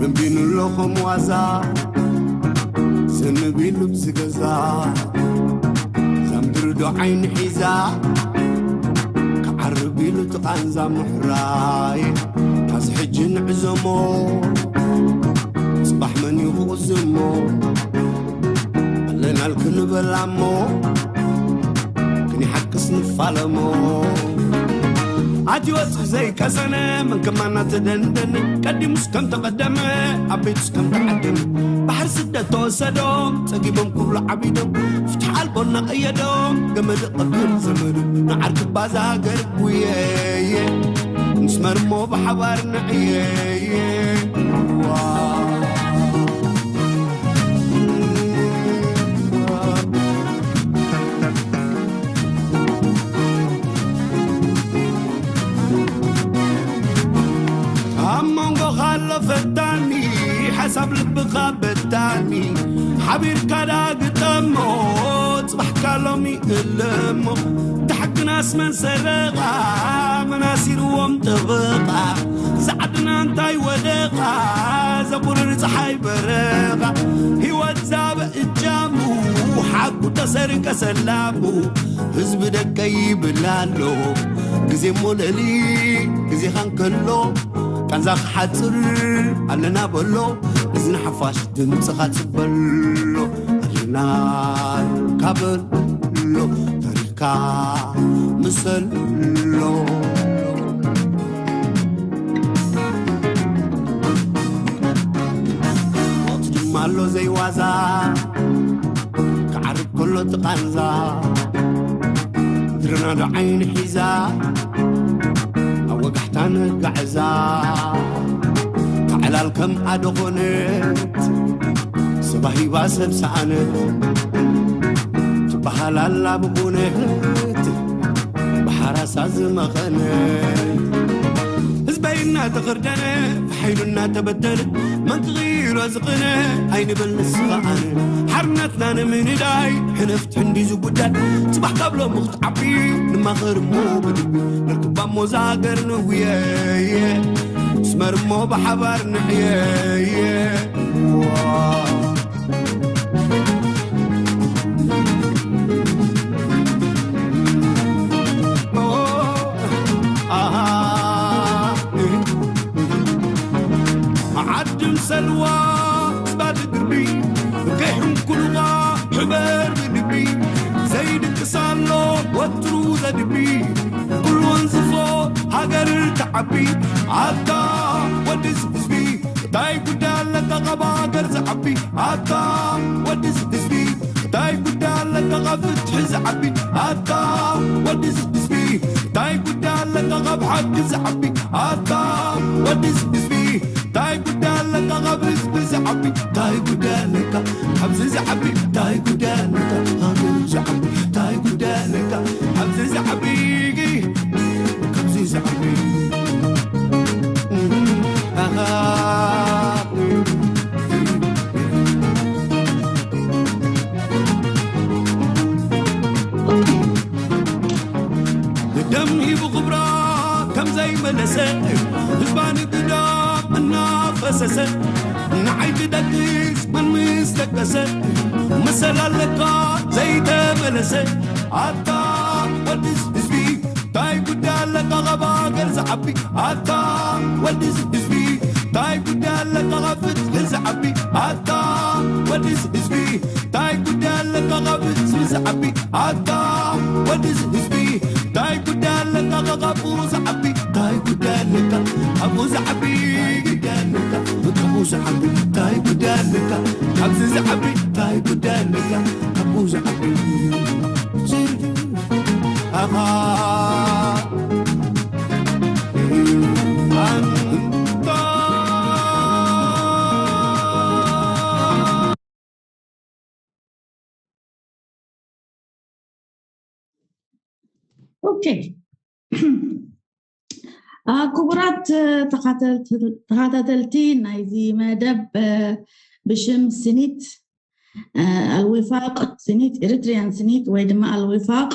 ረቢኑ ኣሎ ከም ዋዛ፣ ዘንቢሉ ብዝገዛ፣ ዛምድሪ ዶ ዓይኒ ሒዛ፣ ክዓርብ ኢሉ ትቓንዛ ምሕራይ፣ ካዚ ሕጂ ንዕዘሞ፣ ጽባሕ መን እዩ ክቕዝሞ? ኣለናል ክንበላሞ፣ ክንሓቅስ ንፋለሞ። ኣትዩ ወፂኡ ዘይቀሰነ፣ መን ከማና ተደንደነ፣ ቀዲሙስ ከም ተቐደመ፣ ኣብ ቤቱስ ከም ተዓደመ። ባሕሪ ስደት ተወሰዶም፣ ጸጊቦም ክብሉ ዓቢዶም፣ ፍትሒ ኣልቦ እናቐየዶም፣ ገመድ ቀብል ዘመዶም፣ ንዓርኪ ባዛ ሃገር ጉየየ፣ ንስመርሞ ብሓባር ንዕየየ። ዋ። ኣብ መንጎኻ ኣሎ ፈታኒ፣ ሓሳብ ልብኻ በታኒ፣ ሓቢርካ ዳ ግጠሞ፣ ጽባሕካ ሎሚ እለሞ። እታ ሓቅናስ መን ሰረቓ፣ መን ኣሲርዎም ጠበቓ፣ እዛ ዓድና እንታይ ወደቓ፣ ዘቑርር ጸሓይ በረቓ፣ ህይወት ዛበ እጃሙ፣ ሓቁ ተሰርቀ ሰላሙ፣ ህዝቢ ደቀይ ይብል ኣሎ፣ ግዜ እሞ ልዕሊ ግዜኻ እንከሎ፣ ቃንዛ ክሓጽር ኣለና በሎ፣ እዚ ንሓፋሽ ድምጽኻ ጽበሎ፣ ኣለና ካበሎ፣ ታሪኽካ ምሰሎ። ወቕቲ ድማ ኣሎ ዘይዋዛ፣ ክዓርብ ከሎ እቲ ቃንዛ፣ ምድርና ዶ ዓይኒ ሒዛ፣ ኣብ ወጋሕታ ነጋዕዛ፣ ታዕላል ከም ኣደ ኾነት፣ ሰባ ሂባ ሰብ ሰኣነት፣ ትበሃል ኣላ ብኹነት፣ ብሓራሳ ዝመኸነት። ህዝበይ እናተኸርደነ፣ ብሓይሉ እናተበተነ፣ መን ክቕይሮ ዝቕነ፣ ኣይንበል ንስኻ ኣነ። ሓርነትና ንምንዳይ፣ ሕነ ፍትሒ እንድዩ ዝጉዳይ፣ ጽባሕ ካብ ሎሚ ክትዓቢ፣ ንማኸር እሞ ብልቢ፣ ነርክባ እሞ ሞዛ ሃገር ንጉየየ፣ ስመርሞ ብሓባር ንሕየየ። ዓድም ሰልዋ ዝባድ ግርቢ፣ ከይሕንኩልዋ ሕበር ብልቢ፣ ዘይድቅስ ኣሎ ወትሩ ዘድቢ፣ ኩሉ ወንዝፎ ሃገር ትዓቢ። ኣታ ወድስ ህዝቢ፣ እንታይ ጉዳይ ኣለካ ካብ ሃገር ዝዓቢ? ኣታ ወድስ ህዝቢ፣ እንታይ ጉዳይ ኣለካ ካብ ፍትሒ ዝዓቢ? ኣታ ወድስ ህዝቢ፣ እንታይ ጉዳይ ኣለካ ካብ ሓቂ ዝዓቢ? ኣታ ወድስ ህዝቢ፣ እንታይ ጉዳይ ኣለካ ካብ ህዝቢ ዝዓቢ? እንታይ ጉዳይ ኣለካ ኣብዚ ዝዓቢ? እንታይ ጉዳይ ኣለካ ሃገር ዝዓቢ? እንታይ ጉዳይ ኣለካ ኣብዚ ዝዓቢ? ካብዚ ዝዓቢ ኣሃ። ደም ሂቡ ክብራ ከም ዘይመለሰ፣ ህዝባ ንግዳም እናፈሰሰ፣ ንዓይ ትደቅስ መን ምስ ደቀሰ፣ መሰል ኣለካ ዘይተመለሰ። ኣታ ወድስ ህዝቢ፣ እንታይ ጉዳይ ኣለካ ካብ ሃገር ዝዓቢ? ኣታ ወድስ ህዝቢ፣ እንታይ ጉዳይ ኣለካ ካብ ፍትሒ ዝዓቢ? ኣታ ወድስ ህዝቢ፣ እንታይ ጉዳይ ኣለካ ካብ ህዝቢ ዝዓቢ? ኣታ ወድስ ህዝቢ፣ እንታይ ጉዳይ ኣለካ ካብኡ ዝዓቢ? እንታይ ጉዳይ ኣለካ ካብኡ ዝዓቢ? ጉዳይ ኣለካ ካብኡ ዝዓቢ? እንታይ ጉዳይ ኣለካ ካብዚ ዝዓቢ? እንታይ ጉዳይ ኣለካ ካብኡ ዝዓቢ? ኣኻ ኣንታ ኦኬ። ክቡራት ተኸታተልቲ ናይዚ መደብ፣ ብሽም ስኒት ኣልዊፋቅ፣ ስኒት ኤሪትሪያን ስኒት ወይ ድማ ኣልዊፋቅ፣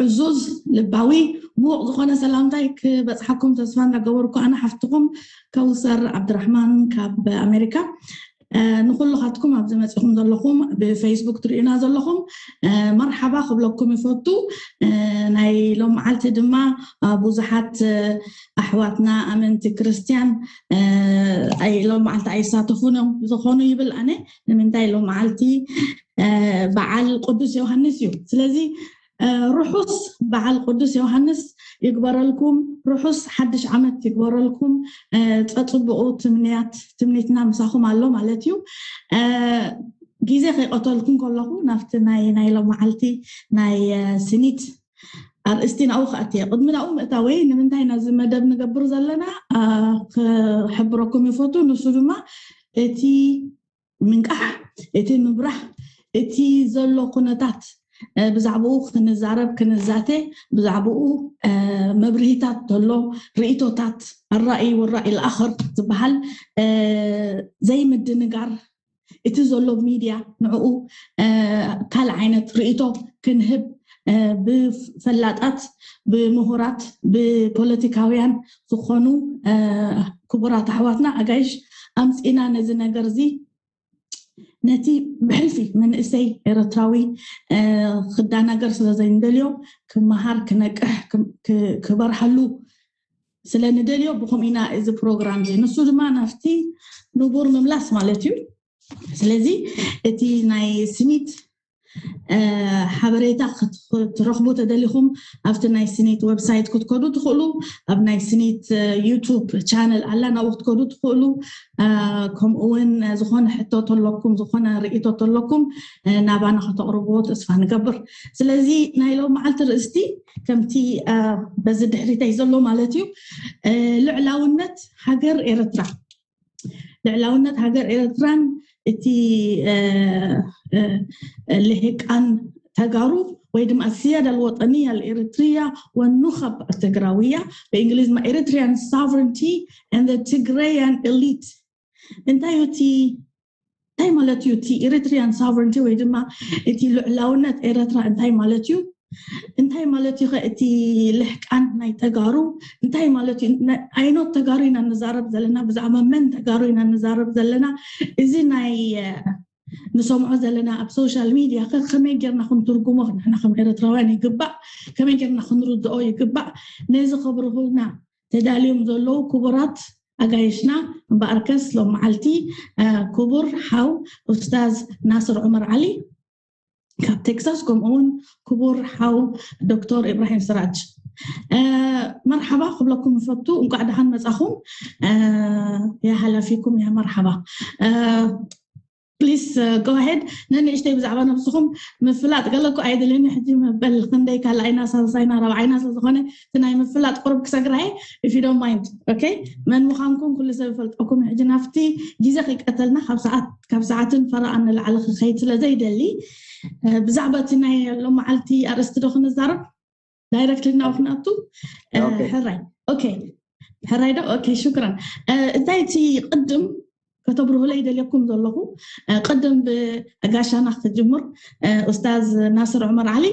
ዕዙዝ ልባዊ ምዉቕ ዝኾነ ሰላምታይ ክበጽሓኩም ተስፋ እንዳገበርኩ፣ ኣነ ሓፍትኹም ከውሰር ዓብድራሕማን ካብ ኣሜሪካ። ንኩልኻትኩም ኣብዚ መጺኹም ዘለኹም፣ ብፌስቡክ ትርእዩና ዘለኹም፣ መርሓባ ክብለኩም ይፈቱ። ናይ ሎም መዓልቲ ድማ ብዙሓት ኣሕዋትና ኣመንቲ ክርስትያን ሎም መዓልቲ ኣይሳተፉን እዮም ዝኾኑ ይብል ኣነ። ንምንታይ ሎም መዓልቲ በዓል ቅዱስ ዮሃንስ እዩ። ስለዚ ርሑስ በዓል ቅዱስ ዮሃንስ ይግበረልኩም። ርሑስ ሓድሽ ዓመት ይግበረልኩም። ጸጽብቑ ትምንያት ትምኒትና ምሳኹም ኣሎ ማለት እዩ። ግዜ ከይቀተልኩም ከለኹ ናብቲ ናይ ናይ ሎም መዓልቲ ናይ ስኒት ኣርእስቲ ናብኡ ክኣትየ። ቅድሚ ናብኡ ምእታወይ ንምንታይ ነዚ መደብ ንገብር ዘለና ክሕብረኩም ይፈቱ። ንሱ ድማ እቲ ምንቃሕ፣ እቲ ምብራህ፣ እቲ ዘሎ ኩነታት ብዛዕባኡ ክንዛረብ ክንዛተ፣ ብዛዕባኡ መብርሂታት ተሎ፣ ርእቶታት ኣራእይ ወራእይ ለኣኸር ዝበሃል ዘይምድንጋር፣ እቲ ዘሎ ሚድያ ንዕኡ ካልእ ዓይነት ርእቶ ክንህብ ብፈላጣት፣ ብምሁራት፣ ብፖለቲካውያን ዝኾኑ ክቡራት ኣሕዋትና ኣጋይሽ ኣምፂና ነዚ ነገር እዚ ነቲ ብሕልፊ መንእሰይ ኤረትራዊ ክዳናገር ስለ ዘይንደልዮ ክመሃር ክነቅሕ ክበርሐሉ ስለ ንደልዮ ብኹም ኢና እዚ ፕሮግራም እዚ ንሱ ድማ ናብቲ ንቡር ምምላስ ማለት እዩ። ስለዚ እቲ ናይ ስኒት ሓበሬታ ክትረኽቡ ተደሊኹም ኣብቲ ናይ ስኒት ዌብሳይት ክትከዱ ትኽእሉ። ኣብ ናይ ስኒት ዩቱብ ቻነል ኣላ ናብኡ ክትከዱ ትኽእሉ። ከምኡ እውን ዝኾነ ሕቶ ተለኩም ዝኾነ ርእቶ ተለኩም ናባና ከተቕርብዎ ተስፋ ንገብር። ስለዚ ናይ ሎም መዓልቲ ርእስቲ ከምቲ በዚ ድሕሪተይ ዘሎ ማለት እዩ ልዕላውነት ሃገር ኤረትራ ልዕላውነት ሃገር ኤረትራን እቲ ልሂቃን ተጋሩ ወይ ድማ السيادة الوطنية الإريترية والنخب التجراوية ብእንግሊዝ ድማ Eritrean sovereignty and the Tigrayan elite እንታይ እዩ እቲ እንታይ ማለት እዩ እቲ Eritrean sovereignty ወይ ድማ እቲ ልዕላውነት ኤረትራ እንታይ ማለት እዩ? እንታይ ማለት እዩ እቲ ልሕቃን ናይ ተጋሩ? እንታይ ማለት እዩ? ዓይነት ተጋሩ ኢና ንዛረብ ዘለና? ብዛዕባ መን ተጋሩ ኢና ንዛረብ ዘለና? እዚ ናይ ንሰምዖ ዘለና ኣብ ሶሻል ሚድያ ከመይ ጌርና ክንትርጉሞ ንሕና ከም ኤርትራውያን ይግባእ፣ ከመይ ጌርና ክንርድኦ ይግባእ። ነዚ ከብርሁልና ተዳልዮም ዘለዉ ክቡራት ኣጋይሽና እምበኣርከስ ሎም መዓልቲ ክቡር ሓው ኡስታዝ ናስር ዑመር ዓሊ ካብ ቴክሳስ፣ ከምኡ እውን ክቡር ሓው ዶክተር ኢብራሂም ስራጅ፣ መርሓባ ክብለኩም እፈቱ። እንኳዕ ደሓን መጻኹም። ያ ሓላፊኩም ያ መርሓባ። ፕሊስ ጎ ሄድ። ነንእሽተይ ብዛዕባ ነብስኹም ምፍላጥ ገለኩ ኣይደልን። ሕጂ መበል ክንደይ ካልኣይና ሳልሳይና ራብዓይና ስለዝኾነ እቲ ናይ ምፍላጥ ቁርብ ክሰግራ እየ። If you don't mind, okay? መን ምዃንኩም ኩሉ ሰብ ይፈልጠኩም። ሕጂ ናብቲ ግዜ ከይቀተልና ካብ ሰዓት ካብ ሰዓትን ፈረቓን ንላዕሊ ክኸይድ ስለ ዘይደሊ ብዛዕባ እቲ ናይ ሎም መዓልቲ ኣርእስቲ ዶ ክንዛረብ? ዳይረክትሊ ናብኡ ክንኣቱ። ሕራይ። ኦኬ። ሕራይ ዶ? ኦኬ፣ ሽክራን። እንታይ እቲ ቅድም ከተብርሁለይ ደልየኩም ዘለኹ፣ ቅድም ብጋሻና ክጅምር፣ ኡስታዝ ናስር ዑመር ዓሊ፣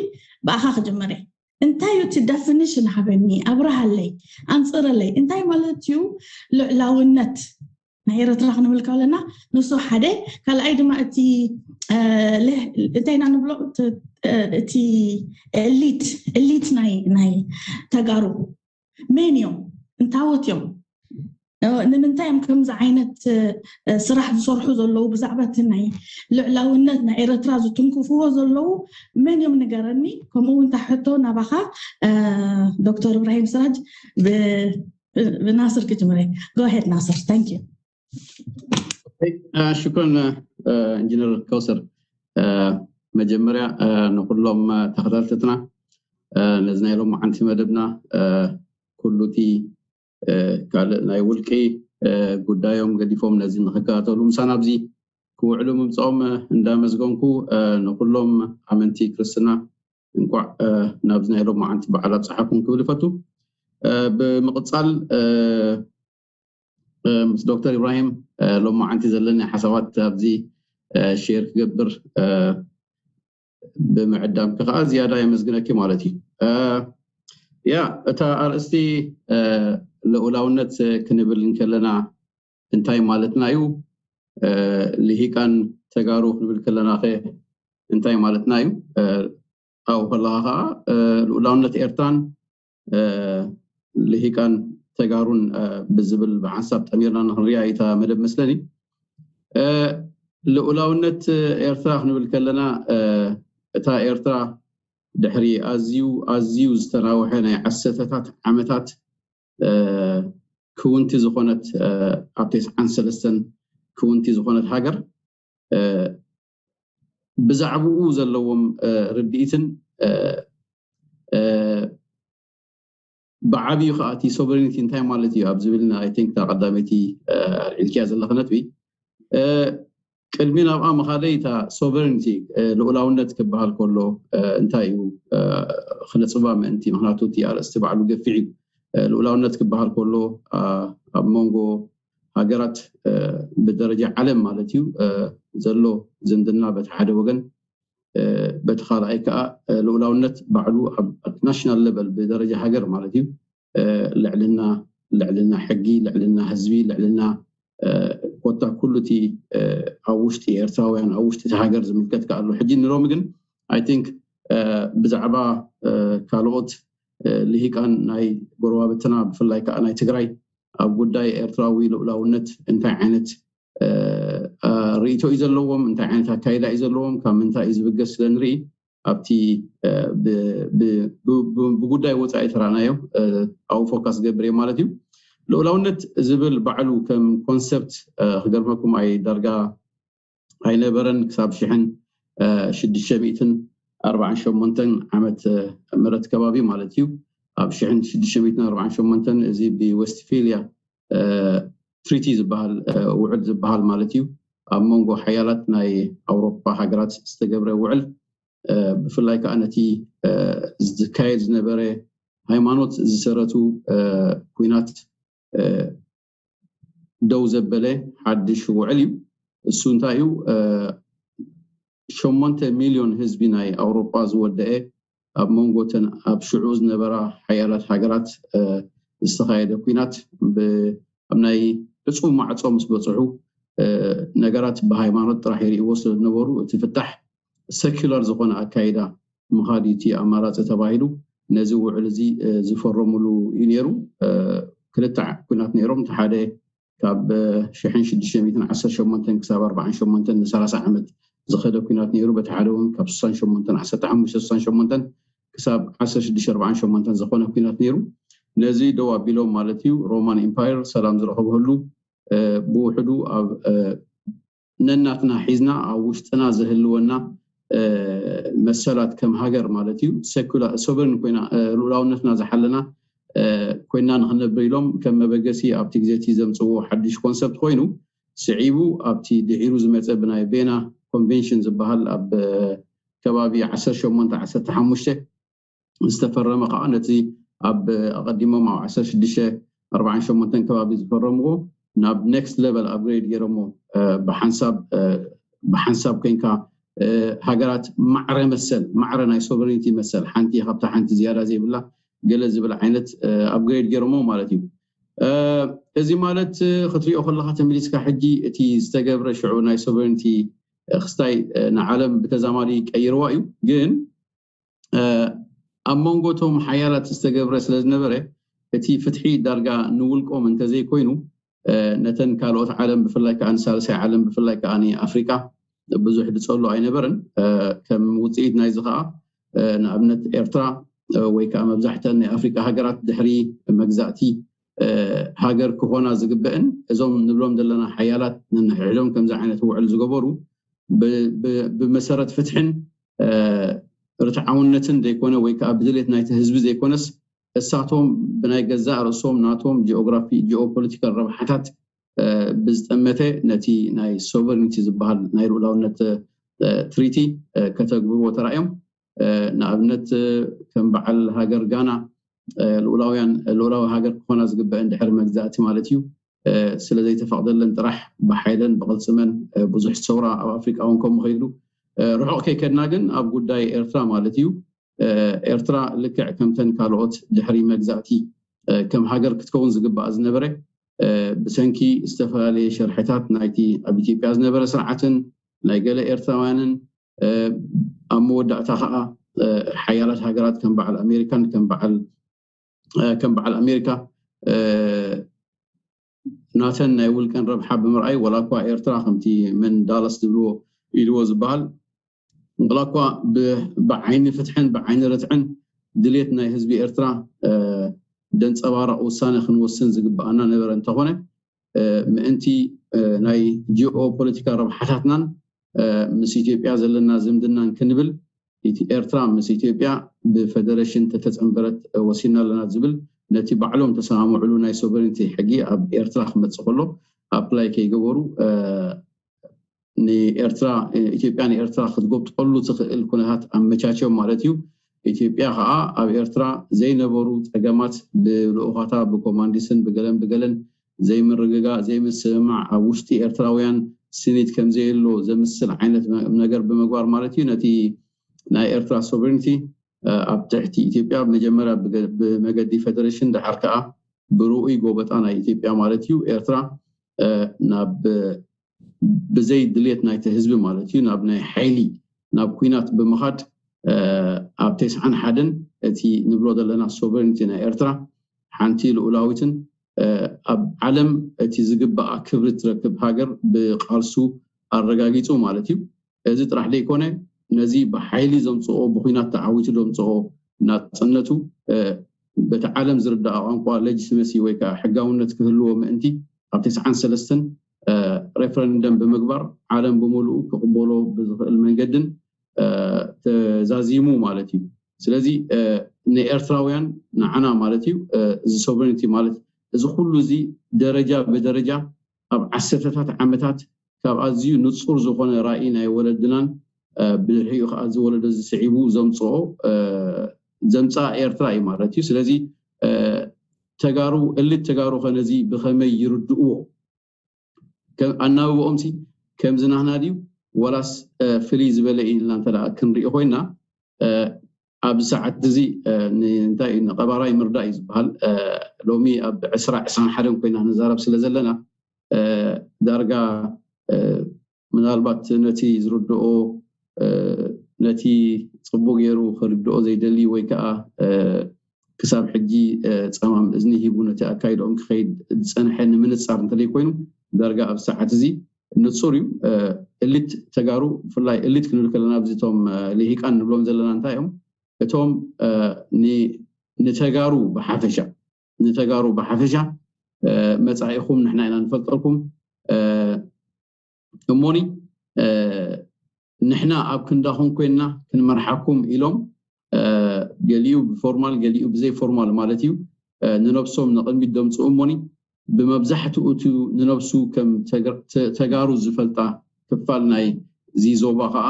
ብኣኻ ክጅምር እየ። እንታይ እዩ እቲ ደፊኒሽን? ሃበኒ፣ ኣብርሃለይ፣ ኣንፅረለይ። እንታይ ማለት እዩ ልዕላውነት ናይ ኤርትራ ክንብል ከለና ንሱ ሓደ፣ ካልኣይ ድማ እቲ እንታይ ኢና ንብሎ፣ እቲ ኤሊት ኤሊት ናይ ናይ ተጋሩ መን እዮም? እንታወት እዮም? ንምንታይ እዮም ከምዚ ዓይነት ስራሕ ዝሰርሑ ዘለዉ? ብዛዕባ እቲ ናይ ልዕላውነት ናይ ኤርትራ ዝትንክፍዎ ዘለዉ መን እዮም ንገረኒ። ከምኡ እውን ታሕቶ ናባኻ ዶክተር እብራሂም ስራጅ፣ ብናስር ክጅምረ። ጎሄድ ናስር። Thank you። ሽኩረን ኢንጂነር ከውሰር። መጀመርያ ንኩሎም ተኸታተልትና ነዚ ናይ ሎም መዓንቲ መደብና ኩሉ እቲ ካልእ ናይ ውልቂ ጉዳዮም ገዲፎም ነዚ ንክከታተሉ ምሳና ኣብዚ ክውዕሉ ምምፅኦም እንዳመዝገንኩ ንኩሎም ኣመንቲ ክርስትና እንኳዕ ናብዚ ናይ ሎም መዓንቲ በዓል ኣብፀሓኩም ክብል ይፈቱ። ብምቕፃል ምስ ዶክተር ኢብራሂም ሎም መዓንቲ ዘለኒ ሓሳባት ኣብዚ ሼር ክገብር ብምዕዳምኪ ከዓ ዝያዳ የመስግነኪ ማለት እዩ። ያ እታ ኣርእስቲ ልኡላውነት ክንብል እንከለና እንታይ ማለትና እዩ? ልሂቃን ተጋሩ ክንብል ከለና ከ እንታይ ማለትና እዩ? ኣብኡ ከለካ ከዓ ልኡላውነት ኤርትራን ልሂቃን ተጋሩን ብዝብል ብሓንሳብ ጠሚርና ንክንሪኣ እታ መደብ መስለኒ። ልኡላውነት ኤርትራ ክንብል ከለና እታ ኤርትራ ድሕሪ ኣዝዩ ኣዝዩ ዝተናውሐ ናይ ዓሰርተታት ዓመታት ክውንቲ ዝኾነት ኣብ ተስዓን ሰለስተን ክውንቲ ዝኾነት ሃገር ብዛዕባኡ ዘለዎም ርድኢትን ብዓብዩ ከዓ እቲ ሶቨሬኒቲ እንታይ ማለት እዩ ኣብ ዝብል ና I think እታ ቀዳመይቲ ኣልዒልክያ ዘለኺ ነጥቢ ቅድሚ ናብኣ ምኻደይ እታ ሶቨሬኒቲ ልኡላውነት ክበሃል ከሎ እንታይ እዩ ክነፅባ ምእንቲ? ምክንያቱ እቲ ኣርእስቲ ባዕሉ ገፊሕ እዩ። ልኡላውነት ክበሃል ከሎ ኣብ መንጎ ሃገራት ብደረጃ ዓለም ማለት እዩ ዘሎ ዝምድና በቲ ሓደ ወገን፣ በቲ ካልኣይ ከዓ ልኡላውነት ባዕሉ ኣብ ናሽናል ሌቨል ብደረጃ ሃገር ማለት እዩ ልዕልና ልዕልና ሕጊ፣ ልዕልና ህዝቢ፣ ልዕልና ኮታ ኩሉ እቲ ኣብ ውሽጢ ኤርትራውያን ኣብ ውሽጢ እቲ ሃገር ዝምልከት ከዓ ኣሎ። ሕጂ ንሎሚ ግን I think ብዛዕባ ካልኦት ልሂቃን ናይ ጎረባብትና ብፍላይ ከዓ ናይ ትግራይ ኣብ ጉዳይ ኤርትራዊ ልኡላውነት እንታይ ዓይነት ርእይቶ እዩ ዘለዎም፣ እንታይ ዓይነት ኣካይዳ እዩ ዘለዎም፣ ካብ ምንታይ እዩ ዝብገስ ስለ ንርኢ ኣብቲ ብጉዳይ ወፃኢ ተራእናዮ ኣብኡ ፎካስ ዝገብር እየ ማለት እዩ። ልኡላውነት ዝብል ባዕሉ ከም ኮንሰፕት ክገርመኩም ኣይ ዳርጋ ኣይነበረን ክሳብ ሽሕን ሽዱሽተ ሚእትን ኣርባዓን ሸሞንተን ዓመት ምረት ከባቢ ማለት እዩ። ኣብ ሽሕን ሽዱሽተ ሚእትን ኣርባዓን ሸሞንተን እዚ ብዌስትፌልያ ትሪቲ ዝበሃል ውዕል ዝበሃል ማለት እዩ ኣብ መንጎ ሓያላት ናይ ኣውሮፓ ሃገራት ዝተገብረ ውዕል ብፍላይ ከዓ ነቲ ዝካየድ ዝነበረ ሃይማኖት ዝሰረቱ ኩናት ደው ዘበለ ሓድሽ ውዕል እዩ። እሱ እንታይ እዩ? ሸሞንተ ሚልዮን ህዝቢ ናይ ኣውሮፓ ዝወደአ ኣብ መንጎ ተን ኣብ ሽዑ ዝነበራ ሓያላት ሃገራት ዝተኻየደ ኲናት ኣብ ናይ ዕፁብ ማዕፆ ምስ በፅሑ ነገራት ብሃይማኖት ጥራሕ ይርእዎ ስለዝነበሩ እቲ ፍታሕ ሰኪላር ዝኾነ ኣካይዳ ምኻድ እቲ ኣማራፂ ተባሂሉ ነዚ ውዕል እዚ ዝፈረሙሉ እዩ ነይሩ። ክልተ ኲናት ነይሮም። እቲ ሓደ ካብ ሽሕን ሽዱሽተ ሚእትን ዓሰርተ ሸሞንተን ክሳብ ኣርባዓን ሸሞንተን ንሰላሳ ዓመት ዝኸደ ኲናት ነይሩ። በቲ ሓደ እውን ካብ ስሳን ሸሞንተን ዓሰርተ ሓሙሽተ ስሳን ሸሞንተን ክሳብ ዓሰርተ ሽዱሽተ ኣርባዓን ሸሞንተን ዝኾነ ኲናት ነይሩ። ነዚ ደው ኣቢሎም ማለት እዩ ሮማን ኢምፓየር ሰላም ዝረኸበሉ ብውሕዱ ኣብ ነናትና ሒዝና ኣብ ውሽጥና ዝህልወና መሰላት ከም ሃገር ማለት እዩ ሶቨርን ኮይና ልኡላውነትና ዝሓለና ኮይና ንክነብር ኢሎም ከም መበገሲ ኣብቲ ግዜ እቲ ዘምፅዎ ሓድሽ ኮንሰፕት ኮይኑ ስዒቡ ኣብቲ ድሒሩ ዝመፀ ብናይ ቬና ኮንቬንሽን ዝበሃል ኣብ ከባቢ ዓሰርተ ሸሞንተ ዓሰርተ ሓሙሽተ ዝተፈረመ ከዓ ነቲ ኣብ ኣቐዲሞም ኣብ ዓሰርተ ሽዱሽተ ኣርባዓን ሸሞንተን ከባቢ ዝፈረምዎ ናብ ኔክስት ሌቨል ኣፕግሬድ ገይሮሞ ብሓንሳብ ብሓንሳብ ኮይንካ ሃገራት ማዕረ መሰል ማዕረ ናይ ሶቨሬኒቲ መሰል ሓንቲ ካብታ ሓንቲ ዝያዳ ዘይብላ ገለ ዝብል ዓይነት ኣፕግሬድ ገይሮሞ ማለት እዩ። እዚ ማለት ክትሪኦ ከለካ ተመሊስካ ሕጂ እቲ ዝተገብረ ሽዑ ናይ ሶቨሬኒቲ ክስታይ ንዓለም ብተዛማዲ ቀይርዋ እዩ። ግን ኣብ መንጎ እቶም ሓያላት ዝተገብረ ስለ ዝነበረ እቲ ፍትሒ ዳርጋ ንውልቆም እንተዘይኮይኑ ነተን ካልኦት ዓለም ብፍላይ ከዓ ንሳልሳይ ዓለም ብፍላይ ከዓ ኣፍሪቃ ብዙሕ ዝፀሉ ኣይነበረን። ከም ውፅኢት ናይዚ ከዓ ንኣብነት ኤርትራ ወይ ከዓ መብዛሕተን ናይ ኣፍሪቃ ሃገራት ድሕሪ መግዛእቲ ሃገር ክኾና ዝግበእን እዞም ንብሎም ዘለና ሓያላት ነንሕድሕዶም ከምዚ ዓይነት ውዕል ዝገበሩ ብመሰረት ፍትሕን ርትዓውነትን ዘይኮነ ወይ ከዓ ብድሌት ናይቲ ህዝቢ ዘይኮነስ እሳቶም ብናይ ገዛእ ርእሶም ናቶም ጂኦግራፊ ጂኦፖለቲካል ረብሓታት ብዝጠመተ ነቲ ናይ ሶቨሪንቲ ዝበሃል ናይ ልኡላውነት ትሪቲ ከተግብርዎ ተራእዮም። ንኣብነት ከም በዓል ሃገር ጋና ልኡላውያን ልኡላዊ ሃገር ክኾና ዝግበአን ድሕሪ መግዛእቲ ማለት እዩ ስለ ዘይተፈቕደለን ጥራሕ ብሓይለን ብቕልፅመን ብዙሕ ሰውራ ኣብ ኣፍሪቃ እውን ከም ምኸይዱ ርሑቕ ከይከድና ግን ኣብ ጉዳይ ኤርትራ ማለት እዩ ኤርትራ ልክዕ ከምተን ካልኦት ድሕሪ መግዛእቲ ከም ሃገር ክትከውን ዝግባእ ዝነበረ ብሰንኪ ዝተፈላለየ ሸርሕታት ናይቲ ኣብ ኢትዮጵያ ዝነበረ ስርዓትን ናይ ገለ ኤርትራውያንን ኣብ መወዳእታ ከዓ ሓያላት ሃገራት ከም በዓል ኣሜሪካን ከም በዓል ኣሜሪካ ናተን ናይ ውልቀን ረብሓ ብምርኣይ ዋላ እኳ ኤርትራ ከምቲ መን ዳላስ ዝብልዎ ኢልዎ ዝበሃል ዋላ እኳ ብዓይኒ ፍትሕን ብዓይኒ ርትዕን ድሌት ናይ ህዝቢ ኤርትራ ደንፀባረቕ ውሳነ ክንወስን ዝግበኣና ነበረ እንተኾነ ምእንቲ ናይ ጂኦ ፖለቲካ ረብሓታትናን ምስ ኢትዮጵያ ዘለና ዝምድናን ክንብል ኤርትራ ምስ ኢትዮጵያ ብፈደረሽን ተተፀንበረት ወሲና ኣለና ዝብል ነቲ ባዕሎም ተሰማምዕሉ ናይ ሶቨሬንቲ ሕጊ ኣብ ኤርትራ ክመፅእ ከሎ ኣፕላይ ከይገበሩ ንኤርትራ ኢትዮጵያ ንኤርትራ ክትጎብጠሉ ትኽእል ኩነታት ኣመቻችዮም ማለት እዩ። ኢትዮጵያ ከዓ ኣብ ኤርትራ ዘይነበሩ ፀገማት ብልኡኻታ ብኮማንዲስን ብገለን ብገለን ዘይምርግጋእ ዘይምስምማዕ ኣብ ውሽጢ ኤርትራውያን ስኒት ከምዘየሎ ዘምስል ዓይነት ነገር ብምግባር ማለት እዩ ነቲ ናይ ኤርትራ ሶቨሬንቲ ኣብ ትሕቲ ኢትዮጵያ መጀመርያ ብመገዲ ፌደሬሽን ደሓር ከዓ ብርኡይ ጎበጣ ናይ ኢትዮጵያ ማለት እዩ ኤርትራ ናብ ብዘይ ድሌት ናይቲ ህዝቢ ማለት እዩ ናብ ናይ ሓይሊ ናብ ኩናት ብምኻድ ኣብ ተስዓን ሓደን እቲ ንብሎ ዘለና ሶቨሬንቲ ናይ ኤርትራ ሓንቲ ልኡላዊትን ኣብ ዓለም እቲ ዝግባኣ ክብሪ ትረክብ ሃገር ብቃልሱ ኣረጋጊፁ ማለት እዩ። እዚ ጥራሕ ዘይኮነ ነዚ ብሓይሊ ዘምፅኦ ብኩናት ተዓዊቱ ዘምፅኦ ናፅነቱ በቲ ዓለም ዝርዳእ ቋንቋ ሌጂቲመሲ ወይ ከዓ ሕጋውነት ክህልዎ ምእንቲ ኣብ ተስዓን ሰለስተን ሬፈረንደም ብምግባር ዓለም ብምሉኡ ክቕበሎ ብዝኽእል መንገድን ተዛዚሙ ማለት እዩ። ስለዚ ንኤርትራውያን ንዓና ማለት እዩ እዚ ሶቨሬንቲ ማለት እዚ ኩሉ እዚ ደረጃ ብደረጃ ኣብ ዓሰርተታት ዓመታት ካብ ኣዝዩ ንፁር ዝኾነ ራእይ ናይ ወለድናን ብድሕሪኡ ከዓ እዚ ወለዶ ዝስዒቡ ዘምፅኦ ዘምፃ ኤርትራ እዩ ማለት እዩ። ስለዚ ተጋሩ እልት ተጋሩ ከነዚ ብኸመይ ይርድእዎ ኣናብብኦም ሲ ከምዚ ናህና ድዩ ወላስ ፍልይ ዝበለ ኢልና እንተ ክንሪኦ ኮይና ኣብዚ ሰዓት እዚ እንታይ እዩ፣ ንቐባራይ ምርዳእ እዩ ዝበሃል። ሎሚ ኣብ ዕስራ ዕስራን ሓደን ኮይና ንዛረብ ስለ ዘለና ዳርጋ ምናልባት ነቲ ዝርድኦ፣ ነቲ ጽቡቅ ገይሩ ክርድኦ ዘይደሊ ወይ ከዓ ክሳብ ሕጂ ጸማም እዝኒ ሂቡ ነቲ ኣካይድኦም ክኸይድ ዝጸንሐ ንምንጻር እንተዘይኮይኑ፣ ዳርጋ ኣብ ሰዓት እዚ ንጹር እዩ። እሊት ተጋሩ፣ ብፍላይ እሊት ክንብል ከለና፣ ኣብዚ እቶም ልሂቃን ንብሎም ዘለና እንታይ እዮም? እቶም ንተጋሩ ብሓፈሻ፣ ንተጋሩ ብሓፈሻ መጻኢኹም ንሕና ኢና ንፈልጠልኩም። እሞኒ ንሕና ኣብ ክንዳኹም ኮይንና ክንመርሓኩም ኢሎም፣ ገሊኡ ብፎርማል ገሊኡ ብዘይ ፎርማል ማለት እዩ፣ ንነብሶም ንቕድሚት ደምፅኡ። እሞኒ ብመብዛሕትኡ እቲ ንነብሱ ከም ተጋሩ ዝፈልጣ ክፋል ናይ እዚ ዞባ ከዓ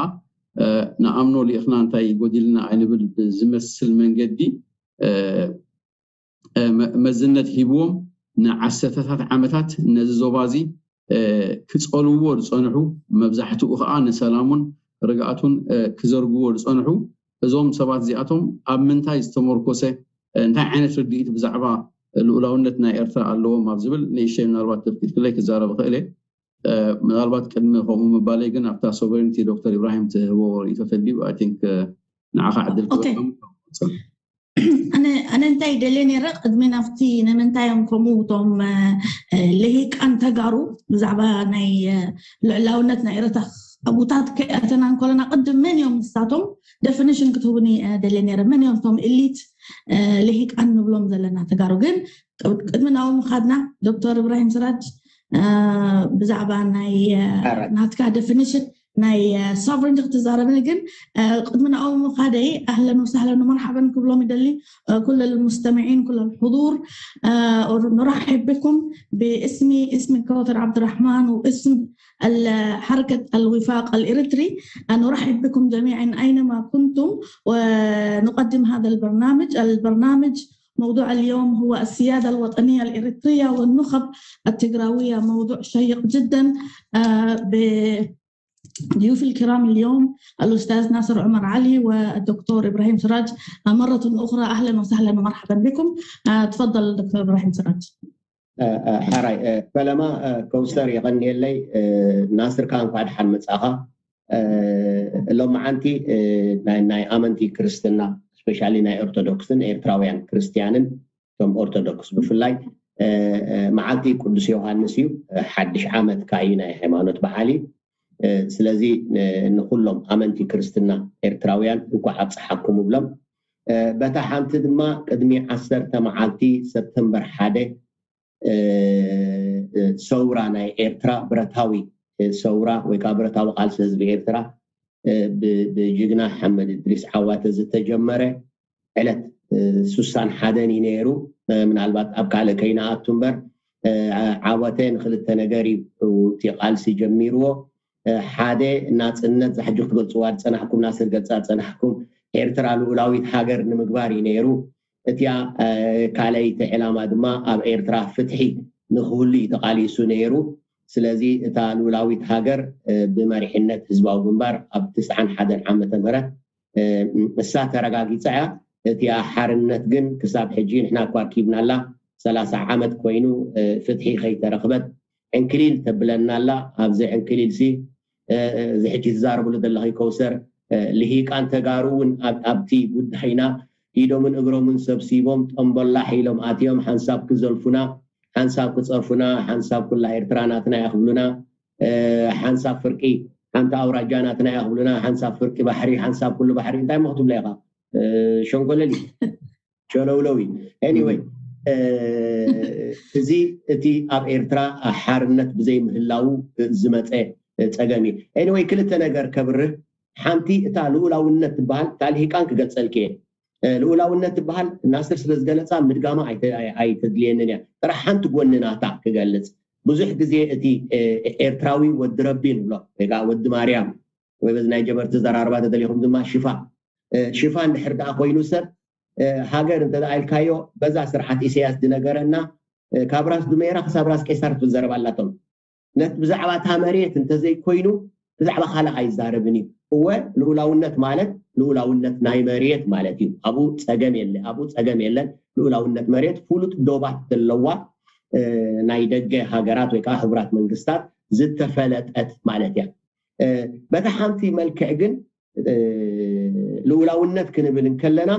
ንኣምኖ ልኢኽና እንታይ ጎዲልና ኣይንብል ብዝመስል መንገዲ መዝነት ሂብዎም ንዓሰርተታት ዓመታት ነዚ ዞባ እዚ ክፀልውዎ ዝፀንሑ፣ መብዛሕትኡ ከዓ ንሰላሙን ርግኣቱን ክዘርግዎ ዝፀንሑ እዞም ሰባት እዚኣቶም ኣብ ምንታይ ዝተመርኮሰ፣ እንታይ ዓይነት ርድኢት ብዛዕባ ልኡላውነት ናይ ኤርትራ ኣለዎም ኣብ ዝብል ንእሽተይ ምናልባት ተፍቂድክለይ ክዛረብ እኽእል እየ። ምናልባት ቅድሚ ከምኡ ምባለይ ግን ኣብታ ሶቨሬንቲ ዶክተር ኢብራሂም ትህቦ ርእቶ ተድዩ፣ I think ንዓኻ ዕድል ክበኩም። ኣነ እንታይ ደልየ ነይረ ቅድሚ ናብቲ ንምንታይ እዮም ከምኡ እቶም ልሂቃን ተጋሩ ብዛዕባ ናይ ልዕላውነት ናይ ኤረታ ኣቡታት ከኣተና እንኮለና ቅድም መን እዮም ንሳቶም ደፊኒሽን ክትህቡኒ ደልየ ነይረ። መን እዮም እቶም ኤሊት ልሂቃን ንብሎም ዘለና ተጋሩ? ግን ቅድሚ ናብኡ ምኻድና ዶክተር እብራሂም ስራጅ ብዛዕባ ናይ ናትካ ደፊኒሽን ናይ ሶቨረንቲ ክትዛረብኒ ግን ቅድሚ ናብኡ ምኻደይ ኣህለን ወሳህለን ወመርሓበን ክብሎም ይደሊ ኩለ ልሙስተሚዒን ኩለ ልሕዱር። ኑራሒብ ብኩም ብእስሚ እስሚ ከውተር ዓብድራሕማን ወእስም الحركة الوفاق الإريتري. نرحب بكم جميعا أينما كنتم ونقدم هذا البرنامج. البرنامج موضوع اليوم هو السيادة الوطنية الإريترية والنخب التجراوية، موضوع شيق جدا. بضيوف الكرام اليوم الأستاذ ناصر عمر علي والدكتور إبراهيم سراج. مرة أخرى أهلا وسهلا ومرحبا بكم. تفضل دكتور إبراهيم سراج. ሓራይ ፈለማ ከውሰር የቐንየለይ። ናስር ከዓ እንኳዕ ደሓን መጻኻ። ሎመዓንቲ ናይ ኣመንቲ ክርስትና ስፔሻሊ ናይ ኦርቶዶክስን ኤርትራውያን ክርስትያንን እቶም ኦርቶዶክስ ብፍላይ መዓልቲ ቅዱስ ዮሃንስ እዩ። ሓድሽ ዓመት ካዩ ናይ ሃይማኖት በዓል እዩ። ስለዚ ንኩሎም ኣመንቲ ክርስትና ኤርትራውያን እንኳዕ ኣብፀሓኩም እብሎም። በታ ሓንቲ ድማ ቅድሚ ዓሰርተ መዓልቲ ሰፕተምበር ሓደ ሰውራ ናይ ኤርትራ ብረታዊ ሰውራ ወይ ከዓ ብረታዊ ቃልሲ ህዝቢ ኤርትራ ብጅግና ሓመድ እድሪስ ዓዋተ ዝተጀመረ ዕለት ሱሳን ሓደን እዩ ነይሩ። ምናልባት ኣብ ካልእ ከይንኣቱ እምበር ዓወተ ንክልተ ነገር እዩ እቲ ቃልሲ ጀሚርዎ። ሓደ ናፅነት ዛሕጂ ክትገልፅዋ ዝፀናሕኩም ናስር ገልፃ ዝፀናሕኩም ኤርትራ ልኡላዊት ሃገር ንምግባር እዩ ነይሩ። እቲያ ካልኣይቲ ዕላማ ድማ ኣብ ኤርትራ ፍትሒ ንክህሉ እዩ ተቃሊሱ ነይሩ። ስለዚ እታ ልኡላዊት ሃገር ብመሪሕነት ህዝባዊ ግንባር ኣብ ትስዓን ሓደን ዓመተ ምህረት እሳ ተረጋጊፃ እያ። እቲኣ ሓርነት ግን ክሳብ ሕጂ ንሕና እኳ ኣርኪብናላ ሰላሳ ዓመት ኮይኑ ፍትሒ ከይተረኽበት ዕንክሊል ተብለና ኣላ። ኣብዚ ዕንክሊል ሲ እዚ ሕጂ ትዛረብሉ ዘለኺ ከውሰር ልሂቃን ተጋሩ እውን ኣብቲ ጉዳይና ኢዶምን እግሮምን ሰብሲቦም ጠምቦላሕ ኢሎም ኣትዮም ሓንሳብ ክዘልፉና፣ ሓንሳብ ክፀርፉና፣ ሓንሳብ ኩላ ኤርትራ ናትና እያ ክብሉና፣ ሓንሳብ ፍርቂ ሓንቲ ኣውራጃ ናትና እያ ክብሉና፣ ሓንሳብ ፍርቂ ባሕሪ፣ ሓንሳብ ኩሉ ባሕሪ እንታይ ሞ ክትብላ ኢኻ? ሸንኮለል እዩ። ሸለውለው እዩ። Anyway እዚ እቲ ኣብ ኤርትራ ሓርነት ብዘይ ምህላው ዝመፀ ፀገም እዩ። Anyway ክልተ ነገር ከብርህ። ሓንቲ እታ ልኡላውነት ትበሃል እታ ልሂቃን ክገልፀልክ እየ። ልኡላውነት ትበሃል ናስር ስለ ዝገለፃ ምድጋማ ኣይተድልየንን እያ። ጥራሕ ሓንቲ ጎኒ ናታ ክገልፅ። ብዙሕ ግዜ እቲ ኤርትራዊ ወዲ ረቢ ንብሎ ወይ ከዓ ወዲ ማርያም ወይ በዚ ናይ ጀበርቲ ዘራርባ ተደሊኹም ድማ ሽፋ ሽፋ እንድሕር ደኣ ኮይኑ ሰብ ሃገር እንተ ኢልካዮ በዛ ስርዓት ኢሳያስ ዝነገረና ካብ ራስ ዱሜራ ክሳብ ራስ ቄሳር ትብል ዘረባ ኣላቶም። ነት ብዛዕባ እታ መሬት እንተዘይኮይኑ ብዛዕባ ካልእ ኣይዛረብን እዩ። እወ፣ ልኡላውነት ማለት ልኡላውነት ናይ መሬት ማለት እዩ። ኣብኡ ጸገም የለ ኣብኡ ጸገም የለን። ልኡላውነት መሬት ፍሉጥ ዶባት ዘለዋ፣ ናይ ደገ ሃገራት ወይ ከዓ ህቡራት መንግስታት ዝተፈለጠት ማለት እያ። በታ ሓንቲ መልክዕ ግን ልኡላውነት ክንብል እንከለና፣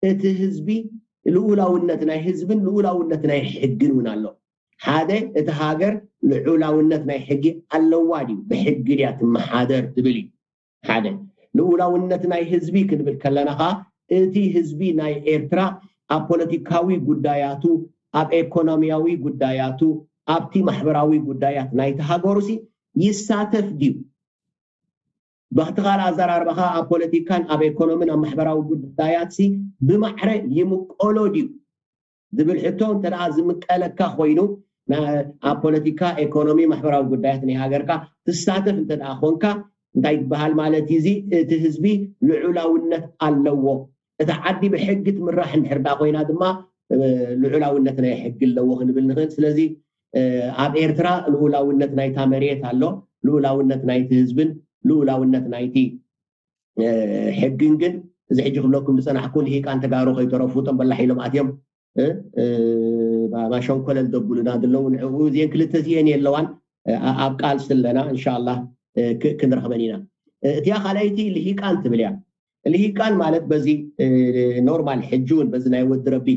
እቲ ህዝቢ፣ ልኡላውነት ናይ ህዝብን ልኡላውነት ናይ ሕግን እውን ኣሎ። ሓደ፣ እቲ ሃገር ልዑላውነት ናይ ሕጊ ኣለዋ ድዩ፣ ብሕጊ ድያ ትመሓደር ትብል እዩ። ሓደ፣ ልኡላውነት ናይ ህዝቢ ክንብል ከለና ከዓ፣ እቲ ህዝቢ ናይ ኤርትራ ኣብ ፖለቲካዊ ጉዳያቱ፣ ኣብ ኤኮኖሚያዊ ጉዳያቱ፣ ኣብቲ ማሕበራዊ ጉዳያት ናይቲ ሃገሩሲ ይሳተፍ ድዩ? ብክቲ ካልእ ኣዘራርባኻ፣ ኣብ ፖለቲካን ኣብ ኤኮኖሚን ኣብ ማሕበራዊ ጉዳያትሲ ብማዕረ ይምቀሎ ድዩ ዝብል ሕቶ እንተ ደኣ ዝምቀለካ ኮይኑ፣ ና- ኣብ ፖለቲካ፣ ኤኮኖሚ፣ ማሕበራዊ ጉዳያት ናይ ሃገርካ ትሳተፍ እንተ ደኣ ኮንካ፣ እንታይ ይበሃል ማለት እዩ? እዚ እቲ ህዝቢ ልዑላውነት ኣለዎ። እታ ዓዲ ብሕጊ ትምራሕ እንድሕር ደኣ ኮይና ድማ፣ ልዑላውነት ናይ ሕጊ ኣለዎ ክንብል ንኽእል። ስለዚ ኣብ ኤርትራ ልኡላውነት ናይታ መሬት ኣሎ፣ ልኡላውነት ናይቲ ህዝብን ልኡላውነት ናይቲ ሕግን። ግን እዚ ሕጂ ክብለኩም ዝጸናሕኩ፣ ልሂቃን ተጋሩ ከይተረፉ፣ ጦም በላሕ ኢሎም ኣትዮም ማሸንኮለል ደብሉና ዘለዉ። ንዕኡ እዚአን ክልተ እዚአን የለዋን። ኣብ ቃል ስለና እንሻላ ክንረኽበን ኢና። እቲያ ካልኣይቲ ልሂቃን ትብል እያ። ልሂቃን ማለት በዚ ኖርማል ሕጂ እውን በዚ ናይ ወዲ ረቢ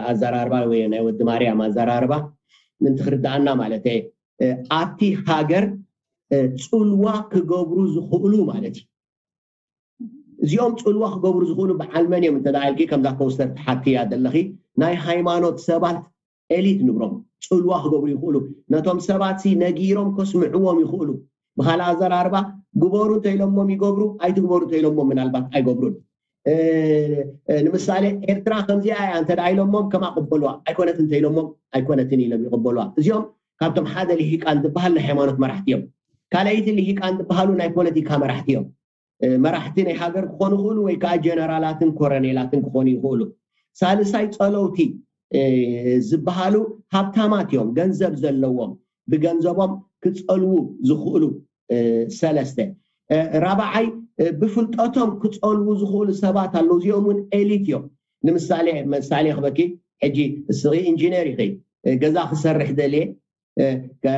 ኣዘራርባ ወይ ናይ ወዲ ማርያም ኣዘራርባ ምንቲ ክርዳኣና ማለት እየ፣ ኣብቲ ሃገር ፅልዋ ክገብሩ ዝኽእሉ ማለት እዩ። እዚኦም ፅልዋ ክገብሩ ዝኽእሉ በዓል መን እዮም እንተ ኢልኪ፣ ከምዛ ኮስተር ትሓትያ ዘለኺ፣ ናይ ሃይማኖት ሰባት፣ ኤሊት ንብሮም፣ ፅልዋ ክገብሩ ይኽእሉ። ነቶም ሰባት ሲ ነጊሮም ከስምዕዎም ይኽእሉ። ብካልእ ኣዘራርባ፣ ግበሩ እንተኢሎሞም ይገብሩ፣ ኣይትግበሩ እንተኢሎሞም ምናልባት ኣይገብሩን። ንምሳሌ፣ ኤርትራ ከምዚኣ እያ እንተ ኢሎሞም፣ ከማ ቅበልዋ። ኣይኮነትን እንተኢሎሞም፣ ኣይኮነትን ኢሎም ይቕበልዋ። እዚኦም ካብቶም ሓደ ልሂቃን ዝበሃል ናይ ሃይማኖት መራሕቲ እዮም። ካልኣይቲ ልሂቃን ዝበሃሉ ናይ ፖለቲካ መራሕቲ እዮም። መራሕቲ ናይ ሃገር ክኾኑ ይኽእሉ፣ ወይ ከዓ ጀነራላትን ኮረኔላትን ክኾኑ ይኽእሉ። ሳልሳይ፣ ፀለውቲ ዝበሃሉ ሃብታማት እዮም፣ ገንዘብ ዘለዎም፣ ብገንዘቦም ክፀልዉ ዝኽእሉ። ሰለስተ፣ ራብዓይ፣ ብፍልጠቶም ክፀልዉ ዝኽእሉ ሰባት ኣለዉ። እዚኦም እውን ኤሊት እዮም። ንምሳሌ፣ ምሳሌ ክበኪ፣ ሕጂ እስኺ ኢንጂነር ኢኺ፣ ገዛ ክሰርሕ ደልየ፣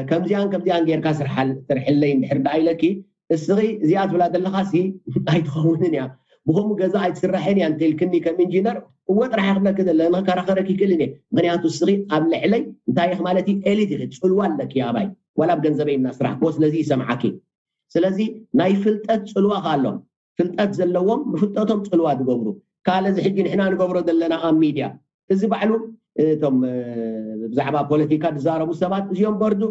ከምዚኣን ከምዚኣን ጌርካ ስርሓል- ስርሕለይ እንድሕር ደኣ ኢለኪ፣ እስኺ እዚኣ ትብላ ዘለኻሲ ኣይትኸውንን እያ፣ ብኸምኡ ገዛ ኣይትስራሕን እያ እንተልክኒ ከም ኢንጂነር፣ እወ ጥራሕ ክብለኪ ዘለ፣ ንክከራኸረኪ ይክእልን እየ። ምክንያቱ እስኺ ኣብ ልዕለይ እንታይ ኢኺ ማለት እዩ፣ ኤሊት ኢኺ፣ ፅልዋ ኣለኪ ኣባይ፣ ዋላ ኣብ ገንዘበይ እናስራሕክዎ፣ ስለዚ ይሰምዓኪ። ስለዚ ናይ ፍልጠት ፅልዋ ከ ኣሎም፣ ፍልጠት ዘለዎም ብፍልጠቶም ፅልዋ ዝገብሩ። ካልእ እዚ ሕጂ ንሕና ንገብሮ ዘለና ኣብ ሚድያ፣ እዚ ባዕሉ እቶም ብዛዕባ ፖለቲካ ዝዛረቡ ሰባት እዚኦም በርዱ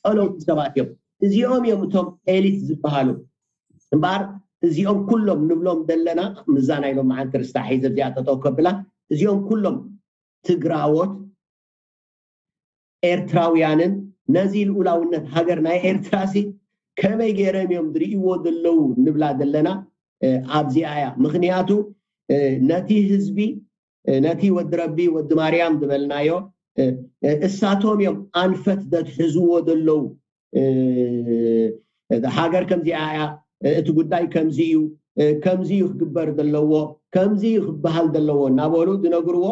ፀለውቲ ሰባት እዮም። እዚኦም እዮም እቶም ኤሊት ዝበሃሉ። እምበኣር እዚኦም ኩሎም ንብሎም ዘለና፣ ምዛ ናይ ሎም መዓልቲ ርስታ ሒዘ እዚኣ ጠጠው ከብላ፣ እዚኦም ኩሎም ትግራዎት ኤርትራውያንን ነዚ ልኡላውነት ሃገር ናይ ኤርትራ ሲ ከመይ ገይሮም እዮም ዝርእይዎ ዘለዉ ንብላ ዘለና ኣብዚኣ እያ። ምክንያቱ ነቲ ህዝቢ፣ ነቲ ወዲ ረቢ ወዲ ማርያም ዝበልናዮ እሳቶም እዮም ኣንፈት ዘትሕዝዎ ዘለዉ። ሃገር ከምዚኣ እያ፣ እቲ ጉዳይ ከምዚ እዩ፣ ከምዚ እዩ ክግበር ዘለዎ፣ ከምዚ እዩ ክበሃል ዘለዎ እናበሉ ዝነግርዎ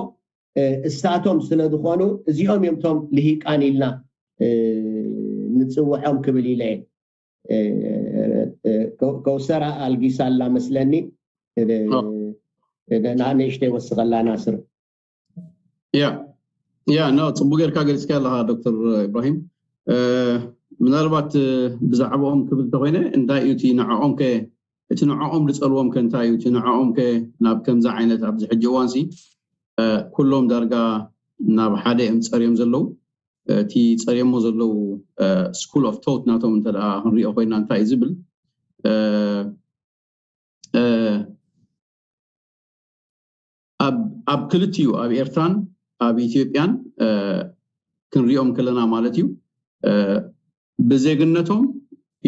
እሳቶም ስለ ዝኾኑ፣ እዚኦም እዮም ቶም ልሂቃን ኢልና ንፅውዖም ክብል ኢለ እየ። ከውሰራ ኣልጊሳ ኣላ መስለኒ። ንእሽተይ ወስኸላ ናስር። ያ ያ ኖ፣ ፅቡቅ ጌርካ ገሊፅካ ኣለካ ዶክተር ኢብራሂም። ምናልባት ብዛዕባኦም ክብል ተኮይነ፣ እንታይ እዩ እቲ ንዕኦም ከ እቲ ንዕኦም ዝፀልዎም ከ እንታይ እዩ? እቲ ንዕኦም ከ ናብ ከምዚ ዓይነት ኣብዚ ሕጂ እዋን ሲ ኩሎም ዳርጋ ናብ ሓደ እዮም ፀርዮም ዘለዉ። እቲ ፀርዮሞ ዘለዉ ስኩል ኦፍ ቶት ናቶም እንተ ደኣ ክንሪኦ ኮይና እንታይ እዩ ዝብል፣ ኣብ ክልቲኡ ኣብ ኤርትራን ኣብ ኢትዮጵያን ክንሪኦም ከለና ማለት እዩ፣ ብዜግነቶም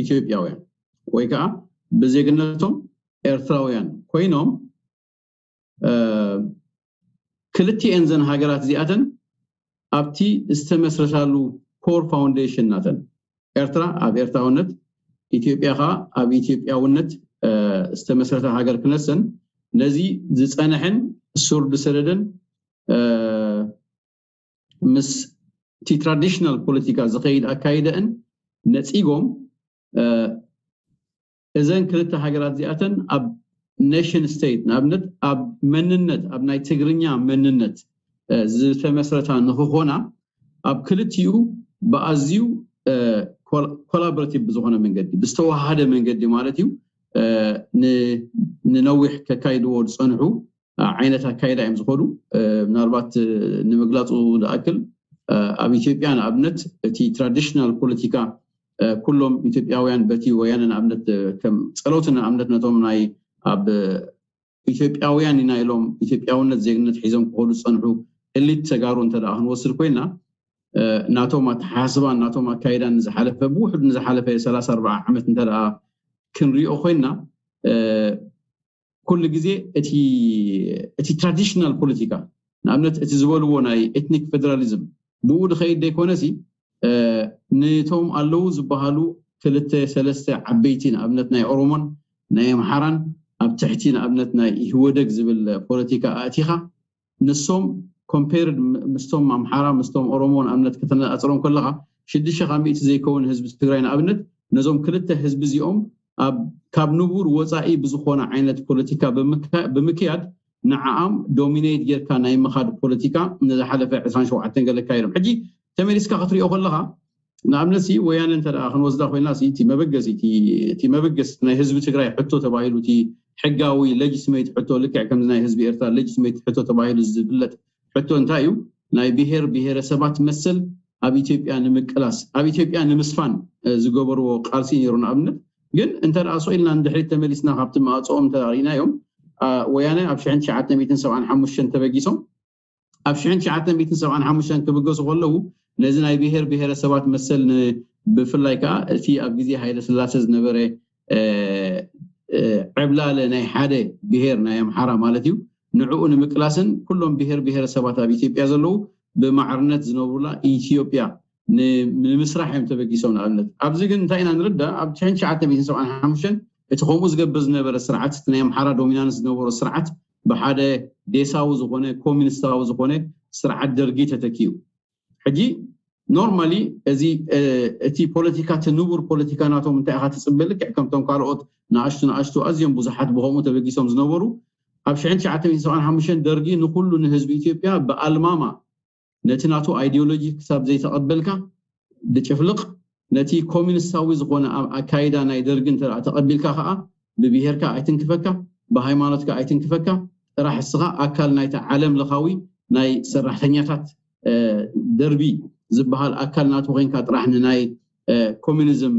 ኢትዮጵያውያን ወይ ከዓ ብዜግነቶም ኤርትራውያን ኮይኖም፣ ክልቲኤን ዘን ሃገራት እዚኣተን ኣብቲ ዝተመስረታሉ ኮር ፋውንዴሽን ናተን፣ ኤርትራ ኣብ ኤርትራውነት፣ ኢትዮጵያ ከዓ ኣብ ኢትዮጵያውነት ዝተመስረተ ሃገር ክነሰን ነዚ ዝፀነሐን ሱር ዝሰደደን ምስ እቲ ትራዲሽናል ፖለቲካ ዝኸይድ ኣካይደእን ነፂጎም እዘን ክልተ ሃገራት እዚኣተን ኣብ ኔሽን ስቴት ንኣብነት ኣብ መንነት ኣብ ናይ ትግርኛ መንነት ዝተመስረታ ንክኾና ኣብ ክልቲኡ ብኣዝዩ ኮላቦሬቲቭ ብዝኾነ መንገዲ ብዝተዋሃደ መንገዲ ማለት እዩ ንነዊሕ ከካይድዎ ዝፀንሑ ዓይነት ኣካይዳ እዮም ዝኸዱ። ምናልባት ንምግላፁ ዝኣክል ኣብ ኢትዮጵያ ንኣብነት እቲ ትራዲሽናል ፖለቲካ ኩሎም ኢትዮጵያውያን በቲ ወያነ ንኣብነት ከም ፀለውቲ ንኣብነት ነቶም ናይ ኣብ ኢትዮጵያውያን ኢና ኢሎም ኢትዮጵያውነት ዜግነት ሒዞም ክኸዱ ዝፀንሑ ኤሊት ተጋሩ እንተ ደኣ ክንወስድ ኮይና ናቶም ኣተሓሳስባን ናቶም ኣካይዳን ንዝሓለፈ ብውሕዱ ንዝሓለፈ ሰላሳ ኣርባዓ ዓመት እንተ ደኣ ክንሪኦ ኮይና ኩሉ ግዜ እቲ ትራዲሽናል ፖለቲካ ንኣብነት እቲ ዝበልዎ ናይ ኤትኒክ ፌደራሊዝም ብኡ ዝኸይድ ዘይኮነሲ ነቶም ኣለዉ ዝበሃሉ ክልተ ሰለስተ ዓበይቲ ንኣብነት ናይ ኦሮሞን ናይ ኣምሓራን ኣብ ትሕቲ ንኣብነት ናይ ኢህወደግ ዝብል ፖለቲካ ኣእቲኻ ንሶም ኮምፔርድ ምስቶም ኣምሓራ ምስቶም ኦሮሞ ንኣብነት ከተነፃፅሮም ከለኻ ሽዱሽተ ካብ ሚእቲ ዘይከውን ህዝቢ ትግራይ ንኣብነት ነዞም ክልተ ህዝቢ እዚኦም ኣብ ካብ ንቡር ወፃኢ ብዝኾነ ዓይነት ፖለቲካ ብምክያድ ንዓኣም ዶሚኔት ጌርካ ናይ ምኻድ ፖለቲካ ንዝሓለፈ ዕስራን ሸውዓተን ገለ ኣካይዶም። ሕጂ ተመሊስካ ክትሪኦ ከለኻ ንኣብነት ሲ ወያነ እንተ ደኣ ክንወስዳ ኮይና ሲ እቲ መበገሲ እቲ እቲ መበገሲ ናይ ህዝቢ ትግራይ ሕቶ ተባሂሉ እቲ ሕጋዊ ሌጂስሜት ሕቶ ልክዕ ከምዚ ናይ ህዝቢ ኤርትራ ሌጂስሜት ሕቶ ተባሂሉ ዝፍለጥ ሕቶ እንታይ እዩ? ናይ ብሄር ብሄረሰባት መሰል ኣብ ኢትዮጵያ ንምቅላስ ኣብ ኢትዮጵያ ንምስፋን ዝገበርዎ ቃልሲ ነይሩ። ንኣብነት ግን እንተ ደኣ ሶ ኢልና ንድሕሪት ተመሊስና ካብቲ መኣፅኦም እንተ ርኢናዮም ወያነ ኣብ ሽሕን ትሽዓተ ሚእትን ሰብዓን ሓሙሽተን ተበጊሶም ኣብ ሽሕን ትሽዓተ ሚእትን ሰብዓን ሓሙሽተን ክብገሱ ከለዉ ነዚ ናይ ብሄር ብሄረሰባት መሰል ብፍላይ ከዓ እቲ ኣብ ግዜ ሃይለ ስላሴ ዝነበረ ዕብላለ ናይ ሓደ ብሄር ናይ ኣምሓራ ማለት እዩ ንዕኡ ንምቅላስን ኩሎም ብሄር ብሄረሰባት ኣብ ኢትዮጵያ ዘለዉ ብማዕርነት ዝነብሩላ ኢትዮጵያ ንምስራሕ እዮም ተበጊሶም። ንኣብነት ኣብዚ ግን እንታይ ኢና ንርዳእ ኣብ ትሽዓተ ሚእትን ሰብዓን ሓሙሽተን እቲ ከምኡ ዝገብር ዝነበረ ስርዓት እቲ ናይ ኣምሓራ ዶሚናንስ ዝነበሮ ስርዓት ብሓደ ዴሳዊ ዝኾነ ኮሚኒስታዊ ዝኾነ ስርዓት ደርጊ ተተኪዩ። ሕጂ ኖርማሊ እዚ እቲ ፖለቲካ እቲ ንቡር ፖለቲካ ናቶም እንታይ ኢኻ ትፅበ ልክዕ ከምቶም ካልኦት ንኣሽቱ ንኣሽቱ ኣዝዮም ብዙሓት ብኸምኡ ተበጊሶም ዝነበሩ ኣብ ሽሕን ትሽዓተ ሚእትን ሰብዓን ሓሙሽተን ደርጊ ንኩሉ ንህዝቢ ኢትዮጵያ ብኣልማማ ነቲ ናቱ ኣይዲዮሎጂ ክሳብ ዘይተቐበልካ ድጭፍልቕ ነቲ ኮሚኒስታዊ ዝኾነ ኣካይዳ ናይ ደርጊ እንተ ተቐቢልካ ከዓ ብብሄርካ ኣይትንክፈካ ብሃይማኖትካ ኣይትንክፈካ ጥራሕ እስኻ ኣካል ናይቲ ዓለም ለኻዊ ናይ ሰራሕተኛታት ደርቢ ዝበሃል ኣካል ናቱ ኮይንካ ጥራሕ ንናይ ኮሚኒዝም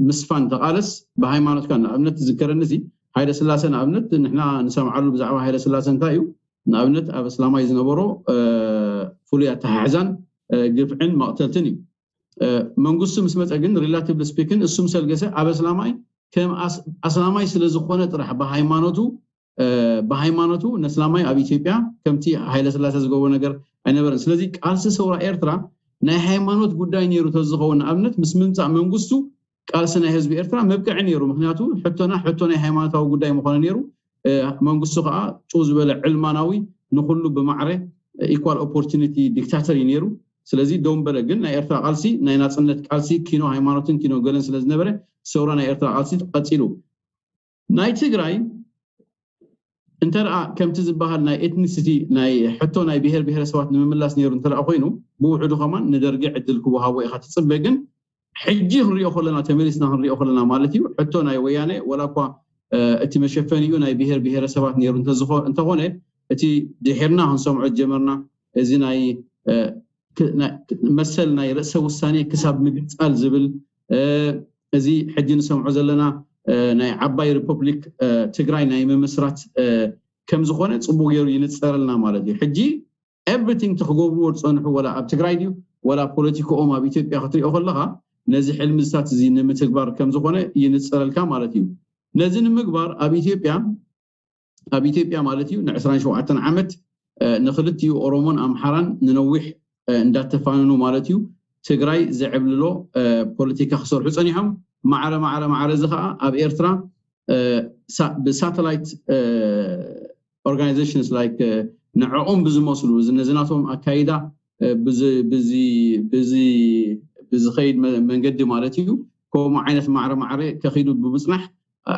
ምስፋን ተቓለስ ብሃይማኖትካ ንኣብነት ትዝከረኒ እዚ ሃይለ ስላሴ ንኣብነት ንሕና ንሰምዓሉ ብዛዕባ ሃይለ ስላሴ እንታይ እዩ ንኣብነት ኣብ እስላማይ ዝነበሮ ፍሉይ ኣተሓሕዛን ግፍዕን መቕተልትን እዩ መንግስቱ ምስ መፀ ግን ሪላቲቭሊ ስፒክን እሱም ሰልገሰ ኣብ እስላማይ ከም ኣስላማይ ስለ ዝኾነ ጥራሕ ብሃይማኖቱ ብሃይማኖቱ ነስላማይ ኣብ ኢትዮጵያ ከምቲ ሃይለ ስላሴ ዝገብሮ ነገር ኣይነበረን ስለዚ ቃልሲ ሰውራ ኤርትራ ናይ ሃይማኖት ጉዳይ ነይሩ ተዝኸውን ንኣብነት ምስ ምምፃእ መንግስቱ ቃልሲ ናይ ህዝቢ ኤርትራ መብቅዒ ነይሩ ምክንያቱ ሕቶና ሕቶ ናይ ሃይማኖታዊ ጉዳይ ምኾነ ነይሩ መንግስቱ ከዓ ጭው ዝበለ ዕልማናዊ ንኩሉ ብማዕረ equal opportunity dictator እዩ ነይሩ ስለዚ ደው በለ ግን ናይ ኤርትራ ቃልሲ ናይ ናፅነት ቃልሲ ኪኖ ሃይማኖትን ኪኖ ገለን ስለዝነበረ ሰውራ ናይ ኤርትራ ቃልሲ ቀፂሉ ናይ ትግራይ እንተ ከምቲ ዝበሃል ናይ ኤትኒሲቲ ናይ ሕቶ ናይ ብሄር ብሄረሰባት ንምምላስ ነይሩ እንተ ኮይኑ ብውሕዱ ከማን ንደርጊ ዕድል ክወሃቦ ኢኻ ትፅበ ግን ሕጂ ክንሪኦ ከለና ተመሊስና ክንሪኦ ከለና ማለት እዩ ሕቶ ናይ ወያነ ወላ እኳ እቲ መሸፈኒኡ ናይ ብሄር ብሄረሰባት ነይሩ እንተኾነ እቲ ድሕርና ክንሰምዖ ዝጀመርና እዚ ናይ መሰል ናይ ርእሰ ውሳኔ ክሳብ ምግንፃል ዝብል እዚ ሕጂ ንሰምዖ ዘለና ናይ ዓባይ ሪፐብሊክ ትግራይ ናይ ምምስራት ከም ዝኾነ ፅቡቅ ገይሩ ይንፀረልና ማለት እዩ ሕጂ everything ትክገብርዎ ዝፀንሑ ወላ ኣብ ትግራይ ድዩ ወላ ፖለቲካኦም ኣብ ኢትዮጵያ ክትሪኦ ከለካ ነዚ ሕልምታት እዚ ንምትግባር ከም ዝኾነ ይንፀረልካ ማለት እዩ ነዚ ንምግባር ኣብ ኢትዮጵያ ኣብ ኢትዮጵያ ማለት እዩ ን27 ዓመት ንክልቲኡ ኦሮሞን ኣምሓራን ንነዊሕ እንዳተፋነኑ ማለት እዩ ትግራይ ዘዕብልሎ ፖለቲካ ክሰርሑ ፀኒሖም ማዕረ ማዕረ ማዕረ እዚ ከዓ ኣብ ኤርትራ ብሳተላይት organizations like ንዕኦም ብዝመስሉ ነዚ ናቶም ኣካይዳ ብዝኸይድ መንገዲ ማለት እዩ። ከምኡ ዓይነት ማዕረ ማዕረ ከኺዱ ብምፅናሕ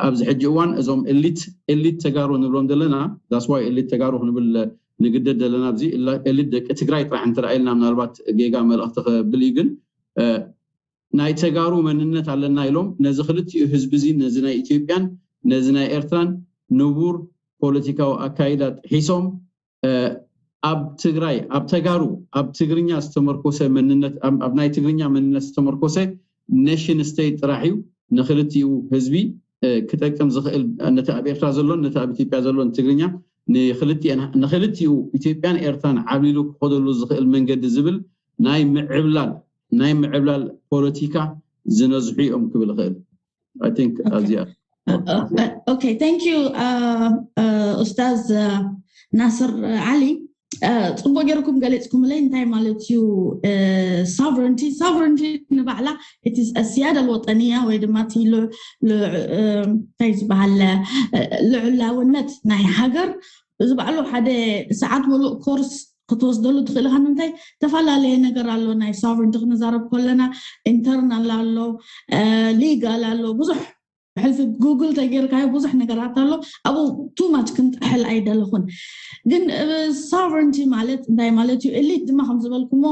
ኣብዚ ሕጂ እዋን እዞም ኤሊት ኤሊት ተጋሩ ንብሎም ዘለና that's why ኤሊት ተጋሩ ክንብል ንግደድ ዘለና ኣብዚ ኤሊት ደቂ ትግራይ ጥራሕ እንተረኣየልና ምናልባት ጌጋ መልእኽቲ ከብል እዩ። ግን ናይ ተጋሩ መንነት ኣለና ኢሎም ነዚ ክልቲኡ ህዝቢ እዚ ነዚ ናይ ኢትዮጵያን ነዚ ናይ ኤርትራን ንቡር ፖለቲካዊ ኣካይዳ ጥሒሶም ኣብ ትግራይ ኣብ ተጋሩ ኣብ ትግርኛ ዝተመርኮሰ መንነት ኣብ ናይ ትግርኛ መንነት ዝተመርኮሰ nation state ጥራሕ እዩ ንክልቲኡ ህዝቢ ክጠቅም ዝኽእል ነቲ ኣብ ኤርትራ ዘሎን ነቲ ኣብ ኢትዮጵያ ዘሎን ትግርኛ ንክልቲኡ ኢትዮጵያን ኤርትራን ዓብሊሉ ክኸደሉ ዝኽእል መንገዲ ዝብል ናይ ምዕብላል ናይ ምዕብላል ፖለቲካ ዝነዝሑ እዮም ክብል እኽእል። I think ኣዚኣ okay thank you ኡስታዝ ናስር ዓሊ። ፅቡቅ ገይርኩም ገሊፅኩምለይ እንታይ ማለት እዩ sovereignty። Sovereignty ንባዕላ እቲ السيادة الوطنية ወይ ድማ እንታይ ዝበሃል ልዑላውነት ናይ ሃገር እዚ ባዕሉ ሓደ ሰዓት ሙሉእ ኮርስ ክትወስደሉ ትኽእል ኢኻ። ንምንታይ ዝተፈላለየ ነገር ኣሎ። ናይ sovereignty ክንዛረብ ከለና internal ኣሎ፣ legal ኣሎ፣ ብዙሕ ሕልፊ ጉግል ተጌርካዮ ብዙሕ ነገራት ኣሎ። ኣብኡ too much ክንጥሕል ኣይደለኹን። ግን sovereignty ማለት እንታይ ማለት እዩ? Elite ድማ ከም ዝበልኩሞ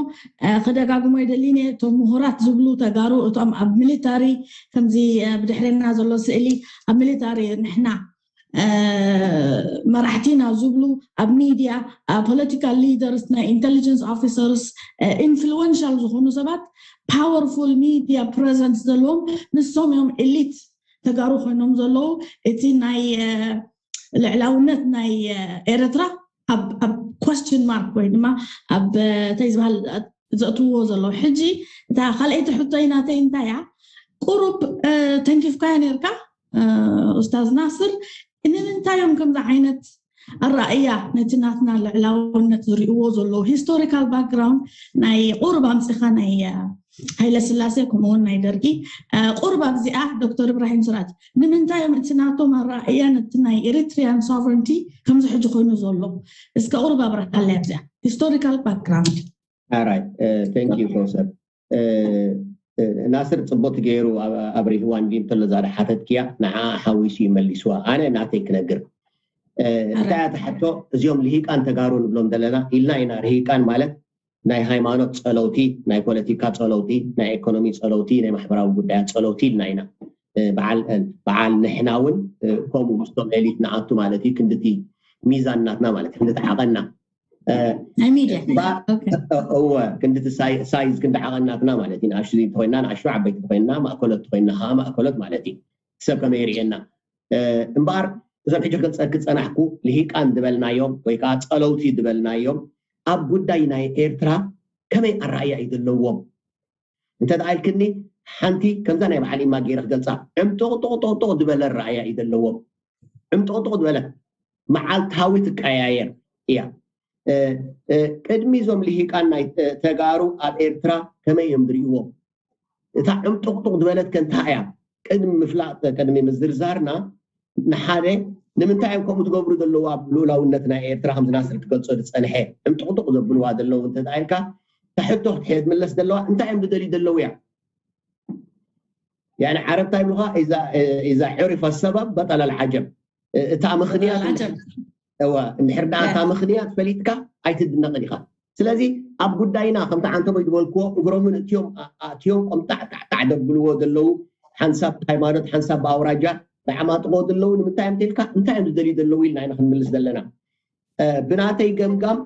ክደጋግሞ ኣይደልን እየ። እቶም ምሁራት ዝብሉ ተጋሩ እቶም ኣብ ሚሊታሪ ከምዚ ብድሕሬና ዘሎ ስእሊ ኣብ ሚሊታሪ ንሕና መራሕቲና ዝብሉ ኣብ ሚድያ political leaders ናይ intelligence officers influential ዝኾኑ ሰባት powerful media presence ዘለዎም ንሶም እዮም elite ተጋሩ ኮይኖም ዘለዉ። እቲ ናይ ልዕላውነት ናይ ኤርትራ ኣብ question mark ወይ ድማ ኣብ እንታይ ዝበሃል ዘእትውዎ ዘለዉ። ሕጂ እታ ካልኣይቲ ሕቶይ ናተይ እንታይ እያ? ቁሩብ ተንኪፍካዮ ነርካ ኡስታዝ ናስር፣ ንምንታይ እዮም ከምዚ ዓይነት ኣረኣእያ ነቲ ናትና ልዕላውነት ዝርእይዎ ዘለዉ? Historical background ናይ ቁሩብ ኣምፂኻ ናይ ሃይለ ስላሴ ከምኡውን ናይ ደርጊ ቁሩብ ኣብዚኣ ዶክተር እብራሂም ስራጅ ንምንታይ እዮም እቲ ናቶም ኣረኣእያ ነቲ ናይ Eritrean sovereignty ከምዚ ሕጂ ኮይኑ ዘሎ? እስከ ቁሩብ ኣብርሃለይ ኣብዚኣ historical background። Alright, thank you ኮሰር። ናስር ፅቡቅ ገይሩ ኣብሪህዋ እንዲ እንተሎ እዛ ሓተትክያ ንዓ ሓዊሱ ይመሊስዋ። ኣነ ናተይ ክነግር እንታይ እያ ትሓቶ? እዚኦም ልሂቃን ተጋሩ ንብሎም ዘለና ኢልና ኢና። ልሂቃን ማለት ናይ ሃይማኖት ፀለውቲ፣ ናይ ፖለቲካ ፀለውቲ፣ ናይ ኢኮኖሚ ፀለውቲ፣ ናይ ማሕበራዊ ጉዳያት ፀለውቲ ኢልና ኢና። በዓል ንሕና እውን ከምኡ ምስቶም elite ንኣቱ ማለት እዩ። ክንድቲ ሚዛን ናትና ማለት ክንድቲ ዓቐንና ናይ ሚድያ እወ ክንድቲ size ክንዲ ዓቐን ናትና ማለት እዩ። ንኣሽቱ እንተኮይና ንኣሽቱ፣ ዓበይቲ እንተኮይና ማእከሎት እንተኮይና ከዓ ማእከሎት ማለት እዩ። ሰብ ከመይ ይርእየና እምበኣር እዞም ሕጂ ክገልፀኪ ዝፀናሕኩ ልሂቃን ዝበልናዮም ወይ ከዓ ፀለውቲ ዝበልናዮም ኣብ ጉዳይ ናይ ኤርትራ ከመይ ኣረኣእያ እዩ ዘለዎም እንተ ደኣ ኢልክኒ ሓንቲ ከምዛ ናይ በዓል ኢማ ገይረ ክገልፃ ዕምጥቕጥቕጥቕጥቕ ዝበለ ኣረኣእያ እዩ ዘለዎም። ዕምጥቕጥቕ ዝበለ መዓልታዊ ትቀያየር እያ። ቅድሚ እዞም ልሂቃን ናይ ተጋሩ ኣብ ኤርትራ ከመይ እዮም ዝርእይዎም? እታ ዕምጥቕጥቕ ዝበለት ከ እንታይ እያ? ቅድሚ ምፍላጥ ቅድሚ ምዝርዛርና ንሓደ ንምንታይ እዮም ከምኡ ዝገብሩ ዘለዉ ኣብ ልኡላውነት ናይ ኤርትራ ከምዚ ናስር ክገልጾ ዝጸንሐ ዕምጥቕጥቕ ዘብልዋ ዘለዉ እንተ ኢልካ እታ ሕቶ ክትሕየ ትምለስ ዘለዋ እንታይ እዮም ዝደልዩ ዘለዉ እያ። ያኒ ዓረብ እንታይ ይብሉኻ ኢዛ ዑሪፈ ሰበብ በጠለ ልዓጀብ እታ ምኽንያት እዋ እንድሕር ደኣ እታ ምኽንያት ፈሊጥካ ኣይትድነቕን ኢኻ። ስለዚ ኣብ ጉዳይና ከምቲ ዓንተቦይ ዝበልክዎ እግሮምን እትዮም ኣእትዮም ቆምጣዕ ጣዕጣዕ ደብልዎ ዘለዉ ሓንሳብ ሃይማኖት ሓንሳብ ብኣውራጃ ዝዓማጥቕዎ ዘለዉ ንምንታይ እዮም ተልካ እንታይ እዮም ዝደልዩ ዘለዉ ኢልና ኢና ክንምልስ ዘለና። ብናተይ ገምጋም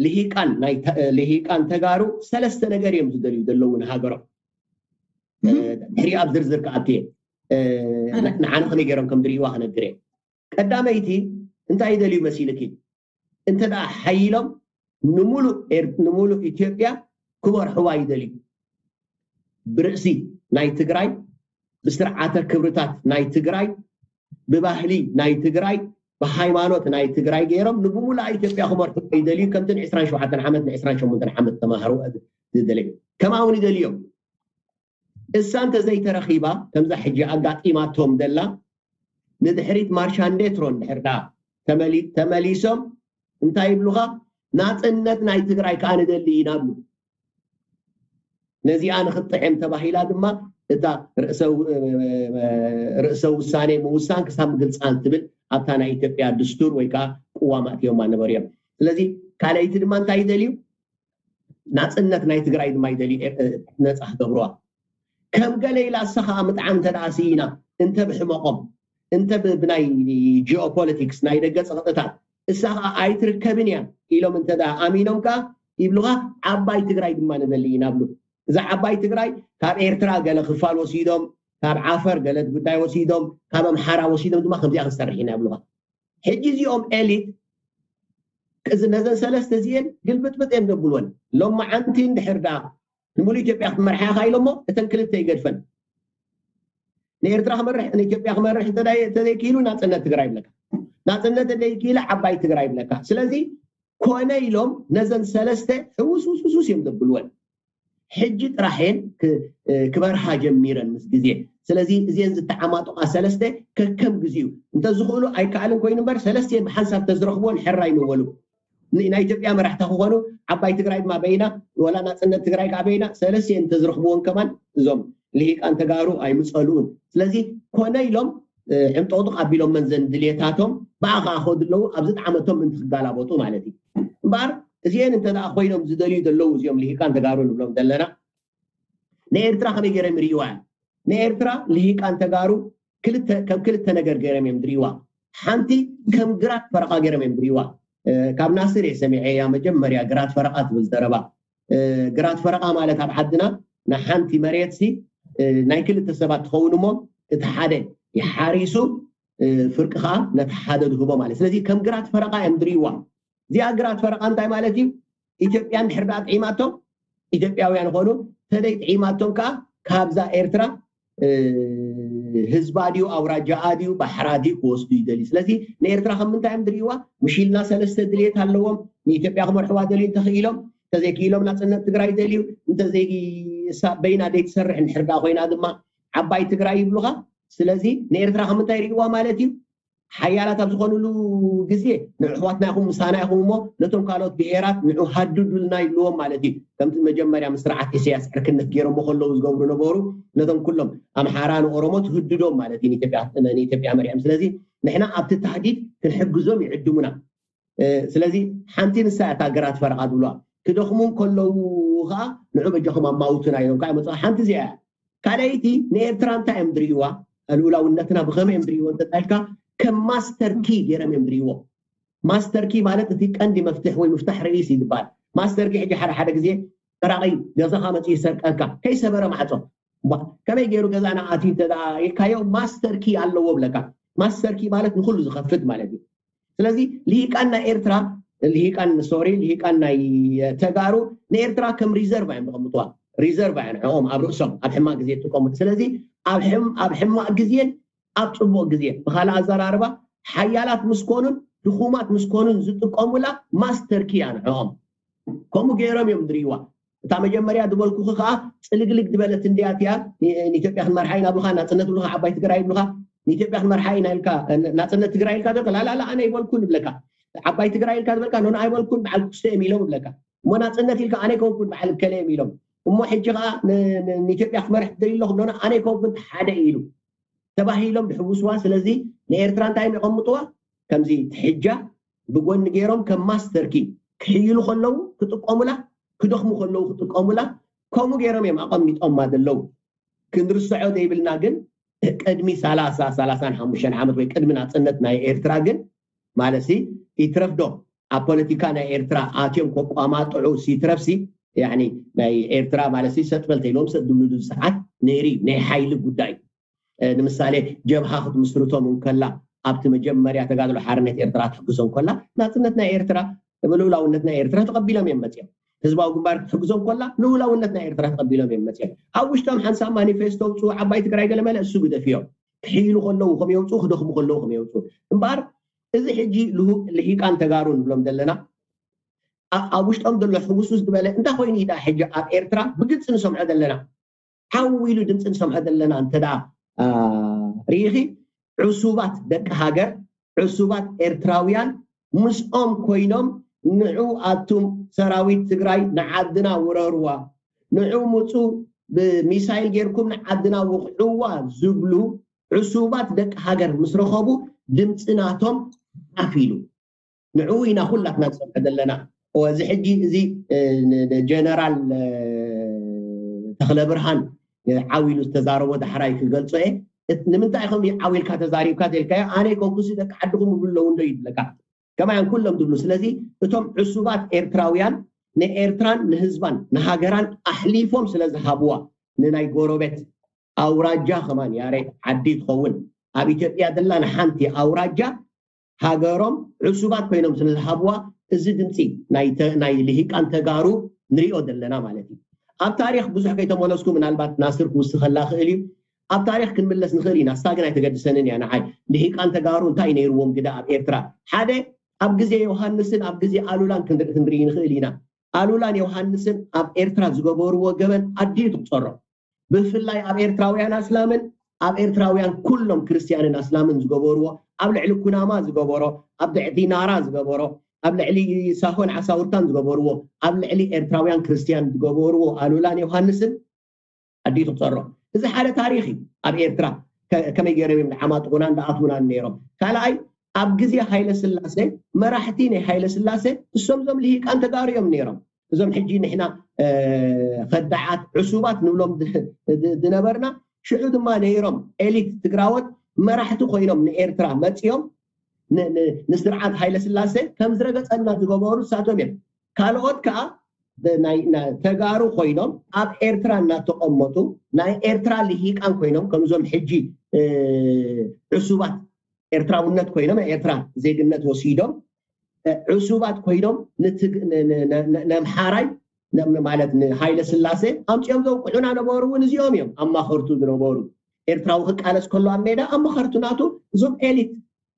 ልሂቃን ናይ ልሂቃን ተጋሩ ሰለስተ ነገር እዮም ዝደልዩ ዘለዉ ንሃገሮም። ድሕሪ ኣብ ዝርዝር ክኣትየ ንዓነ ከመይ ገይሮም ከም ዝርእይዋ ክነግር እየ። ቀዳመይቲ እንታይ ይደልዩ መሲልኪ? እንተ ደኣ ሓይሎም ንሙሉእ ኤር- ንሙሉእ ኢትዮጵያ ክመርሕዋ ይደልዩ። ብርእሲ ናይ ትግራይ፣ ብስርዓተ ክብርታት ናይ ትግራይ፣ ብባህሊ ናይ ትግራይ፣ ብሃይማኖት ናይ ትግራይ ገይሮም ንብሙሉኣ ኢትዮጵያ ክመርሕዋ ይደልዩ። ከምቲ ን ዕስራን ሸውዓተን ዓመት ን ዕስራን ሸሞንተን ዓመት ተማሃሮ ዝደለዩ ከምኣ እውን ይደልዮም። እሳ እንተዘይተረኺባ ከምዛ ሕጂ ኣጋጢማቶም ደላ ንድሕሪት ማርሻንዴትሮ እንድሕር ደኣ ተመሊሶም እንታይ ይብሉኻ? ናፅነት ናይ ትግራይ ከዓ ንደሊ ኢና ብሉ። ነዚኣ ንክጥዕም ተባሂላ ድማ እታ ርእሰ ውሳኔ ምውሳን ክሳብ ምግልፃል ትብል ኣብታ ናይ ኢትዮጵያ ድስቱር ወይ ከዓ ቅዋም ኣእትዮማ ነበሩ እዮም። ስለዚ ካልኣይቲ ድማ እንታይ ይደልዩ? ናፅነት ናይ ትግራይ ድማ ይደልዩ ነፃ ክገብርዋ። ከም ገለ ኢላ እሳ ከዓ ምጥዓም እንተ ደኣ ስኢና እንተ ብሕመቆም እንተ ብናይ ጂኦፖለቲክስ ናይ ደገ ፀቕጥታት እሳ ከዓ ኣይትርከብን እያ ኢሎም እንተ ኣሚኖም ከዓ ይብሉካ ዓባይ ትግራይ ድማ ንደሊ ኢና ብሉ። እዛ ዓባይ ትግራይ ካብ ኤርትራ ገለ ክፋል ወሲዶም ካብ ዓፈር ገለ ጉዳይ ወሲዶም ካብ ኣምሓራ ወሲዶም ድማ ከምዚኣ ክንሰርሕ ኢና ይብሉካ። ሕጂ እዚኦም ኤሊት እዚ ነዘን ሰለስተ እዚኤን ግልብጥብጥ እዮም ዘብልወን። ሎማዓንቲ እንድሕር ዳ ንሙሉ ኢትዮጵያ ክትመርሓ ኢኻ ኢሎሞ እተን ክልተ ይገድፈን። ንኤርትራ ክመርሕ ንኢትዮጵያ ክመርሕ እንተዘይክኢሉ ናፅነት ትግራይ ይብለካ። ናፅነት እንተይክኢለ ዓባይ ትግራይ ይብለካ። ስለዚ ኮነ ኢሎም ነዘን ሰለስተ ሕውስውስውስ እዮም ዘብልወን። ሕጂ ጥራሕን ክበርሃ ጀሚረን ምስ ግዜ። ስለዚ እዚአን ዝተዓማጠቋ ሰለስተ ከከም ግዜኡ እንተዝኽእሉ ኣይከኣልን ኮይኑ እምበር ሰለስቲአን ብሓንሳብ ተዝረኽብዎን ሕራይ ምበሉ። ናይ ኢትዮጵያ መራሕቲ ክኾኑ ዓባይ ትግራይ ድማ በይና ወላ ናፅነት ትግራይ ከዓ በይና ሰለስቲአን እንተዝረኽብዎን ከማን እዞም ልሂቃን ተጋሩ ኣይምፀልኡን። ስለዚ ኮነ ኢሎም ሕምጦቕጦቕ ኣቢሎም መንዘን ድልየታቶም ብኣ ከዓ ከዱ ኣለዉ ኣብዚ ጣዕመቶም ምንቲ ክጋላበጡ ማለት እዩ። እምበኣር እዚአን እንተ ኮይኖም ዝደልዩ ዘለዉ እዚኦም ልሂቃን ተጋሩ ንብሎም ዘለና ንኤርትራ ከመይ ገይሮም ይርእይዋ እዮም? ንኤርትራ ልሂቃን ተጋሩ ከም ክልተ ነገር ገይሮም እዮም ዝርእይዋ። ሓንቲ ከም ግራት ፈረቓ ገይሮም እዮም ዝርእይዋ። ካብ ናስር እየ ሰሚዐያ መጀመርያ ግራት ፈረቓ ትብል ዘረባ። ግራት ፈረቓ ማለት ኣብ ዓድና ንሓንቲ መሬት ሲ ናይ ክልተ ሰባት ትኸውን እሞ እቲ ሓደ ይሓሪሱ ፍርቂ ከዓ ነቲ ሓደ ዝህቦ ማለት። ስለዚ ከም ግራት ፈረቓ እዮም ዝርእይዋ። እዚኣ ግራት ፈረቓ እንታይ ማለት እዩ? ኢትዮጵያ እንድሕር ደኣ ጥዒማቶም ኢትዮጵያውያን ይኾኑ፣ ተደይ ጥዒማቶም ከዓ ካብዛ ኤርትራ ህዝባ ድዩ ኣውራጃኣ ድዩ ባሕራ ድዩ ክወስዱ ይደልዩ። ስለዚ ንኤርትራ ከም ምንታይ እዮም ዝርእይዋ? ምሽ ኢልና ሰለስተ ድልየት ኣለዎም። ንኢትዮጵያ ክመርሕዋ ደልዩ እንተኽኢሎም፣ እንተዘይክኢሎም ናፅነት ትግራይ ደልዩ፣ እንተዘይሳ በይና ደይትሰርሕ እንድሕር ደኣ ኮይና ድማ ዓባይ ትግራይ ይብሉኻ። ስለዚ ንኤርትራ ከም ምንታይ ይርእይዋ ማለት እዩ? ሓያላት ኣብ ዝኾኑሉ ግዜ ንኣሕዋትና ኢኹም ምሳና ኢኹም እሞ ነቶም ካልኦት ብሄራት ንዑ ሃድዱልና ይብልዎም ማለት እዩ። ከምቲ መጀመርያ ምስ ስርዓት ኢሳያስ ዕርክነት ገይሮሞ ከለዉ ዝገብሩ ነበሩ። ነቶም ኩሎም ኣምሓራ ንኦሮሞ ትህድዶም ማለት እዩ ንኢትዮጵያ መሪሖም። ስለዚ ንሕና ኣብቲ ታህዲድ ክንሕግዞም ይዕድሙና። ስለዚ ሓንቲ ንሳ እታ ግራት ፈረቓ ዝብልዋ ክደኽሙ ከለዉ ከዓ ንዑ በጃኹም ኣማውቱና ኢሎም ከዓ ይመፁ። ሓንቲ እዚኣ እያ። ካልኣይቲ ንኤርትራ እንታይ እዮም ዝርእይዋ? ልኡላውነትና ብኸመይ እዮም ዝርእይዎ እንተጣልካ ከም ማስተር ኪ ገይሮም እዮም ዝርእይዎ። ማስተር ኪ ማለት እቲ ቀንዲ መፍትሕ ወይ ምፍታሕ ርእሲ ዝበሃል። ማስተር ኪ ሕጂ ሓደ ሓደ ግዜ ሰራቒ ገዛኻ መፅኡ ይሰርቀካ ከይሰበረ ማዕፆ። ከመይ ገይሩ ገዛና ኣትዩ እንተ ኢልካዮ ማስተር ኪ ኣለዎ ብለካ። ማስተር ኪ ማለት ንኩሉ ዝኸፍት ማለት እዩ። ስለዚ ልሂቃን ናይ ኤርትራ ልሂቃን ሶሪ ልሂቃን ናይ ተጋሩ ንኤርትራ ከም ሪዘርቭ እዮም ዘቐምጥዋ። ሪዘርቭ እያ ንዕኦም ኣብ ርእሶም ኣብ ሕማቅ ግዜ ይጥቀሙሉ። ስለዚ ኣብ ሕማቅ ግዜን ኣብ ፅቡቅ ግዜ ብካልእ ኣዘራርባ ሓያላት ምስኮኑን ድኹማት ምስኮኑን ዝጥቀሙላ ማስተር ኪ እያ ንዕኦም። ከምኡ ገይሮም እዮም ዝርእይዋ። እታ መጀመርያ ዝበልኩኺ ከዓ ፅልግልግ ዝበለት እንድያ እቲኣ። ንኢትዮጵያ ክንመርሓ ኢና ብልካ ናፅነት ብልካ ዓባይ ትግራይ ብልካ ንኢትዮጵያ ክንመርሓ ኢና ኢልካ ናፅነት ትግራይ ኢልካ ዘለካ ላላላ ኣነ ይበልኩን ይብለካ። ዓባይ ትግራይ ኢልካ ዝበልካ ኖኖ ኣይበልኩን በዓል ክስተ እዮም ኢሎም ይብለካ። እሞ ናፅነት ኢልካ ኣነ ይከውንኩን በዓል ከለ እዮም ኢሎም። እሞ ሕጂ ከዓ ንኢትዮጵያ ክመርሕ ትደልዩ ኣለኹም ኖኖ ኣነ ይከውንኩን ሓደ ኢሉ ተባሂሎም ድሕውስዋ። ስለዚ ንኤርትራ እንታይ የቐምጥዋ? ከምዚ ትሕጃ ብጎኒ ገይሮም ከም ማስተርኪ ክሕይሉ ከለዉ ክጥቀሙላ፣ ክደኽሙ ከለዉ ክጥቀሙላ። ከምኡ ገይሮም እዮም ኣቐሚጦማ ዘለዉ። ክንርስዖ ዘይብልና ግን ቅድሚ ሰላሳ ሰላሳን ሓሙሽተን ዓመት ወይ ቅድሚ ናፅነት ናይ ኤርትራ ግን ማለትሲ ይትረፍዶ ኣብ ፖለቲካ ናይ ኤርትራ ኣትዮም ከቋማጥዑ ሲትረፍሲ ናይ ኤርትራ ማለትሲ ሰጥበል ተይሎም ሰጥ ዝብሉ ሰዓት ነይሩ ናይ ሓይሊ ጉዳይ ንምሳሌ ጀብሃ ክትምስርቶም እንከላ ኣብቲ መጀመርያ ተጋድሎ ሓርነት ኤርትራ ትሕግዞ እንከላ ናፅነት ናይ ኤርትራ ልኡላውነት ናይ ኤርትራ ተቐቢሎም እዮም መፅኦም። ህዝባዊ ግንባር ክትሕግዞ እንከላ ልኡላውነት ናይ ኤርትራ ተቐቢሎም እዮም መፅኦም። ኣብ ውሽጦም ሓንሳብ ማኒፌስቶ ውፅኡ ዓባይ ትግራይ ገለመለ እሱ ግደፍዮም። ክሕይሉ ከለዉ ከም የውፅኡ ክደኽሙ ከለዉ ከም የውፅኡ እምበኣር እዚ ሕጂ ልሂቃን ተጋሩ ንብሎም ዘለና ኣብ ውሽጦም ዘሎ ሕውስውስ ዝበለ እንታይ ኮይኑ ኢዳ ሕጂ ኣብ ኤርትራ ብግልፂ ንሰምዖ ዘለና ዓው ኢሉ ድምፂ ንሰምዖ ዘለና እንተ ደኣ ርኢኺ፣ ዕሱባት ደቂ ሃገር፣ ዕሱባት ኤርትራውያን ምስኦም ኮይኖም ንዑ ኣቱም ሰራዊት ትግራይ ንዓድና ውረርዋ፣ ንዑ ምፁ ብሚሳይል ጌርኩም ንዓድና ውቕዕዋ ዝብሉ ዕሱባት ደቂ ሃገር ምስ ረኸቡ ድምፂ ናቶም ዓፍ ኢሉ። ንዕኡ ኢና ኩላትና ንሰምዖ ዘለና። እዚ ሕጂ እዚ ጀነራል ተኽለ ብርሃን ዓው ኢሉ ዝተዛረቦ ዳሕራይ ክገልጾ እየ። ንምንታይ ከም ዓው ኢልካ ተዛሪብካ ተልካዮ ኣነ ኮንኩሲ ደቂ ዓድኹም ይብሉ ኣለዉ እንዶ ይብለካ ከማያን ኩሎም ዝብሉ። ስለዚ እቶም ዕሱባት ኤርትራውያን ንኤርትራን ንህዝባን ንሃገራን ኣሕሊፎም ስለ ዝሃብዋ ንናይ ጎረቤት ኣውራጃ ከማን ያሬ ዓዲ ትኸውን ኣብ ኢትዮጵያ ዘላ ንሓንቲ ኣውራጃ ሃገሮም ዕሱባት ኮይኖም ስለ ዝሃብዋ እዚ ድምፂ ናይ ልሂቃን ተጋሩ ንሪኦ ዘለና ማለት እዩ። ኣብ ታሪክ ብዙሕ ከይተመለስኩ ምናልባት ናስር ክውስኸላ ክእል እዩ። ኣብ ታሪክ ክንምለስ ንኽእል ኢና። እሳ ግን ኣይተገድሰንን እያ ንዓይ። ልሂቃን ተጋሩ እንታይ ነይርዎም ግዳ ኣብ ኤርትራ ሓደ ኣብ ግዜ ዮሃንስን ኣብ ግዜ ኣሉላን ክንርኢ ንኽእል ኢና። ኣሉላን ዮሃንስን ኣብ ኤርትራ ዝገበርዎ ገበን ኣድዩ ትቁፀሮ። ብፍላይ ኣብ ኤርትራውያን ኣስላምን ኣብ ኤርትራውያን ኩሎም ክርስትያንን ኣስላምን ዝገበርዎ፣ ኣብ ልዕሊ ኩናማ ዝገበሮ፣ ኣብ ልዕሊ ናራ ዝገበሮ፣ ኣብ ልዕሊ ሳሆን ዓሳውርታን ዝገበርዎ፣ ኣብ ልዕሊ ኤርትራውያን ክርስትያን ዝገበርዎ ኣሉላን ዮሃንስን ኣድዩ ትቁፀሮ። እዚ ሓደ ታሪክ እዩ። ኣብ ኤርትራ ከመይ ገይሮም እዮም ንዓማጥቑናን ንኣትውናን ነይሮም። ካልኣይ ኣብ ግዜ ሃይለ ስላሴ መራሕቲ ናይ ሃይለ ስላሴ እሶም ዞም ልሂቃን ተጋሩ እዮም ነይሮም። እዞም ሕጂ ንሕና ከዳዓት ዕሱባት ንብሎም ዝነበርና ሽዑ ድማ ነይሮም ኤሊት ትግራዎት መራሕቲ ኮይኖም ንኤርትራ መፅኦም ንስርዓት ሃይለ ስላሴ ከም ዝረገፀና ዝገበሩ እሳቶም እዮም። ካልኦት ከዓ ተጋሩ ኮይኖም ኣብ ኤርትራ እናተቐመጡ ናይ ኤርትራ ልሂቃን ኮይኖም ከምዞም ሕጂ ዕሱባት ኤርትራውነት ኮይኖም ኤርትራ ዜግነት ወሲዶም ዕሱባት ኮይኖም ነምሓራይ ማለት ንሃይለ ስላሴ ኣምፅኦም ዘውቅዑና ነበሩ እውን እዚኦም እዮም ኣማኸርቱ ዝነበሩ። ኤርትራዊ ክቃለስ ከሎ ኣብ ሜዳ ኣማኸርቱ ናቱ እዞም ኤሊት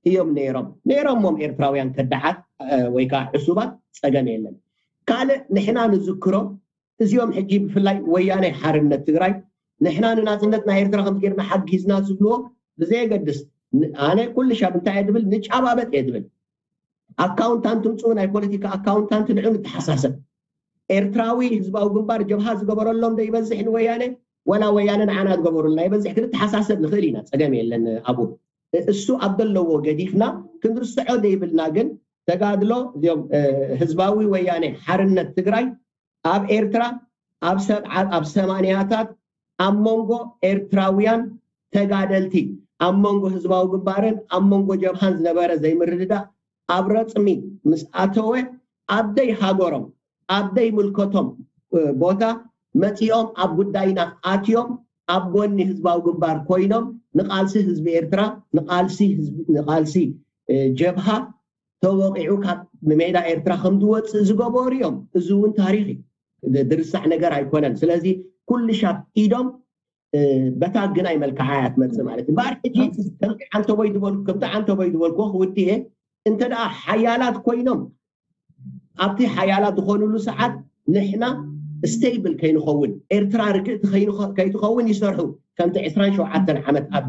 እዮም ነይሮም ነይሮሞም ኤርትራውያን ከዳዓት ወይ ከዓ ዕሱባት ፀገም የለን። ካልእ ንሕና ንዝክሮ እዚኦም ሕጂ ብፍላይ ወያነ ሓርነት ትግራይ ንሕና ንናፅነት ናይ ኤርትራ ከም ጌርና ሓጊዝና ዝብልዎ ብዘየገድስ ኣነ ኩሉ ሻብ እንታይ እየ ዝብል ንጫባበጥ እየ ዝብል ኣካውንታንት ምፅኡ ናይ ፖለቲካ ኣካውንታንት ንዑ ንተሓሳሰብ ኤርትራዊ ህዝባዊ ግንባር ጀብሃ ዝገበረሎም ዶ ይበዝሕ ንወያነ ወላ ወያነ ንዓና ዝገበሩልና ይበዝሕ ክንተሓሳሰብ ንኽእል ኢና ፀገም የለን ኣብኡ እሱ ኣብ ዘለዎ ገዲፍና ክንርስዖ ዘይብልና ግን ተጋድሎ እዚኦም ህዝባዊ ወያነ ሓርነት ትግራይ ኣብ ኤርትራ ኣብ ሰማንያታት ኣብ መንጎ ኤርትራውያን ተጋደልቲ ኣብ መንጎ ህዝባዊ ግንባርን ኣብ መንጎ ጀብሃን ዝነበረ ዘይምርድዳእ ኣብ ረፅሚ ምስ ኣተወ ኣብ ደይ ሃገሮም ኣብ ደይ ምልከቶም ቦታ መፂኦም ኣብ ጉዳይና ኣትዮም ኣብ ጎኒ ህዝባዊ ግንባር ኮይኖም ንቃልሲ ህዝቢ ኤርትራ ንቃልሲ ንቃልሲ ጀብሃ ተወቂዑ ካብ ሜዳ ኤርትራ ከም ዝወፅእ ዝገበሩ እዮም። እዚ እውን ታሪክ እዩ፣ ዝርሳዕ ነገር ኣይኮነን። ስለዚ ኩሉ ሻብ ኢዶም በታ ግናይ መልክዓ እያ ትመፅእ ማለት እዩ። እምበኣር ሕጂ ከምቲ ዓንተቦይ ዝበልኩ ከምቲ ዓንተቦይ ዝበልኩ ክውድእ እየ እንተ ደኣ ሓያላት ኮይኖም ኣብቲ ሓያላት ዝኾኑሉ ሰዓት ንሕና ስቴብል ከይንኸውን ኤርትራ ርግእቲ ከይትኸውን ይሰርሑ ከምቲ ዕስራን ሸውዓተን ዓመት ኣብ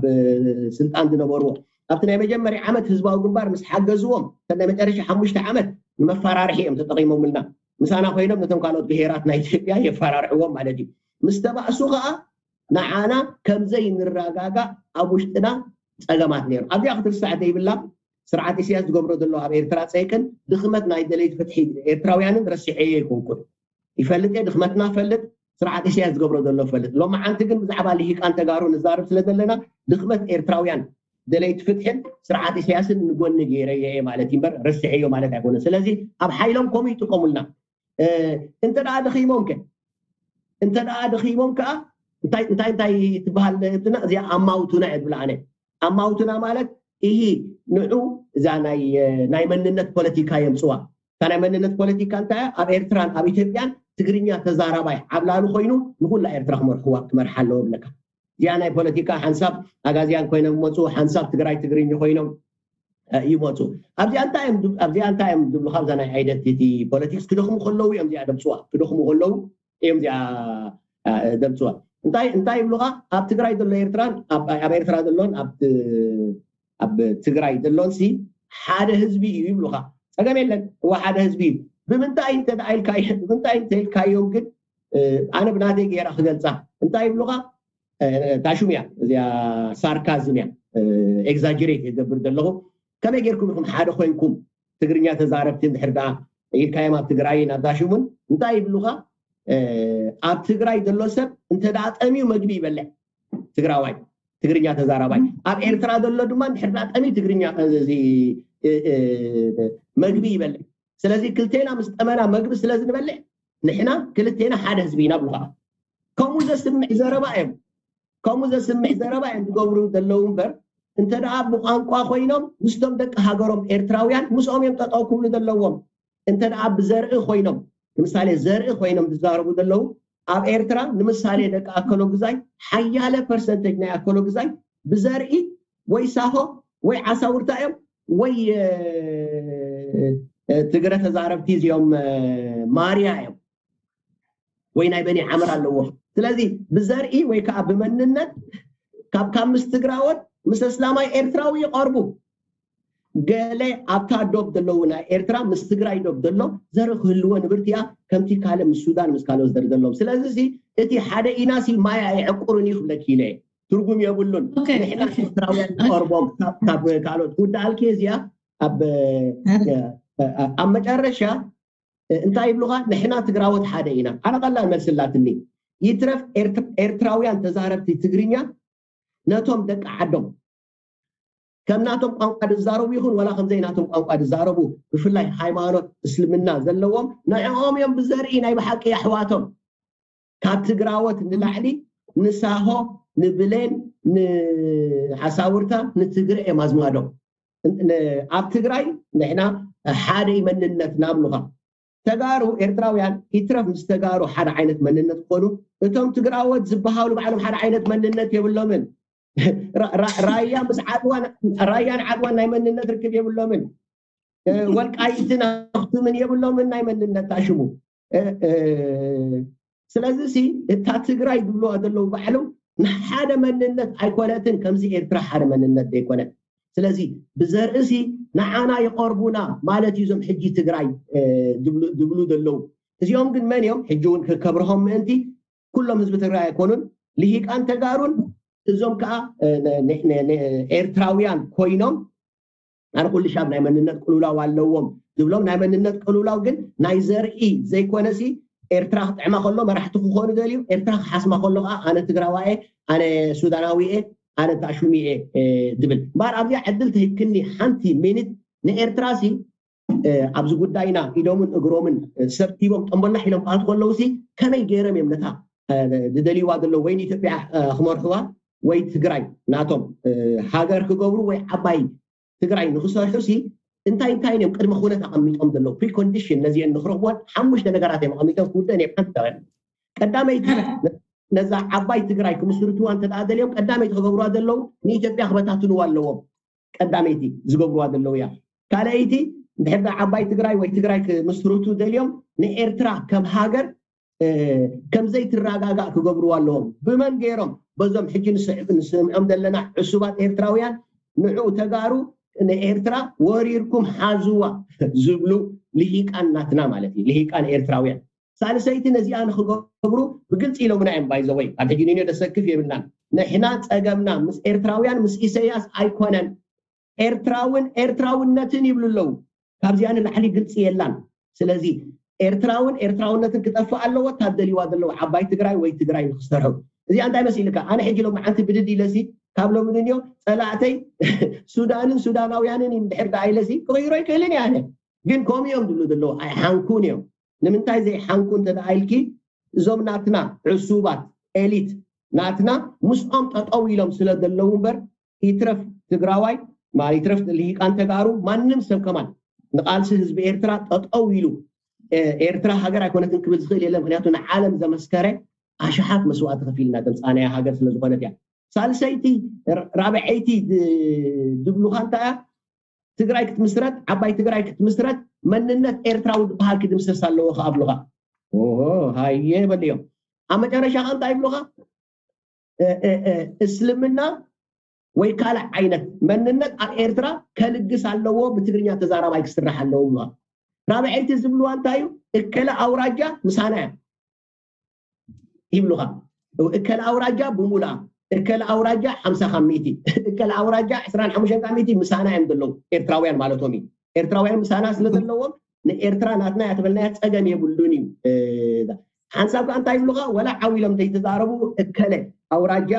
ስልጣን ዝነበርዎ ኣብቲ ናይ መጀመርያ ዓመት ህዝባዊ ግንባር ምስ ሓገዝዎም እተን ናይ መጨረሻ ሓሙሽተ ዓመት ንመፈራርሒ እዮም ተጠቒሞምልና ምሳና ኮይኖም ነቶም ካልኦት ብሄራት ናይ ኢትዮጵያ የፈራርሕዎም ማለት እዩ ምስ ተባእሱ ከዓ ንዓና ከምዘይ ንረጋጋእ ኣብ ውሽጥና ፀገማት ነይሩ ኣብዚኣ ክትርሳዕ ዘይብላ ስርዓት ኢሳያስ ዝገብሮ ዘሎ ኣብ ኤርትራ ፀይቅን ድኽመት ናይ ደለይቲ ፍትሒ ኤርትራውያንን ረሲሐዮ ኣይኮንኩን ይፈልጥ እየ ድኽመትና ፈልጥ ስርዓት ኢሳያስ ዝገብሮ ዘሎ ፈልጥ ሎማዓንቲ ግን ብዛዕባ ልሂቃን ተጋሩ ንዛረብ ስለ ዘለና ድኽመት ኤርትራውያን ደለይቲ ፍትሕን ስርዓት ኢሳያስን ንጎኒ ገይረዮ እየ ማለት እዩ እምበር ረሲሐዮ ማለት ኣይኮነን ስለዚ ኣብ ሓይሎም ከምኡ ይጥቀሙልና እንተ ደኣ ደኺሞም ከ እንተ ደኣ ደኺሞም ከዓ እንታይ እንታይ እንታይ ትበሃል እብትና እዚኣ ኣማውቱና እየ ዝብላ ኣነ ኣማውቱና ማለት ይሂ ንዑ እዛ ናይ መንነት ፖለቲካ የምፅዋ እታ ናይ መንነት ፖለቲካ እንታይ ኣብ ኤርትራን ኣብ ኢትዮጵያን ትግርኛ ተዛራባይ ዓብላሉ ኮይኑ ንኩላ ኤርትራ ክመርሕዋ ክመርሓ ኣለዎ ብለካ እዚኣ ናይ ፖለቲካ ሓንሳብ ኣጋዝያን ኮይኖም መፁ ሓንሳብ ትግራይ ትግርኝ ኮይኖም ይመፁ ኣብዚኣ እንታይ እዮም ኣብዚኣ እንታይ እዮም ዝብሉ ካብዛ ናይ ኣይደንቲቲ ፖለቲክስ ክደኽሙ ከለዉ እዮም እዚኣ ደምፅዋ ክደኽሙ ከለዉ እዮም እዚኣ ደምፅዋ እንታይ እንታይ ይብሉኻ? ኣብ ትግራይ ዘሎ ኤርትራን ኣብ ኣብ ኤርትራ ዘሎን ኣብ ኣብ ትግራይ ዘሎን ሲ ሓደ ህዝቢ እዩ ይብሉኻ። ጸገም የለን፣ እዋ ሓደ ህዝቢ እዩ። ብምንታይ እንተ ደኣ ኢልካዮ፣ ብምንታይ እንተ ኢልካዮም ግን፣ ኣነ ብናተይ ገይራ ክገልጻ፣ እንታይ ይብሉኻ? ታሹም እያ እዚኣ፣ ሳርካዝም እያ፣ ኤግዛጀሬት ይገብር ዘለኹ። ከመይ ጌርኩም ኢኹም ሓደ ኮይንኩም ትግርኛ ተዛረብቲ እንድሕር ደኣ ኢልካዮም ኣብ ትግራይን ኣብ ታሹምን እንታይ ይብሉኻ? ኣብ ትግራይ ዘሎ ሰብ እንተ ደኣ ጠምዩ መግቢ ይበልዕ፣ ትግራዋይ፣ ትግርኛ ተዛራባይ። ኣብ ኤርትራ ዘሎ ድማ እንድሕር ደኣ ጠምዩ ትግርኛ፣ እዚ፣ መግቢ ይበልዕ። ስለዚ ክልቴና ምስ ጠመና መግቢ ስለ ዝንበልዕ ንሕና ክልቴና ሓደ ህዝቢ ኢና ብሉኻ። ከምኡ ዘስምዕ ዘረባ እዮም፣ ከምኡ ዘስምዕ ዘረባ እዮም ዝገብሩ ዘለዉ እምበር፣ እንተ ደኣ ብቋንቋ ኮይኖም ምስቶም ደቂ ሃገሮም ኤርትራውያን ምስኦም እዮም ጠጠው ክብሉ ዘለዎም። እንተ ደኣ ብዘርኢ ኮይኖም፣ ንምሳሌ ዘርኢ ኮይኖም ዝዛረቡ ዘለዉ ኣብ ኤርትራ፣ ንምሳሌ ደቂ ኣከሎ ግዛይ፣ ሓያለ ፐርሰንተጅ ናይ ኣከሎ ግዛይ ብዘርኢ ወይ ሳሆ ወይ ዓሳውርታ እዮም ወይ ትግረ ተዛረብቲ እዚኦም ማርያ እዮም ወይ ናይ በኒ ዓምር ኣለዎ። ስለዚ ብዘርኢ ወይ ከዓ ብመንነት ካብ ካብ ምስ ትግራዎት ምስ እስላማይ ኤርትራዊ ይቐርቡ። ገለ ኣብታ ዶብ ዘለዉ ናይ ኤርትራ ምስ ትግራይ ዶብ ዘሎ ዘርኢ ክህልዎ ንብርት እያ፣ ከምቲ ካልእ ምስ ሱዳን ምስ ካልኦት ዘርኢ ዘለዎም። ስለዚ እዚ እቲ ሓደ ኢና ሲ ማይ ኣይዕቁርን እዩ ክብለኪ ኢለ እየ። ትርጉም የብሉን። ንሕና ኤርትራውያን ንቐርቦም ካብ ካልኦት ክውድኣልኪ እዚኣ ኣብ ኣብ መጨረሻ እንታይ ይብሉኻ? ንሕና ትግራዎት ሓደ ኢና። ኣነ ቀላል መልሲ ኣላትኒ። ይትረፍ ኤርትራውያን ተዛረብቲ ትግርኛ ነቶም ደቂ ዓዶም ከም ናቶም ቋንቋ ዝዛረቡ ይኹን ዋላ ከም ዘይናቶም ቋንቋ ዝዛረቡ፣ ብፍላይ ሃይማኖት እስልምና ዘለዎም፣ ንዕኦም እዮም ብዘርኢ ናይ ብሓቂ ኣሕዋቶም። ካብ ትግራዎት ንላዕሊ ንሳሆ፣ ንብሌን፣ ንዓሳውርታ፣ ንትግረ እዮም ኣዝማዶም። ኣብ ትግራይ ንሕና ሓደ እዩ መንነትና ብሉኻ። ተጋሩ ኤርትራውያን ይትረፍ ምስ ተጋሩ ሓደ ዓይነት መንነት ክኾኑ፣ እቶም ትግራዎት ዝበሃሉ ባዕሎም ሓደ ዓይነት መንነት የብሎምን። ራያ ምስ ዓድዋ፣ ራያን ዓድዋን ናይ መንነት ርክብ የብሎምን። ወልቃይትን ኣኽሱምን የብሎምን ናይ መንነት ታሽሙ። ስለዚ ሲ እታ ትግራይ ዝብልዋ ዘለዉ ባዕሎም ንሓደ መንነት ኣይኮነትን፣ ከምዚ ኤርትራ ሓደ መንነት ዘይኮነት። ስለዚ ብዘርእሲ ንዓና ይቐርቡና ማለት እዩ እዞም ሕጂ ትግራይ ዝብሉ ዘለዉ። እዚኦም ግን መን እዮም? ሕጂ እውን ከብርሆም ምእንቲ ኩሎም ህዝቢ ትግራይ ኣይኮኑን፣ ልሂቃን ተጋሩን እዞም ከዓ ኤርትራውያን ኮይኖም ኣነ ኩሉ ሻብ ናይ መንነት ቅልውላው ኣለዎም ዝብሎም ናይ መንነት ቅልውላው ግን ናይ ዘርኢ ዘይኮነሲ ኤርትራ ክጥዕማ ከሎ መራሕቲ ክኾኑ ደልዩ ኤርትራ ክሓስማ ከሎ ከዓ ኣነ ትግራዋየ ኣነ ሱዳናዊየ ኣነ ታሹሚየ ዝብል እምበኣር ኣብዚኣ ዕድል ተሂብክኒ ሓንቲ ሚኒት ንኤርትራ ሲ ኣብዚ ጉዳይና ኢዶምን እግሮምን ሰብ ሂቦም ጠንበላሕ ኢሎም ክኣትዉ ከለዉ ሲ ከመይ ገይሮም እዮም ነታ ዝደልይዋ ዘለዉ ወይ ንኢትዮጵያ ክመርሕዋ ወይ ትግራይ ናቶም ሃገር ክገብሩ ወይ ዓባይ ትግራይ ንክሰርሑ ሲ እንታይ እንታይ እዮም ቅድመ ኩነት ኣቐሚጦም ዘለዉ ፕሪኮንዲሽን ነዚአን ንክረኽቦን ሓሙሽተ ነገራት እዮም ኣቐሚጦም ክውደን እዮም ሓንቲ ተባሂሉ ቀዳመይቲ ነዛ ዓባይ ትግራይ ክምስርትዋ እንተ ደኣ ደልዮም ቀዳመይቲ ክገብርዋ ዘለዉ ንኢትዮጵያ ክበታትንዋ ኣለዎም ቀዳመይቲ ዝገብርዋ ዘለዉ እያ ካልኣይቲ እንድሕር ደኣ ዓባይ ትግራይ ወይ ትግራይ ክምስርቱ ደልዮም ንኤርትራ ከም ሃገር ከም ዘይትረጋጋእ ክገብርዋ ኣለዎም ብመን ገይሮም በዞም ሕጂ ንስምዖም ዘለና ዕሱባት ኤርትራውያን ንዕኡ ተጋሩ ንኤርትራ ወሪርኩም ሓዝዋ ዝብሉ ልሂቃን ናትና ማለት እዩ ልሂቃን ኤርትራውያን ሳልሰይቲ ነዚኣ ንክገብሩ ብግልፂ ኢሎምና እዮም ባይዘወይ ኣብ ሕጂ ኒኖ ደሰክፍ የብልናን ንሕና ፀገምና ምስ ኤርትራውያን ምስ ኢሰያስ ኣይኮነን ኤርትራውን ኤርትራውነትን ይብሉ ኣለዉ ካብዚኣ ንላዕሊ ግልፂ የላን ስለዚ ኤርትራውን ኤርትራውነትን ክጠፍእ ኣለዎ ካብ ደልዋ ዘለዉ ዓባይ ትግራይ ወይ ትግራይ ንክሰርሑ እዚኣ እንታይ መሲልካ ኣነ ሕጂ ሎም ዓንቲ ብድድ ኢለሲ ካብ ሎሚ ንዮ ፀላእተይ ሱዳንን ሱዳናውያንን እዩ ድሕር ዳ ኢለሲ ክቕይሮ ይክእልን እየ ኣነ ግን ከምኡ እዮም ዝብሉ ዘለዉ ኣይሓንኩን እዮም ንምንታይ ዘይሓንኩ እንተ ኢልኪ እዞም ናትና ዕሱባት ኤሊት ናትና ምስኦም ጠጠው ኢሎም ስለ ዘለዉ እምበር ይትረፍ ትግራዋይ ይትረፍ ልሂቃን ተጋሩ ማንም ሰብ ከማን ንቃልሲ ህዝቢ ኤርትራ ጠጠው ኢሉ ኤርትራ ሃገር ኣይኮነትን ክብል ዝኽእል የለን ምክንያቱ ንዓለም ዘመስከረ ኣሽሓት መስዋእቲ ከፊልና ዘምፃናያ ሃገር ስለ ዝኾነት እያ ሳልሰይቲ ራብዐይቲ ዝብሉካ እንታይ እያ ትግራይ ክትምስረት ዓባይ ትግራይ ክትምስረት መንነት ኤርትራዊ ዝበሃል ክድምሰስ ኣለዎ ክኣብሉኻ ሃየ በልዮም ኣብ መጨረሻ ከ እንታይ ይብሉኻ እስልምና ወይ ካልእ ዓይነት መንነት ኣብ ኤርትራ ከልግስ ኣለዎ፣ ብትግርኛ ተዛራባይ ክስራሕ ኣለዎ ብለዋ። ራብዐይቲ ዝብልዋ እንታይ እዩ? እከለ ኣውራጃ ምሳና እያ ይብሉኻ። እከለ ኣውራጃ ብሙላ፣ እከለ ኣውራጃ ሓምሳ ካብ ሚእቲ፣ እከለ ኣውራጃ ዕስራን ሓሙሽተን ካብ ሚእቲ ምሳና እዮም ዘለዉ፣ ኤርትራውያን ማለቶም እዩ። ኤርትራውያን ምሳና ስለ ዘለዎም ንኤርትራ ናትና እያ ተበልናያ ጸገም የብሉን እዩ። ሓንሳብ ከኣ እንታይ ይብሉኻ? ወላ ዓው ኢሎም ዘይተዛረቡ እከለ ኣውራጃ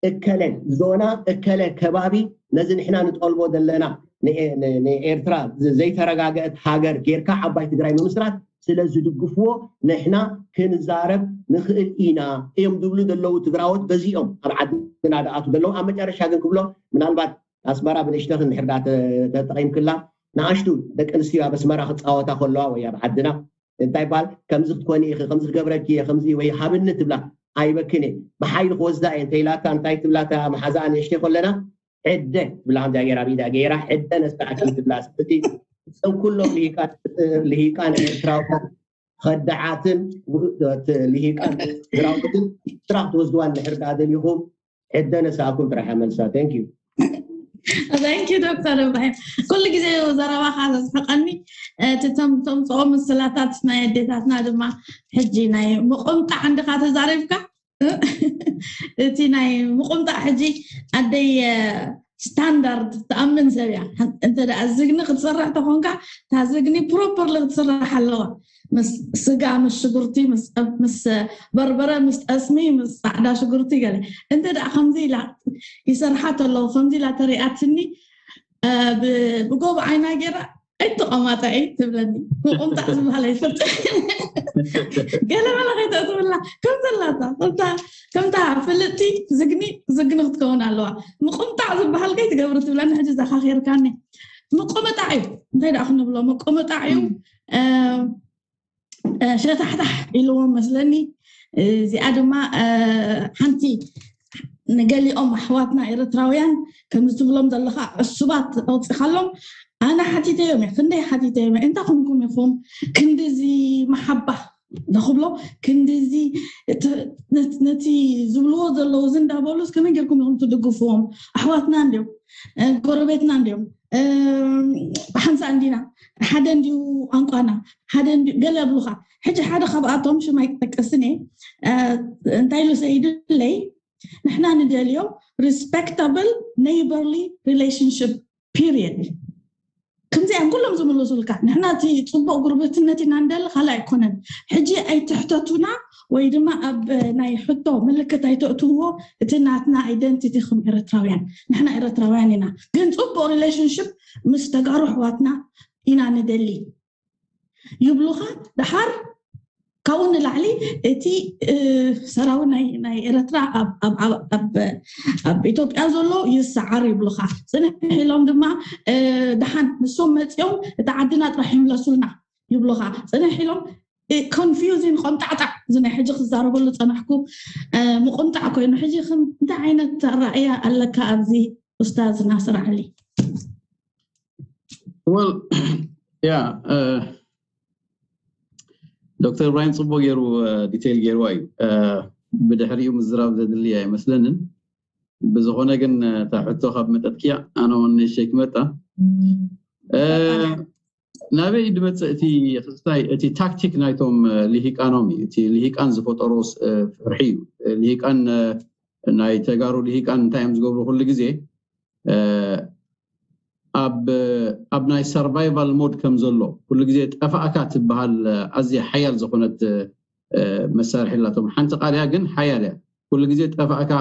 እከለ ዞና እከለ ከባቢ ነዚ ንሕና ንጠልቦ ዘለና ንኤርትራ ዘይተረጋገአት ሃገር ጌርካ ዓባይ ትግራይ ምምስራት ስለ ዝድግፍዎ ንሕና ክንዛረብ ንኽእል ኢና እዮም ዝብሉ ዘለዉ ትግራዎት በዚኦም ኣብ ዓድና ደኣቱ ዘለዉ። ኣብ መጨረሻ ግን ክብሎ ምናልባት ኣስመራ ብንእሽተኽን ንሕርዳ ተጠቒምክላ ንኣሽቱ ደቂ ኣንስትዮ ኣብ ኣስመራ ክፃወታ ከለዋ ወይ ኣብ ዓድና እንታይ ይበሃል ከምዚ ክትኮኒ ኢኺ ከምዚ ክገብረኪ እየ ከምዚ ወይ ሃብኒ ትብላ ኣይበክን እየ ብሓይሊ ክወስዳ እየ እንተኢላታ እንታይ ትብላታ መሓዛኣ ንእሽተይ ከለና ሕደ ትብላ ከምዚኣ ገይራ ብኢዳ ገይራ ሕደ ነስተኣኪ ትብላ ስለዚ እዞም ኩሎም ልሂቃን ኤርትራውያን ከዳዓትን ልሂቃን ትግራውትን ስራሕ ትወስድዋ እንድሕር ደኣ ደሊኹም ሕደ ነሳእኩም ጥራሕ መልሳ thank you Thank you ዶክተር እብራሂም ኩሉ ግዜ ዘረባኻ ዘስሕቀኒ እቲ ተምፅኦ ምስላታት ናይ ኣዴታትና ድማ ሕጂ ናይ ምቁምጣዕ እንድኻ ተዛሪብካ እቲ ናይ ምቁምጣዕ ሕጂ ኣደይ ስታንዳርድ ትኣምን ሰብ እያ እንተ ዝግኒ ክትሰርሕ ተኾንካ እታ ዝግኒ ፕሮፐርሊ ክትስራሕ ኣለዋ ምስ ስጋ ምስ ሽጉርቲ ምስ በርበረ ምስ ጠስሚ ምስ ፃዕዳ ሽጉርቲ ገለ እንተ ደኣ ከምዚ ኢላ ይሰርሓ ተለዉ ከምዚ ኢላ ተሪኣትኒ ብጎብ ዓይና ገይራ ኣይትቐማጠዒ ትብለኒ ምቁምጣዕ ዝበሃል ኣይፈልጥ ገለ መለ ከይተእትብላ ከም ዘላታ ከምታ ፍልጥቲ ዝግኒ ዝግኒ ክትከውን ኣለዋ ምቁምጣዕ ዝበሃል ከይትገብሪ ትብለኒ ሕጂ ዘኻኺርካኒ ምቁምጣዕ እዩ እንታይ ደኣ ክንብሎ ምቁምጣዕ እዩ ሸታሕታሕ ኢልዎም መስለኒ እዚኣ ድማ ሓንቲ ንገሊኦም ኣሕዋትና ኤርትራውያን ከምዚ ትብሎም ዘለካ ዕሱባት ኣውፅኻሎም ኣነ ሓቲተዮም እየ ክንደይ ሓቲተዮም እየ እንታይ ኮንኩም ኢኹም ክንድዚ መሓባ ንክብሎ ክንድዚ ነቲ ዝብልዎ ዘለዉ እዚ እንዳበሉስ ከመይ ጌርኩም ኢኹም ትድግፍዎም ኣሕዋትና እንዲዮም ጎረቤትና እንዲዮም ሓንሳ እንዲና ሓደ እንዲዩ ቋንቋና ሓደ ገለ ብሉኻ ሕጂ ሓደ ካብኣቶም ሽማይ ክጠቀስን እየ እንታይ ኢሉ ሰይድለይ ንሕና ንደልዮ respectable neighborly relationship period ከምዚኣም ኩሎም ዝምልሱልካ ንሕና እቲ ፅቡቅ ጉርብትነት ኢና ንደሊ ካልእ ኣይኮነን ሕጂ ኣይትሕተቱና ወይ ድማ ኣብ ናይ ሕቶ ምልክት ኣይተእትውዎ እቲ ናትና identity ከም ኤርትራውያን ንሕና ኤርትራውያን ኢና ግን ፅቡቅ relationship ምስ ተጋሩ ኣሕዋትና ኢና ንደሊ ይብሉኻ ደሓር ካብኡ ንላዕሊ እቲ ሰራዊ ናይ ኤርትራ ኣብ ኢትዮጵያ ዘሎ ይሰዓር ይብሉኻ ፅንሕ ኢሎም ድማ ደሓን ንሶም መፂኦም እቲ ዓድና ጥራሕ ይምለሱልና ይብሉኻ ፅንሕ ኢሎም confusing ቆምጣዕጣዕ እዚ ናይ ሕጂ ክዛረበሉ ፀናሕኩ ምቁምጣዕ ኮይኑ ሕጂ እንታይ ዓይነት ኣረኣእያ ኣለካ ኣብዚ ኡስታዝ ናስር ዓሊ well yeah ዶክተር እብራሂም ፅቡቅ ገይሩ detail ገይርዋ እዩ ብድሕሪኡ ምዝራብ ዘድሊ ኣይመስለንን ብዝኾነ ግን እታ ሕቶ ካብ መጠጥክያ ኣነ ውን ንእሽተይ ክመጣ ናበይ ድመፅእ እቲ ክስታይ እቲ ታክቲክ ናይቶም ልሂቃኖም እዩ እቲ ልሂቃን ዝፈጠሮ ፍርሒ እዩ ልሂቃን ናይ ተጋሩ ልሂቃን እንታይ እዮም ዝገብሩ ኩሉ ግዜ ኣብ ናይ survival mode ከም ዘሎ ኩሉ ግዜ ጠፋእካ ትበሃል ኣዝያ ሓያል ዝኾነት መሳርሒ ላቶም ሓንቲ ቃልያ ግን ሓያል እያ ኩሉ ግዜ ጠፋእካ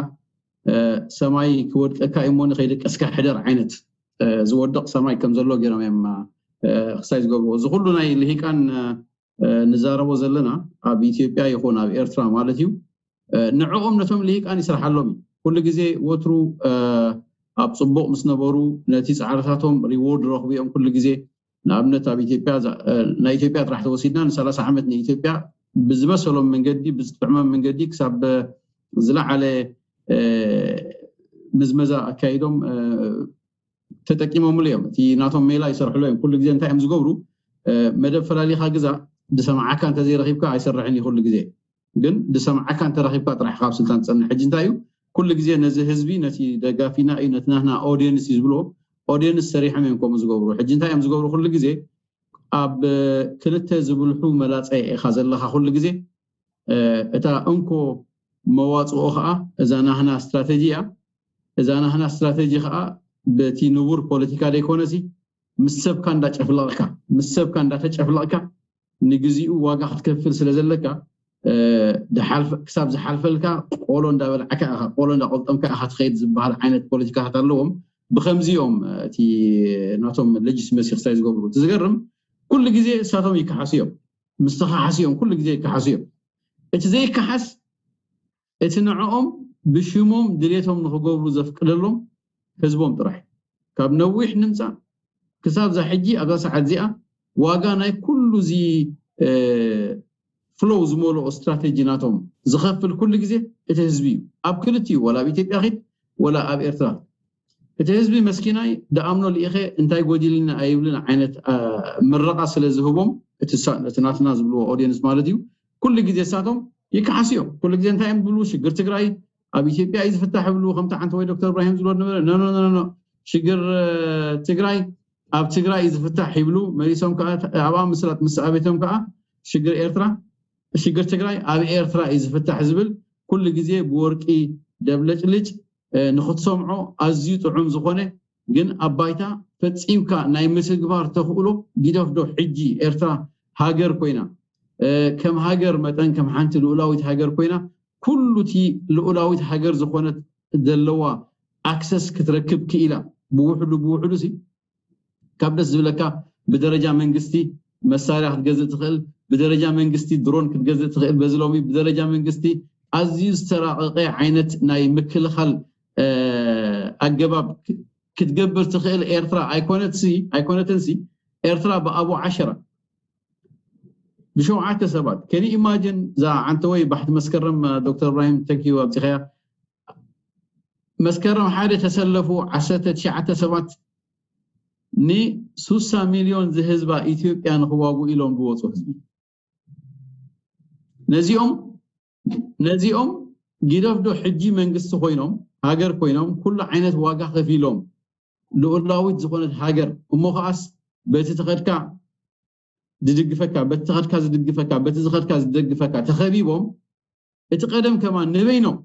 ሰማይ ክወድቀካ እሞ ንኸይደቀስካ ሕደር ዓይነት ዝወድቕ ሰማይ ከም ዘሎ ገይሮም እዮም ክሳይ ዝገብርዎ እዚ ኩሉ ናይ ልሂቃን ንዛረቦ ዘለና ኣብ ኢትዮጵያ ይኹን ኣብ ኤርትራ ማለት እዩ ንዕኦም ነቶም ልሂቃን ይስርሓሎም እዩ ኩሉ ግዜ ወትሩ ኣብ ፅቡቅ ምስ ነበሩ ነቲ ፃዕርታቶም reward ረኽቡ እዮም ኩሉ ግዜ ንኣብነት ኣብ ኢትዮጵያ ናይ ኢትዮጵያ ጥራሕ ተወሲድና ን30 ዓመት ንኢትዮጵያ ብዝመሰሎም መንገዲ ብዝጥዕሞም መንገዲ ክሳብ ዝለዓለ ምዝመዛ ኣካይዶም ተጠቂሞምሉ እዮም እቲ ናቶም ሜላ ይሰርሕሉ እዮም ኩሉ ግዜ እንታይ እዮም ዝገብሩ መደብ ፈላሊኻ ግዛ ዝሰማዓካ እንተዘይረኺብካ ኣይሰርሕን እዩ ኩሉ ግዜ ግን ዝሰማዓካ እንተረኺብካ ጥራሕ ካብ ስልጣን ትፀንሕ ሕጂ እንታይ እዩ ኩሉ ግዜ ነዚ ህዝቢ፣ ነቲ ደጋፊና እዩ፣ ነቲ ናህና ኦዲየንስ እዩ ዝብልዎ። ኦዲየንስ ሰሪሖም እዮም ከምኡ ዝገብሩ። ሕጂ እንታይ እዮም ዝገብሩ? ኩሉ ግዜ ኣብ ክልተ ዝብልሑ መላፀ ኢኻ ዘለኻ ኩሉ ግዜ። እታ እንኮ መዋፅኦ ከዓ እዛ ናህና ስትራተጂ እያ። እዛ ናህና ስትራተጂ ከዓ በቲ ንቡር ፖለቲካ ዘይኮነሲ ምስ ሰብካ እንዳጨፍለቕካ፣ ምስ ሰብካ እንዳተጨፍለቕካ ንግዚኡ ዋጋ ክትከፍል ስለ ዘለካ፣ ክሳብ ዝሓልፈልካ ቆሎ እንዳበላዕካ ኢኻ፣ ቆሎ እንዳቆልጠምካ ኢኻ ትኸይድ ዝበሃል ዓይነት ፖለቲካታት ኣለዎም። ብከምዚኦም እቲ ናቶም ሌጂትመሲ ክሳይ ዝገብሩ፣ እቲ ዝገርም ኩሉ ግዜ እሳቶም ይከሓሱ እዮም። ምስተኸሓሱ እዮም፣ ኩሉ ግዜ ይከሓሱ እዮም። እቲ ዘይከሓስ እቲ ንዕኦም ብሽሞም ድሌቶም ንክገብሩ ዘፍቅደሎም ህዝቦም ጥራሕ። ካብ ነዊሕ ንምፃእ ክሳብ ዛ ሕጂ ኣብዛ ሰዓት እዚኣ ዋጋ ናይ ኩሉ እዚ ፍሎው ዝመልኦ ስትራቴጂ ናቶም ዝኸፍል ኩሉ ግዜ እቲ ህዝቢ እዩ። ኣብ ክልቲኡ፣ ወላ ኣብ ኢትዮጵያ ኺድ ወላ ኣብ ኤርትራ፣ እቲ ህዝቢ መስኪናይ ደኣምኖ ልኢኸ እንታይ ጎዲልኒ ኣይብልን ዓይነት ምረቓ ስለ ዝህቦም፣ እቲ ናትና ዝብልዎ ኦዲየንስ ማለት እዩ። ኩሉ ግዜ እሳቶም ይከሓሱ እዮም። ኩሉ ግዜ እንታይ እዮም ዝብሉ? ሽግር ትግራይ ኣብ ኢትዮጵያ እዩ ዝፍታሕ ይብሉ። ከምቲ ዓንተ ወይ ዶክተር እብራሂም ዝብሎ ነበረ፣ ኖ ኖ ኖ፣ ሽግር ትግራይ ኣብ ትግራይ እዩ ዝፍታሕ ይብሉ። መሊሶም ከዓ ኣብኣ ምስላት ምስ ኣቤቶም ከዓ ሽግር ኤርትራ፣ ሽግር ትግራይ ኣብ ኤርትራ እዩ ዝፍታሕ ዝብል ኩሉ ግዜ ብወርቂ ደብለጭልጭ ንክትሰምዖ ኣዝዩ ጥዑም ዝኾነ፣ ግን ኣብ ባይታ ፈፂምካ ናይ ምትግባር ተኽእሎ ጊደፍዶ? ሕጂ ኤርትራ ሃገር ኮይና፣ ከም ሃገር መጠን፣ ከም ሓንቲ ልኡላዊት ሃገር ኮይና፣ ኩሉ እቲ ልኡላዊት ሃገር ዝኾነት ዘለዋ ኣክሰስ ክትረክብ ክኢላ፣ ብውሕዱ ብውሕዱ ሲ ካብ ደስ ዝብለካ ብደረጃ መንግስቲ መሳርያ ክትገዝእ ትኽእል፣ ብደረጃ መንግስቲ ድሮን ክትገዝእ ትኽእል። በዚ ሎሚ ብደረጃ መንግስቲ ኣዝዩ ዝተራቐቐ ዓይነት ናይ ምክልኻል ኣገባብ ክትገብር ትኽእል ኤርትራ ኣይኮነትሲ ኣይኮነትንሲ። ኤርትራ ብኣቡ ዓሸራ ብሸውዓተ ሰባት ከኒ ኢማጅን ዛ ዓንተወይ ባሕቲ መስከረም ዶክተር እብራሂም ተኪዩ ኣብፂኸያ መስከረም ሓደ ተሰለፉ ዓሰርተ ትሽዓተ ሰባት ንሱሳ ሚልዮን ዝህዝባ ኢትዮጵያ ንክዋጉ ኢሎም ዝወፁ ህዝቢ ነዚኦም ነዚኦም ጊደፍዶ ሕጂ መንግስቲ ኮይኖም ሃገር ኮይኖም ኩሉ ዓይነት ዋጋ ከፊሎም ልኡላዊት ዝኾነት ሃገር እሞ ከዓስ በቲ ተኸድካ ዝድግፈካ በቲ ተኸድካ ዝድግፈካ በቲ ዝኸድካ ዝደግፈካ ተኸቢቦም እቲ ቀደም ከማን ንበይኖም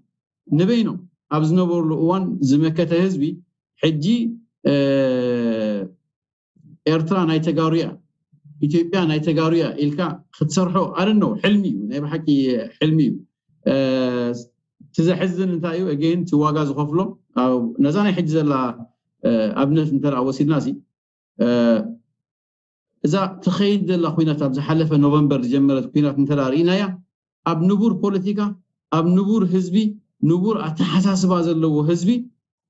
ንበይኖም ኣብ ዝነበሩሉ እዋን ዝመከተ ህዝቢ ሕጂ ኤርትራ ናይ ተጋሩ እያ ኢትዮጵያ ናይ ተጋሩ እያ ኢልካ ክትሰርሖ ኣረነው ሕልሚ እዩ ናይ ብሓቂ ሕልሚ እዩ። እቲ ዘሕዝን እንታይ እዩ? ኣገይን እቲ ዋጋ ዝኸፍሎ ነዛ ናይ ሕጂ ዘላ ኣብነት እንተ ወሲድና ሲ እዛ ትኸይድ ዘላ ኩናት ኣብ ዝሓለፈ ኖቨምበር ዝጀመረት ኩናት እንተ ርኢናያ ኣብ ንቡር ፖለቲካ ኣብ ንቡር ህዝቢ ንቡር ኣተሓሳስባ ዘለዎ ህዝቢ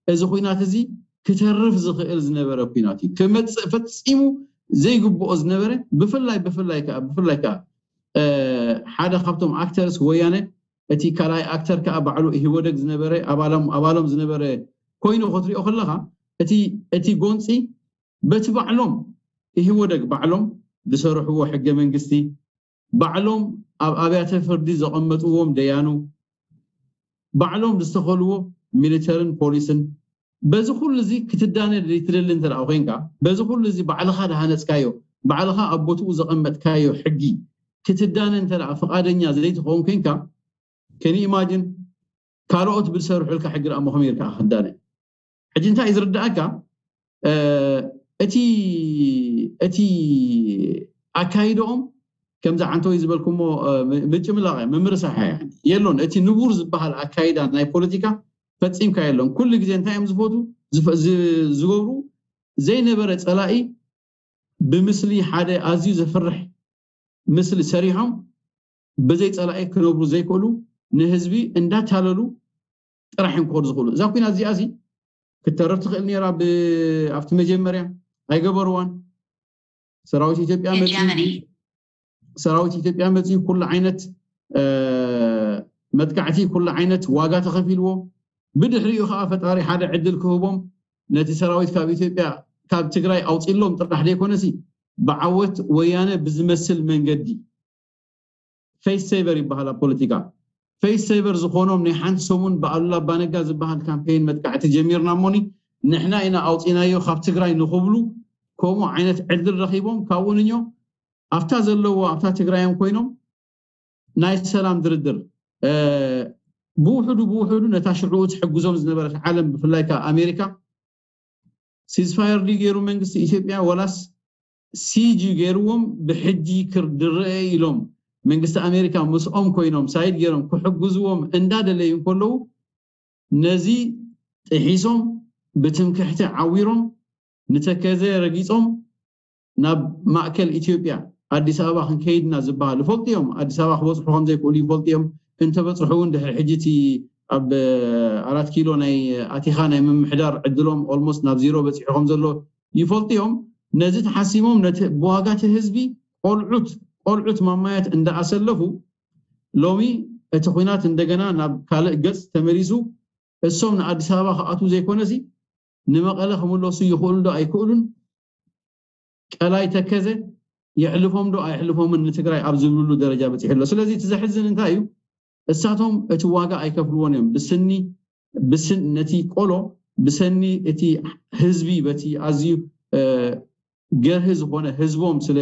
እዚ ኩናት እዚ ክተርፍ ዝኽእል ዝነበረ ኩናት እዩ ክመፅእ ፈፂሙ ዘይግብኦ ዝነበረ ብፍላይ ብፍላይ ከዓ ብፍላይ ከዓ ሓደ ካብቶም ኣክተርስ ወያነ እቲ ካልኣይ ኣክተር ከዓ ባዕሉ ኢህወደግ ዝነበረ ኣባሎም ዝነበረ ኮይኑ ክትሪኦ ከለካ እቲ ጎንፂ በቲ ባዕሎም ኢህወደግ ባዕሎም ዝሰርሕዎ ሕገ መንግስቲ ባዕሎም ኣብ ኣብያተ ፍርዲ ዘቐመጥዎም ደያኑ ባዕሎም ዝተኸልዎ ሚሊተርን ፖሊስን በዚ ኩሉ እዚ ክትዳነ ትደሊ እንተ ኮይንካ በዚ ኩሉ እዚ ባዕልኻ ዝሃነፅካዮ ባዕልኻ ኣብ ቦትኡ ዘቐመጥካዮ ሕጊ ክትዳነ እንተ ፍቓደኛ ዘይትኸውን ኮይንካ ከኒ ኢማጅን ካልኦት ብዝሰርሑልካ ሕጊ ደኣ ከመይ ኢልካ ክትዳነ ሕጂ እንታይ እዩ ዝርዳእካ እቲ እቲ ኣካይደኦም ከምዚ ዓንተወይ ዝበልኩሞ ምጭምላቕ ምምርሳሕ የሎን እቲ ንቡር ዝበሃል ኣካይዳ ናይ ፖለቲካ ፈፂምካ የሎን ኩሉ ግዜ እንታይ እዮም ዝፈቱ ዝገብሩ ዘይነበረ ፀላኢ ብምስሊ ሓደ ኣዝዩ ዘፍርሕ ምስሊ ሰሪሖም ብዘይ ፀላኢ ክነብሩ ዘይክእሉ ንህዝቢ እንዳታለሉ ጥራሕ እዮም ክኸዱ ዝኽእሉ እዛ ኩናት እዚኣ ሲ ክትተርፍ ትኽእል ነራ ኣብቲ መጀመርያ ኣይገበርዋን ሰራዊት ኢትዮጵያ መፂኡ ሰራዊት ኢትዮጵያ መፂኡ ኩሉ ዓይነት መጥቃዕቲ ኩሉ ዓይነት ዋጋ ተኸፊልዎ ብድሕሪኡ ከዓ ፈጣሪ ሓደ ዕድል ክህቦም ነቲ ሰራዊት ካብ ኢትዮጵያ ካብ ትግራይ ኣውፂሎም ጥራሕ ዘይኮነሲ ብዓወት ወያነ ብዝመስል መንገዲ ፌስ ሴቨር ይበሃል ኣብ ፖለቲካ ፌስ ሴቨር ዝኾኖም ናይ ሓንቲ ሰሙን ብኣሉላ ኣባነጋ ዝበሃል ካምፔን መጥቃዕቲ ጀሚርና እሞኒ ንሕና ኢና ኣውፂናዮ ካብ ትግራይ ንኽብሉ ከምኡ ዓይነት ዕድል ረኺቦም ካብኡ ንዮ ኣብታ ዘለዎ ኣብታ ትግራዮም ኮይኖም ናይ ሰላም ድርድር ብውሕዱ ብውሕዱ ነታ ሽዑኡ ትሕግዞም ዝነበረት ዓለም ብፍላይ ከዓ ኣሜሪካ ሲዝፋየር ድዩ ገይሩ መንግስቲ ኢትዮጵያ ወላስ ሲጂ ገይርዎም ብሕጂ ክርድርአ ኢሎም መንግስቲ ኣሜሪካ ምስኦም ኮይኖም ሳይድ ገይሮም ክሕግዝዎም እንዳደለዩ እንከለዉ ነዚ ጥሒሶም ብትምክሕቲ ዓዊሮም ንተከዘ ረጊፆም ናብ ማእከል ኢትዮጵያ ኣዲስ ኣበባ ክንከይድና ዝበሃል ይፈልጡ እዮም። ኣዲስ ኣበባ ክበፅሑ ከምዘይክእሉ ይፈልጡ እዮም። እንተበፅሑ እውን ድሕሪ ሕጂ እቲ ኣብ ኣራት ኪሎ ናይ ኣቲኻ ናይ ምምሕዳር ዕድሎም ኦልሞስት ናብ ዚሮ በፂሑ ከም ዘሎ ይፈልጡ እዮም። ነዚ ተሓሲሞም ነቲ ብዋጋቲ ህዝቢ ቆልዑት ቆልዑት ማማያት እንዳኣሰለፉ ሎሚ እቲ ኩናት እንደገና ናብ ካልእ ገፅ ተመሊሱ እሶም ንኣዲስ ኣበባ ክኣትዉ ዘይኮነሲ ንመቐለ ክምለሱ ይኽእሉ ዶ ኣይክእሉን ቀላይ ተከዘ የሕልፎም ዶ ኣየሕልፎምን ንትግራይ ኣብ ዝብልሉ ደረጃ በፂሑ ኣሎ። ስለዚ እቲ ዘሕዝን እንታይ እዩ? እሳቶም እቲ ዋጋ ኣይከፍልዎን እዮም። ብስኒ ብስን ነቲ ቆሎ ብሰኒ እቲ ህዝቢ በቲ ኣዝዩ ገርሂ ዝኾነ ህዝቦም ስለ